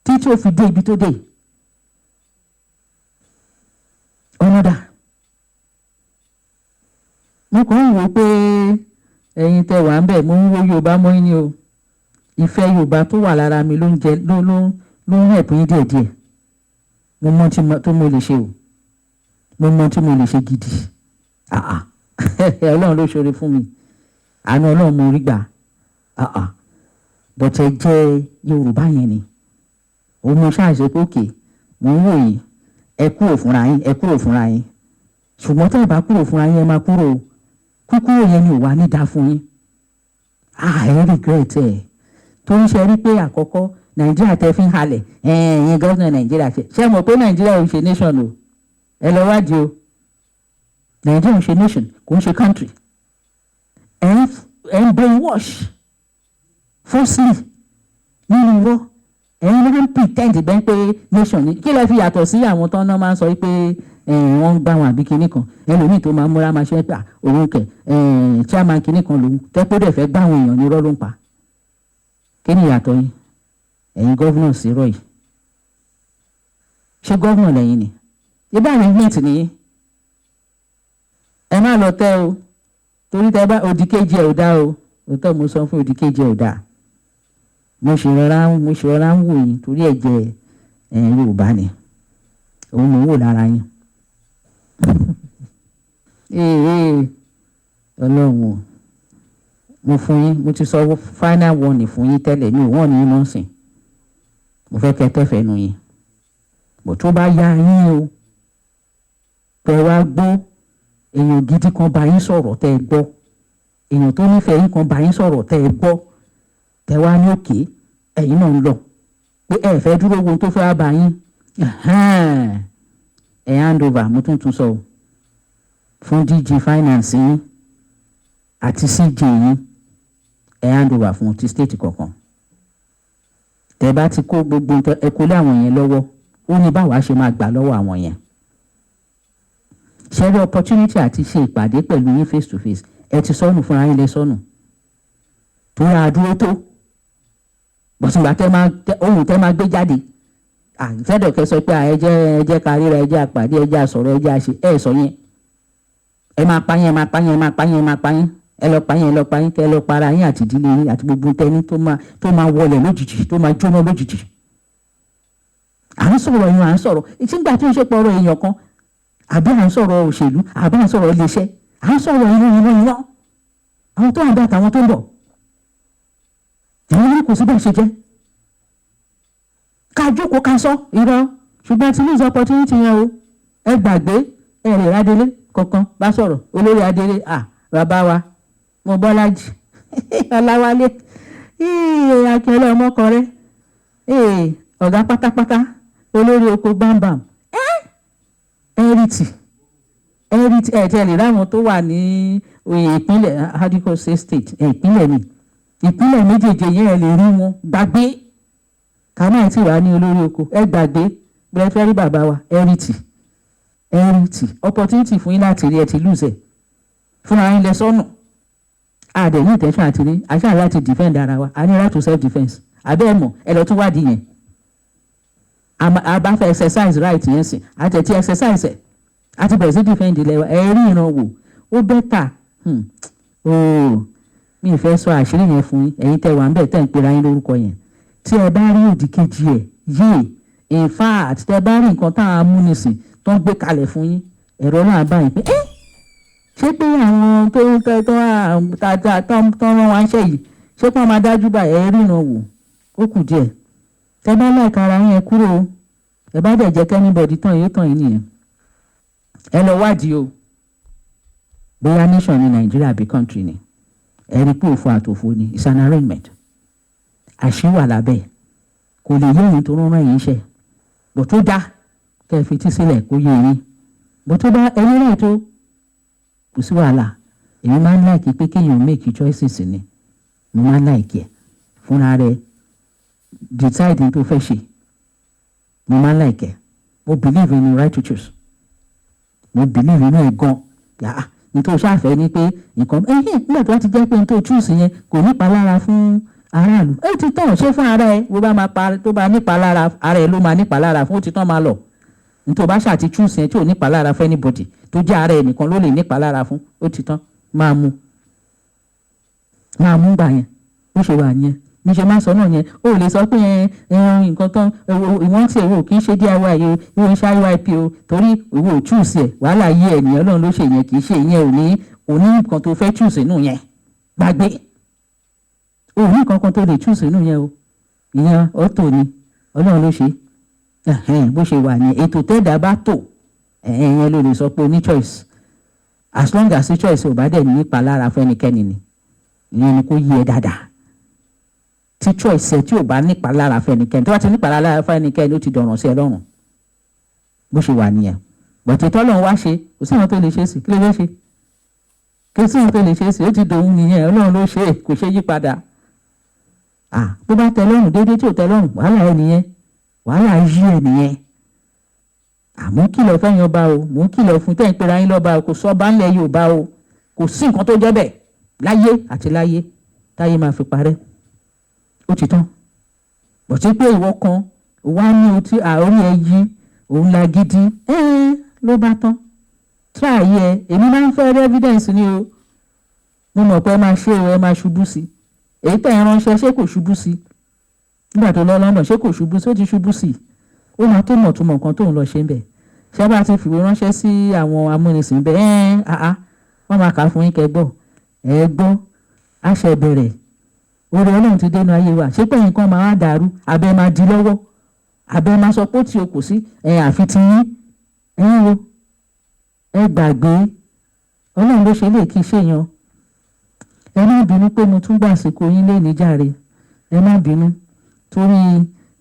títí ó fi dé ibi tó dé, ọ̀nà dà? Mo kàn ń wò ó pé ẹ̀yin tẹ wà ń bẹ̀, mo ń wo Yorùbá mọ́ yín ni o. Ìfẹ́ Yorùbá tó wà lára mi ló ń jẹ ló ń help yín díẹ̀díẹ̀. Mo mọ tí tó mo lè ṣe o, mo mọ tí mo lè ṣe gidi. Ah ah, Ọlọ́run ló ṣoore fún mi, àánú Ọlọ́run mo rí gbà. Ah ah, but ẹ jẹ́ Yorùbá yẹn ni òun. Mo ṣáà ṣe pé òkè mo ń wò yín. Ẹ kúrò fúnra yín, ẹ kúrò fúnra yín. Ṣùgbọ́n tẹ́ ẹ bá kúrò fúnra yín, ẹ máa kúrò o. Kúkúrò yẹn ni ò wá ní dáa fún yín. Ah, ẹ regret ẹ, torí ṣe rí pé àkọ́kọ́ Nàìjíríà tẹ fi ń halẹ̀, ẹ̀yin governor Nàìjíríà, ṣe mọ̀ pé Nàìjíríà ò ń ṣe nation o? Ẹ lọ wádìí o. Nàìjíríà ò ń ṣe nation, kò ń ṣe country. Ẹ ń brainwash falsely nínú irọ́. Ẹ̀yin ló ń pretend bẹ́ẹ̀ pé nation ni. Kí lẹ fi yàtọ̀ sí àwọn tó ń náà máa ń sọ pé wọ́n ń gbá wọn àbí kinní kan? Ẹlòmíì tó máa ń múra máa ṣe pé òun kẹ̀ chairman kinní kan lòun tẹ́pọ́ dẹ̀ fẹ́ gbá àwọn èèyàn ní irọ́ ló ń pa. Kí ni ìyàtọ̀ yín, ẹ̀yin governor, sí irọ́ yìí? Ṣé governor lẹ́yìn ni? Ibà arrangement nìyí. Ẹ má lọ tẹ́ o, torí tẹ́ bá òdì kejì ẹ̀ ò dá o. Òótọ́ mo sọ fún, òdì kejì ẹ̀ ò dá. Mo ṣe rọra ń wò yín torí ẹ̀jẹ̀ ẹ̀ Yorùbá ni òun mò ń wò lára yín. Ee, Ọlọ́run o! Mo fún yín, mo ti sọ final warning fún yín tẹ́lẹ̀. Mi ò wọ́n ní yín mọ́ sìn. Mo fẹ́ kẹ́ tẹ́fẹ̀ẹ́ nu yín bọ̀. Tó bá yá yín o, tẹ́ wá gbọ́ èèyàn gidi kan bá yín sọ̀rọ̀, tẹ́ ẹ gbọ́ èèyàn tó nífẹ̀ẹ́ yín kan bá yín sọ̀rọ̀, tẹ́ ẹ gbọ́, tẹ́ wá ní òkè ẹ̀yin náà ń lọ pé ẹ fẹ́ dúró wo tó fẹ́ wá bá yín, ẹ hand over. Mo tún tún sọ o fún DG Finance yín àti CJ yín, ẹ hand over fún ti state kọ̀ọ̀kan. Tẹ́ bá ti kó gbogbo ẹ kó lé àwọn yẹn lọ́wọ́, ó ní báwa ṣe máa gbà lọ́wọ́ àwọn yẹn. Ṣe rí opportunity àti ṣe ìpàdé pẹ̀lú yín face to face, ẹ ti sọnù fúnra yín, lẹ sọnù tó yà á dúró tó bọ̀sùngbà tẹ́ máa ohun tẹ́ máa gbé jáde àfẹ́dọ̀kẹ́ sọ pé ẹ jẹ́ ká ríra, ẹ jẹ́ àpàdé, ẹ jẹ́ àsọ̀rọ̀, ẹ jẹ́ àṣe. Ẹ sọ yẹn, ẹ máa pa yín, ẹ máa pa yín, ẹ máa pa yín, ẹ máa pa yín, ẹ lọ pa yín, ẹ lọ pa yín, kẹ lọ para yín àti ìdílé yín àti gbogbo tẹni tó máa wọlé lójijì, tó máa jóná lójijì. À ń sọ̀rọ̀ yín, à ń sọ̀rọ̀ ìtìgbà tí ń ṣe pọ̀ ọ̀rọ̀ èèyàn kan, àbí à ń sọ̀rọ̀ òṣèlú, àbí à ń sọ̀rọ̀ iléeṣẹ́, à ń sọ̀rọ̀ inú inú iná, àwọn tó wà ń bẹ àtàwọn tó ń bọ̀. Àwọn orí kò sí bẹ́ẹ̀ ṣe jẹ́ ká jókòó ká sọ irọ́. Ṣùgbọ́n tí lose opportunity yẹn o, ẹ gbàgbé. Ẹ lè rádélé kankan bá sọ̀rọ̀. Olórí adélé, à bàbá wa, mo Bọ́lájì Ọláwálé Akínọlá ọmọkọrẹ, ọ̀gá pátápátá, olórí oko bámbàm, ẹrìtì ẹrìtì ẹ tẹ́ lè ráwọn tó wà ní ìpínlẹ̀ hadiko state, ìpínlẹ̀ ni, ìpínlẹ̀ méjèèjì yẹn, ẹ lè rí wọn. Gbàgbé kàmáà tí wàá ní olórí oko, ẹ gbàgbé. Bẹ́ẹ̀ fẹ́ rí bàbá wa ẹrìtì ẹrìtì, opportunity fún yín láti rí, ẹ ti lose ẹ fúnra yín, lẹ sọ́nù. Àdẹ̀ ní intention àti rí àṣà láti defend ara wa. A ní right to self defence, àbẹ́ ẹ̀ mọ̀? Ẹ lọ tún wádìí yẹn. A bá fẹ́ exercise right yẹn sìn, àtẹ̀tí exercise ẹ̀, àti bẹ̀rẹ̀ sí defend ilẹ̀ wa. Ẹ rí ìran wò ó better. Ooo, mi ì fẹ́ sọ àṣírí yẹn fún yín. Ẹ̀yin tẹ́ wà ń bẹ̀, tẹ́ ń pera yín lórúkọ yẹn, tí ẹ bá rí òdì kejì ẹ̀ yéè, in fact, tẹ́ bá rí nǹkan tá a múnisìn tó ń gbé kalẹ̀ fún yín, ẹ̀rọ náà bá yín pé ẹ́ ṣé pé àwọn tó tó tó tó rán wa ń ṣe yìí, ṣé pé wọ́n máa dájú báyìí? Ẹ ríran wò ó kù díẹ̀. Tẹ́ bá láìka ara yín, ẹ kúrò o. Ẹ bá dẹ̀ jẹ́ k'anybody tàn yín, tàn yín nìyẹn. Ẹ lọ wádìí o, bóyá nation ní Nàìjíríà àbí country ni. Ẹ rí pé òfo àtòfo ni. It's an arrangement. Àṣírí wà lábẹ́, kò lè yé yín tó rán yín iṣẹ́ bó tó dá kẹ́ ẹ fi tí sílẹ̀ kó yé yín bó tó bá ẹni rẹ̀ tó kò sí wàhálà. Èmi máa ń like pé kéèyàn make choices ni. Mo máa ń like ẹ̀ fúnra rẹ̀ decide tó fẹ́ ṣe. Mo máa ń like ẹ̀. Mo believe in the right to choose. Mo believe inú ẹ̀ gan. Yàrá nítorí ṣáfẹ́ ni pé nǹkan ẹ̀hìn nígbà tó bá ti jẹ́ pé n tó choose yẹn kò nípa lára fún aráàlú, ẹ ti tán ṣé fún ara ẹ. Bó bá máa pa tó bá nípa lára ara ẹ ló máa nípa lára fún, ó ti tán, máa lọ. Nítorí bá ṣáà ti choose yẹn tí ò nípa lára fún anybody, tó jẹ́ ara ẹ nìkan ló lè nípa lára fún, ó ti tán, máa mú, máa mú gbà yẹn. Bó ṣe wà yẹn, bí ṣe máa sọ náà yẹn, ó lè sọ pé ẹ ẹ nǹkan tán ìwọ́n tí ìwọ kì í ṣe DIY o, ìwọ ń ṣe IYP o, torí ìwọ ò choose ẹ̀. Wàhálà yí ẹ̀ nìyẹn. Ọlọ́run ló ṣe yẹn, kì í ṣe ìyẹn. Ò ní ò ní nǹkan tó fẹ́ choose inú yẹn. Gbàgbé, ò ní nǹkan kan tó lè choose inú yẹn o. Ìyẹn ọ̀tọ̀ ni, Ọlọ́run ló ṣe. Bó ṣe wà ní ètò tẹ́ẹ̀dá bá tò, ẹ̀yẹn ló lè sọ pé o ní choice, as long as the choice ò bá dẹ̀ ní ìpalára fún ẹnikẹ́ni ni. Ìyẹn ni kó yé ẹ dáadáa. Tí choice ẹ tí ò bá nípalára fún ẹnikẹ́ni, tó bá ti nípalára fún ẹnikẹ́ni, ó ti dọ̀ràn sí ẹ lọ́rùn. Bó ṣe wà nìyẹn. Bọ̀tí tọ́lọ́run wá ṣe, kò sí àwọn tó lè ṣe sí. Kí ló fẹ́ ṣe? Kò sí àwọn tó lè ṣe sí. Ó ti dòun nìyẹn. Ọlọ́run ló ṣe é, kò ṣe yí padà. Bó bá tẹ́ lọ́rùn déédéé, tí ò tẹ́ lọ́rùn, wàhálà ẹ nìyẹn, wàhálà yí ẹ nìyẹn. Àmọ́ kìlọ̀ fẹ́yìn ọba o, mò ń kìlọ̀ fún tẹ́ ń pera yín lọ́ba o. Kò sọ́ba ńlẹ̀ Yorùbá o. Kò sí nǹkan tó jẹ́ bẹ́ẹ̀ láyé àti láyé táyé máa fi parẹ́. Ó ti tán. Bọ̀tí pé ìwọ kan wá ní o tí àórí ẹ yí òun la gidi ẹ́ẹ́ ló bá tán, try ẹ. Èmi máa ń fẹ́ rí evidence ni o. Mo mọ̀ pé ẹ máa ṣe o, ẹ máa ṣubú sí i. Èyí tẹ̀ ẹ ránṣẹ́, ṣé kò ṣubú sí i nígbà tó lọ London? Ṣé kò ṣubú sí? Ó ti ṣubú sí i. Ó máa tó mọ̀ tó mọ̀ nǹkan tó ń lọ ṣe ń bẹ̀. Ṣé bá ti fìwé ránṣẹ́ sí àwọn amúnisìn bẹ́ẹ̀ ẹ́ àá, wọ́n máa kà á fún yín kẹ́ gbọ́. Ẹ gbọ́, àṣẹ bẹ̀rẹ̀. Orí Ọlọ́run ti dénú ayé wa. Ṣé pé nǹkan máa wá dàrú, abẹ́ máa di lọ́wọ́, abẹ́ máa sọ pé ó ti o kò sí ẹ̀, àfi ti yín ẹ̀yin wo? Ẹ gbàgbé, Ọlọ́run ló ṣe lè kí ṣe yan. Ẹ má bínú pé mo tún gbà àsìkò yín lé níjàre. Ẹ má bínú, torí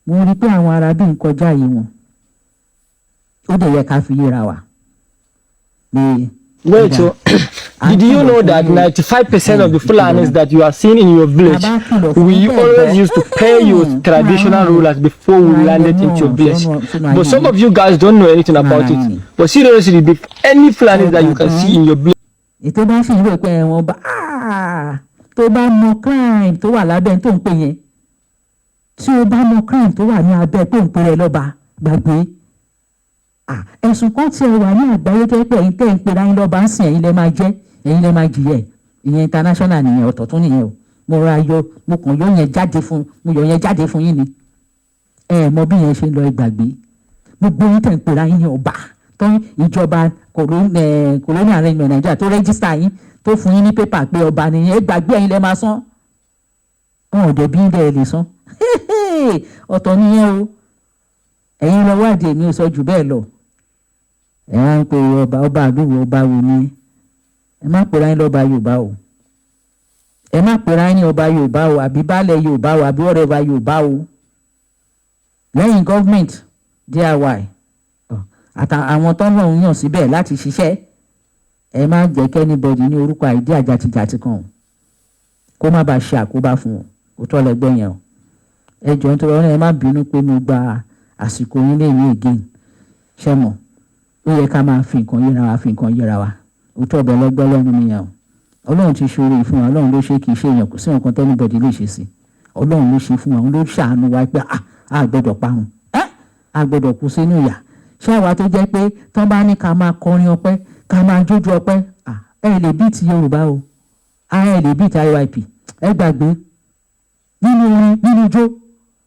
mo rí pé àwọn arábí ń kọjá yìí wọn, ó dẹ̀ yẹ ká fi yéra wa pé. Wait, so did you know that 95% of the Fulanis that you are seeing in your village, we always used to pay you traditional rulers before we landed into your village? But some of you guys don't know anything about it. But seriously, any Fulanis that you can see in your village, Ètò bá sì ń rò pé ẹ̀wọ̀n bá tó bá mọ crime tó wà lábẹ́ tó ń pè yẹn, tí o bá mọ crime tó wà ní abẹ́ tó ń pè rẹ lọ́ba, gbàgbé. Ẹ̀sùn kan tiẹ̀ wà ní àgbáyé tó yẹ pé ẹ̀yin tẹ́ ń pera yín lọ́ba ń sìn, ẹ̀yin lẹ́ máa jẹ́, ẹ̀yin lẹ́ máa jìyẹ. Ìyẹn international nìyẹn, ọ̀tọ̀ tún nìyẹn o. Mo ra yọ, mo kàn yọ yẹn jáde fún, mo yọ yẹn jáde fún yín ni. Ẹ mọ bí yẹn ṣe ń lọ. Ẹ gbàgbé, gbogbo yín tẹ̀ ń pera yín ní ọba tó ìjọba colonial arrangement Nàìjíríà tó register yín, tó fún yín ní paper pé ọba nìyẹn, ẹ gbàgbé, ẹ̀yin lẹ́ máa san. Wọn ò dẹ̀ bí ń dẹ̀ lè san. Ọ̀tọ̀ nìyẹn o. Ẹ̀yin lọ wádìí, èmi ò sọ jù bẹ́ẹ̀ lọ. Ẹ wá ń pe ọba, ọba àdúgbò, ọba wo ni? Ẹ má pera yín lọ́ba Yorùbá o. Ẹ má pera yín ní ọba Yorùbá o, àbí baálẹ̀ Yorùbá o, àbí whatever Yorùbá o. Lẹ́yìn government DIY àtà àwọn tó ń lọ́hùn yàn síbẹ̀ láti ṣiṣẹ́, ẹ má jẹ́ k'anybody ní orúkọ àìdí àjàtìjàtì kan o, kó má bàa ṣe àkóbá fún o. Òótọ́ lẹgbẹ́ yẹn o. Ẹ jọ̀ọ́, nítorí Ọlọ́run, ẹ má bínú pé mo gba àsìkò yín lè ní again. Ṣé mọ̀ ó yẹ ká máa fi nǹkan yéra wa, fi nǹkan yéra wa. Òótọ́ ọbẹ̀ lọ́gbọ́ lẹ́nu mi yẹn o. Ọlọ́run ti ṣoore fún wa. Ọlọ́run ló ṣe, kì í ṣe èèyàn. Kò sí nǹkan t'anybody lè ṣe sí. Ọlọ́run ló ṣe fún wa, òun ló ṣàánú wa pé a gbọ́dọ̀ parun, a gbọ́dọ̀ kú sínú ìyà. Ṣé àwa tó jẹ́ pé tán bá ní ká máa kọrin ọpẹ́, ká máa jójú ọpẹ́, ẹ lè bí ti Yorùbá o, ẹ lè bí ti IYP. Ẹ gbàgbé, nínú orin, nínú ijó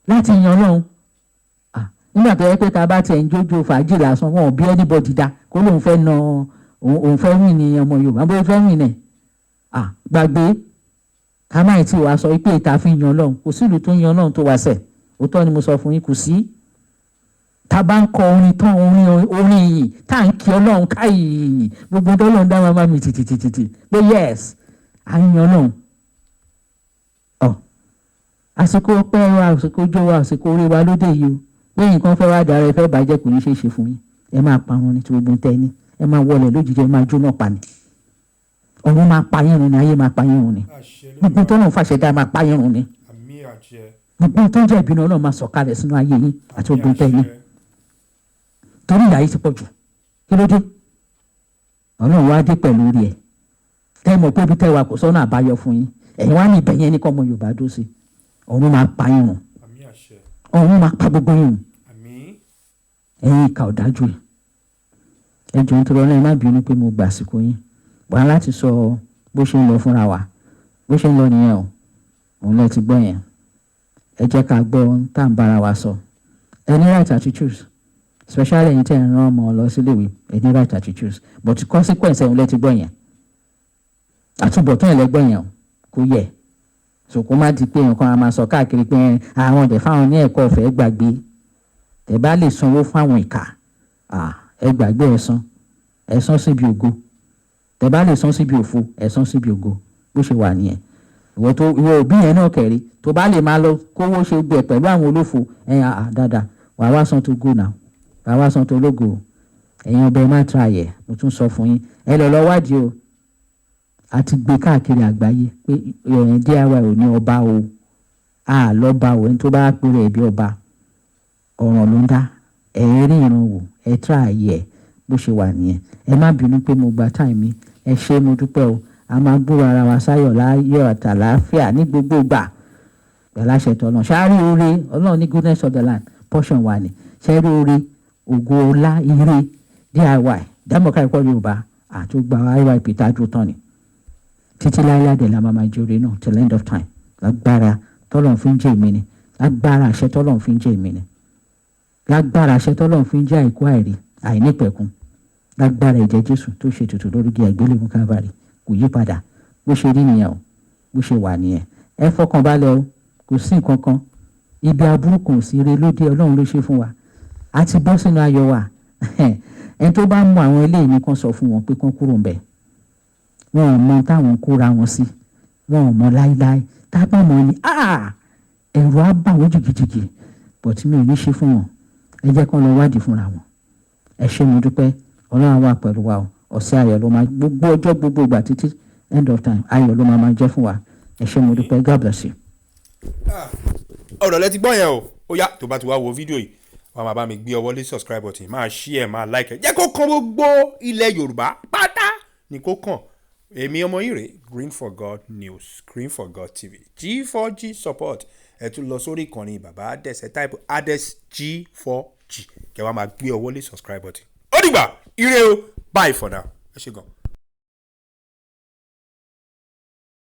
láti yan Ọlọ́run. Nígbà tó yẹ pé tá a bá tiẹ̀ ń jójó fàájì lásán, wọn ò bí anybody dá kó lóun fẹ́ na òun fẹ́ win ní ọmọ Yorùbá, bóyá fẹ́ win ẹ̀. Gbàgbé, ká má tí wàá sọ pé ìta fi yan Ọlọ́run. Kò sí ìlú tó ń yan Ọlọ́run tó wá sẹ̀. Òótọ́ ni mo sọ fún yín, kò sí. Tá a bá ń kọ orin tán, orin orin yìí tá à ń kí Ọlọ́run káyìí, gbogbo tọ́lọ́run dá wa máa mi tìtìtìtì pé yes, à ń yan Ọlọ́run. Ọ àsìkò ọpẹ́ wa, àsìkò ọjọ́ wa, àsìkò orí wa lóde yìí o. Pé nǹkan fẹ́ wá dára, ẹ fẹ́ bàjẹ́, kò ní ṣeé ṣe fún yín. Ẹ máa parun ní ti gbogbo tẹ́ ní, ẹ máa wọlé lójijì, ẹ máa jóná pa ni. Ọ̀run máa pa yín run ni, ayé máa pa yín run ni. Àṣẹ. Gbogbo tọ́lọ́run fàṣẹ dá máa pa yín run ni. Àmín, àṣẹ. Gbogbo tó ń jẹ́ ìbínú Ọlọ́run máa sọ̀kalẹ̀ sínú ayé yín àti gbogbo tẹ́ ní, torí ìyà yìí ti pọ̀ jù. Kí ló dé? Ọlọ́run wá dé pẹ̀lú orí ẹ̀ tẹ́ mọ̀ pé ibi tẹ́ wà kò sọ́nà àbáyọ fún yín. Ẹ̀yin wá ní ibẹ̀ yẹn ní kọ́ ọmọ Yorùbá dó sí. Ọ̀run máa pa yín run. Àmín, àṣẹ. Ọ̀run máa pa gbogbo yín run. Àmín. Ẹ̀yin ìkà ọ̀dájú yìí, ẹ jọ̀ọ́, nítorí Ọlọ́run, ẹ má bínú pé mo gbà àsìkò yín wà láti sọ bó ṣe ń lọ fúnra wa. Bó ṣe ń lọ nìyẹn o, òun lẹ ti gbọ́ yẹn. Ẹ jẹ́ ká gbọ́ ohun tá à ń bára wa sọ. Ẹ ní right àti choose, especially ẹ̀yin tẹ́ ẹ̀ ń rán ọmọ lọ síléèwé. Ẹ ní right àti choose, but consequence ẹ̀ òun lẹ ti gbọ́ yẹn, àtúbọ̀tán ẹ̀ lẹ gbọ́ yẹn o. Kò yẹ so kó má di pé nǹkan a máa sọ káàkiri pé àwọn ọ̀dẹ̀ fáwọn ní ẹ̀kọ́ ọ̀fẹ́. Gbàgbé tẹ́ bá lè sanwó fáwọn ìkà, ẹ gbàgbé. Ẹ san, ẹ san síbi ògo. Tẹ́ bá lè san síbi òfo, ẹ san síbi ògo. Bó ṣe wà nìyẹn. Ìwọ tó ìwọ òbí yẹn náà kẹrí tó bá lè máa lọ kówó ṣe gbẹ pẹ̀lú àwọn olófo ẹ, dáadáa, wàá wá san tó go now, wàá wá san tó lógo. Ẹ̀yin ọbẹ̀, ẹ má try ẹ̀. Mo tún sọ fún yín, ẹ lọ lọ wádìí o. A ti gbé káàkiri àgbáyé pé ẹ̀yìn DIY ò ní ọba o, a lọ́ba o. Ẹni tó bá pèrè ẹ̀bí ọba, ọ̀ràn ló ń dá. Ẹ̀ rí ìran wò, ẹ try ẹ̀. Bó ṣe wà nìyẹn. Ẹ má bínú pé mo gba time mi. Ẹ ṣé, mo dúpẹ́ o. A máa gbúrò ara wa sáyọ̀, láyọ̀ àtàlàáfíà ní gbogbo ìgbà pẹ̀lú àṣẹ tọ́lọ́run. Ṣáárí oore Ọlọ́run ní goodness of the land portion wa ni. Ṣáárí oore, ògo, ọlá, ire DIY, Democratic Republic Yorùbá àtúgbà IYP tájú tán ni títí láíláí dẹ̀ la máa máa jẹ oore náà till end of time. Lágbára tọ́lọ́run fi ń jẹ́ èmi ni, lágbára àṣẹ tọ́lọ́run fi ń jẹ́ èmi ni, lágbára àṣẹ tọ́lọ́run fi ń jẹ́ àìkú, àìrí, àìnípẹ̀kun, lágbára ẹ̀jẹ̀ Jésù tó ṣe ètùtù lórí igi àgbélébùú Calvary, kò yí padà. Bó ṣe rí nìyẹn o, bó ṣe wà nìyẹn. Ẹ fọkàn balẹ̀ o, kò sí nǹkan kan, ibi aburú kò sí, ire lóde. Ọlọ́run ló ṣe fún wa, a ti bọ́ sínú ayọ̀ wa. Ẹni tó bá mú àwọn eléyìí nìkan, sọ fún wọn pé kán kúrò ń bẹ̀. Wọn ò mọ táwọn kóra wọn sí, wọn ò mọ láíláí. Tá a bá mọ ni, ẹ̀rù á bà wọ́n jìgìjìgì, but mi ò ní ṣe fún wọn. Ẹ jẹ́ kán lọ wádìí fúnra wọn. Ẹ ṣé, mo dúpẹ́. Ọlọ́run á wà pẹ̀lú wa o. Ọ̀sẹ̀ ayọ̀ ló máa gbogbo ọjọ́, gbogbo ìgbà, títí end of time, ayọ̀ ló máa máa jẹ́ fún wa. Ẹ ṣé, mo dúpẹ́. God bless you. Ọ̀rọ̀ lẹ ti gbọ́ yẹn o. Ó yá, tó bá ti wá wo fídíò yìí, wàá máa bá mi gbé ọwọ́ lé subscribe button, máa share, máa like ẹ̀, jẹ́ kó kan gbogbo ilẹ̀ Yorùbá pátá ni kó kàn. Èmi ọmọ yìí rè, Green for God News, Green for God TV, G4G support. Ẹ tún lọ sórí ìkànnì bàbá Ades, ẹ type Ades G4G, kẹ́ wàá máa gbé ọwọ́ lé subscribe button. Ó dìgbà, ire o, bye for now. Ẹ ṣé gan.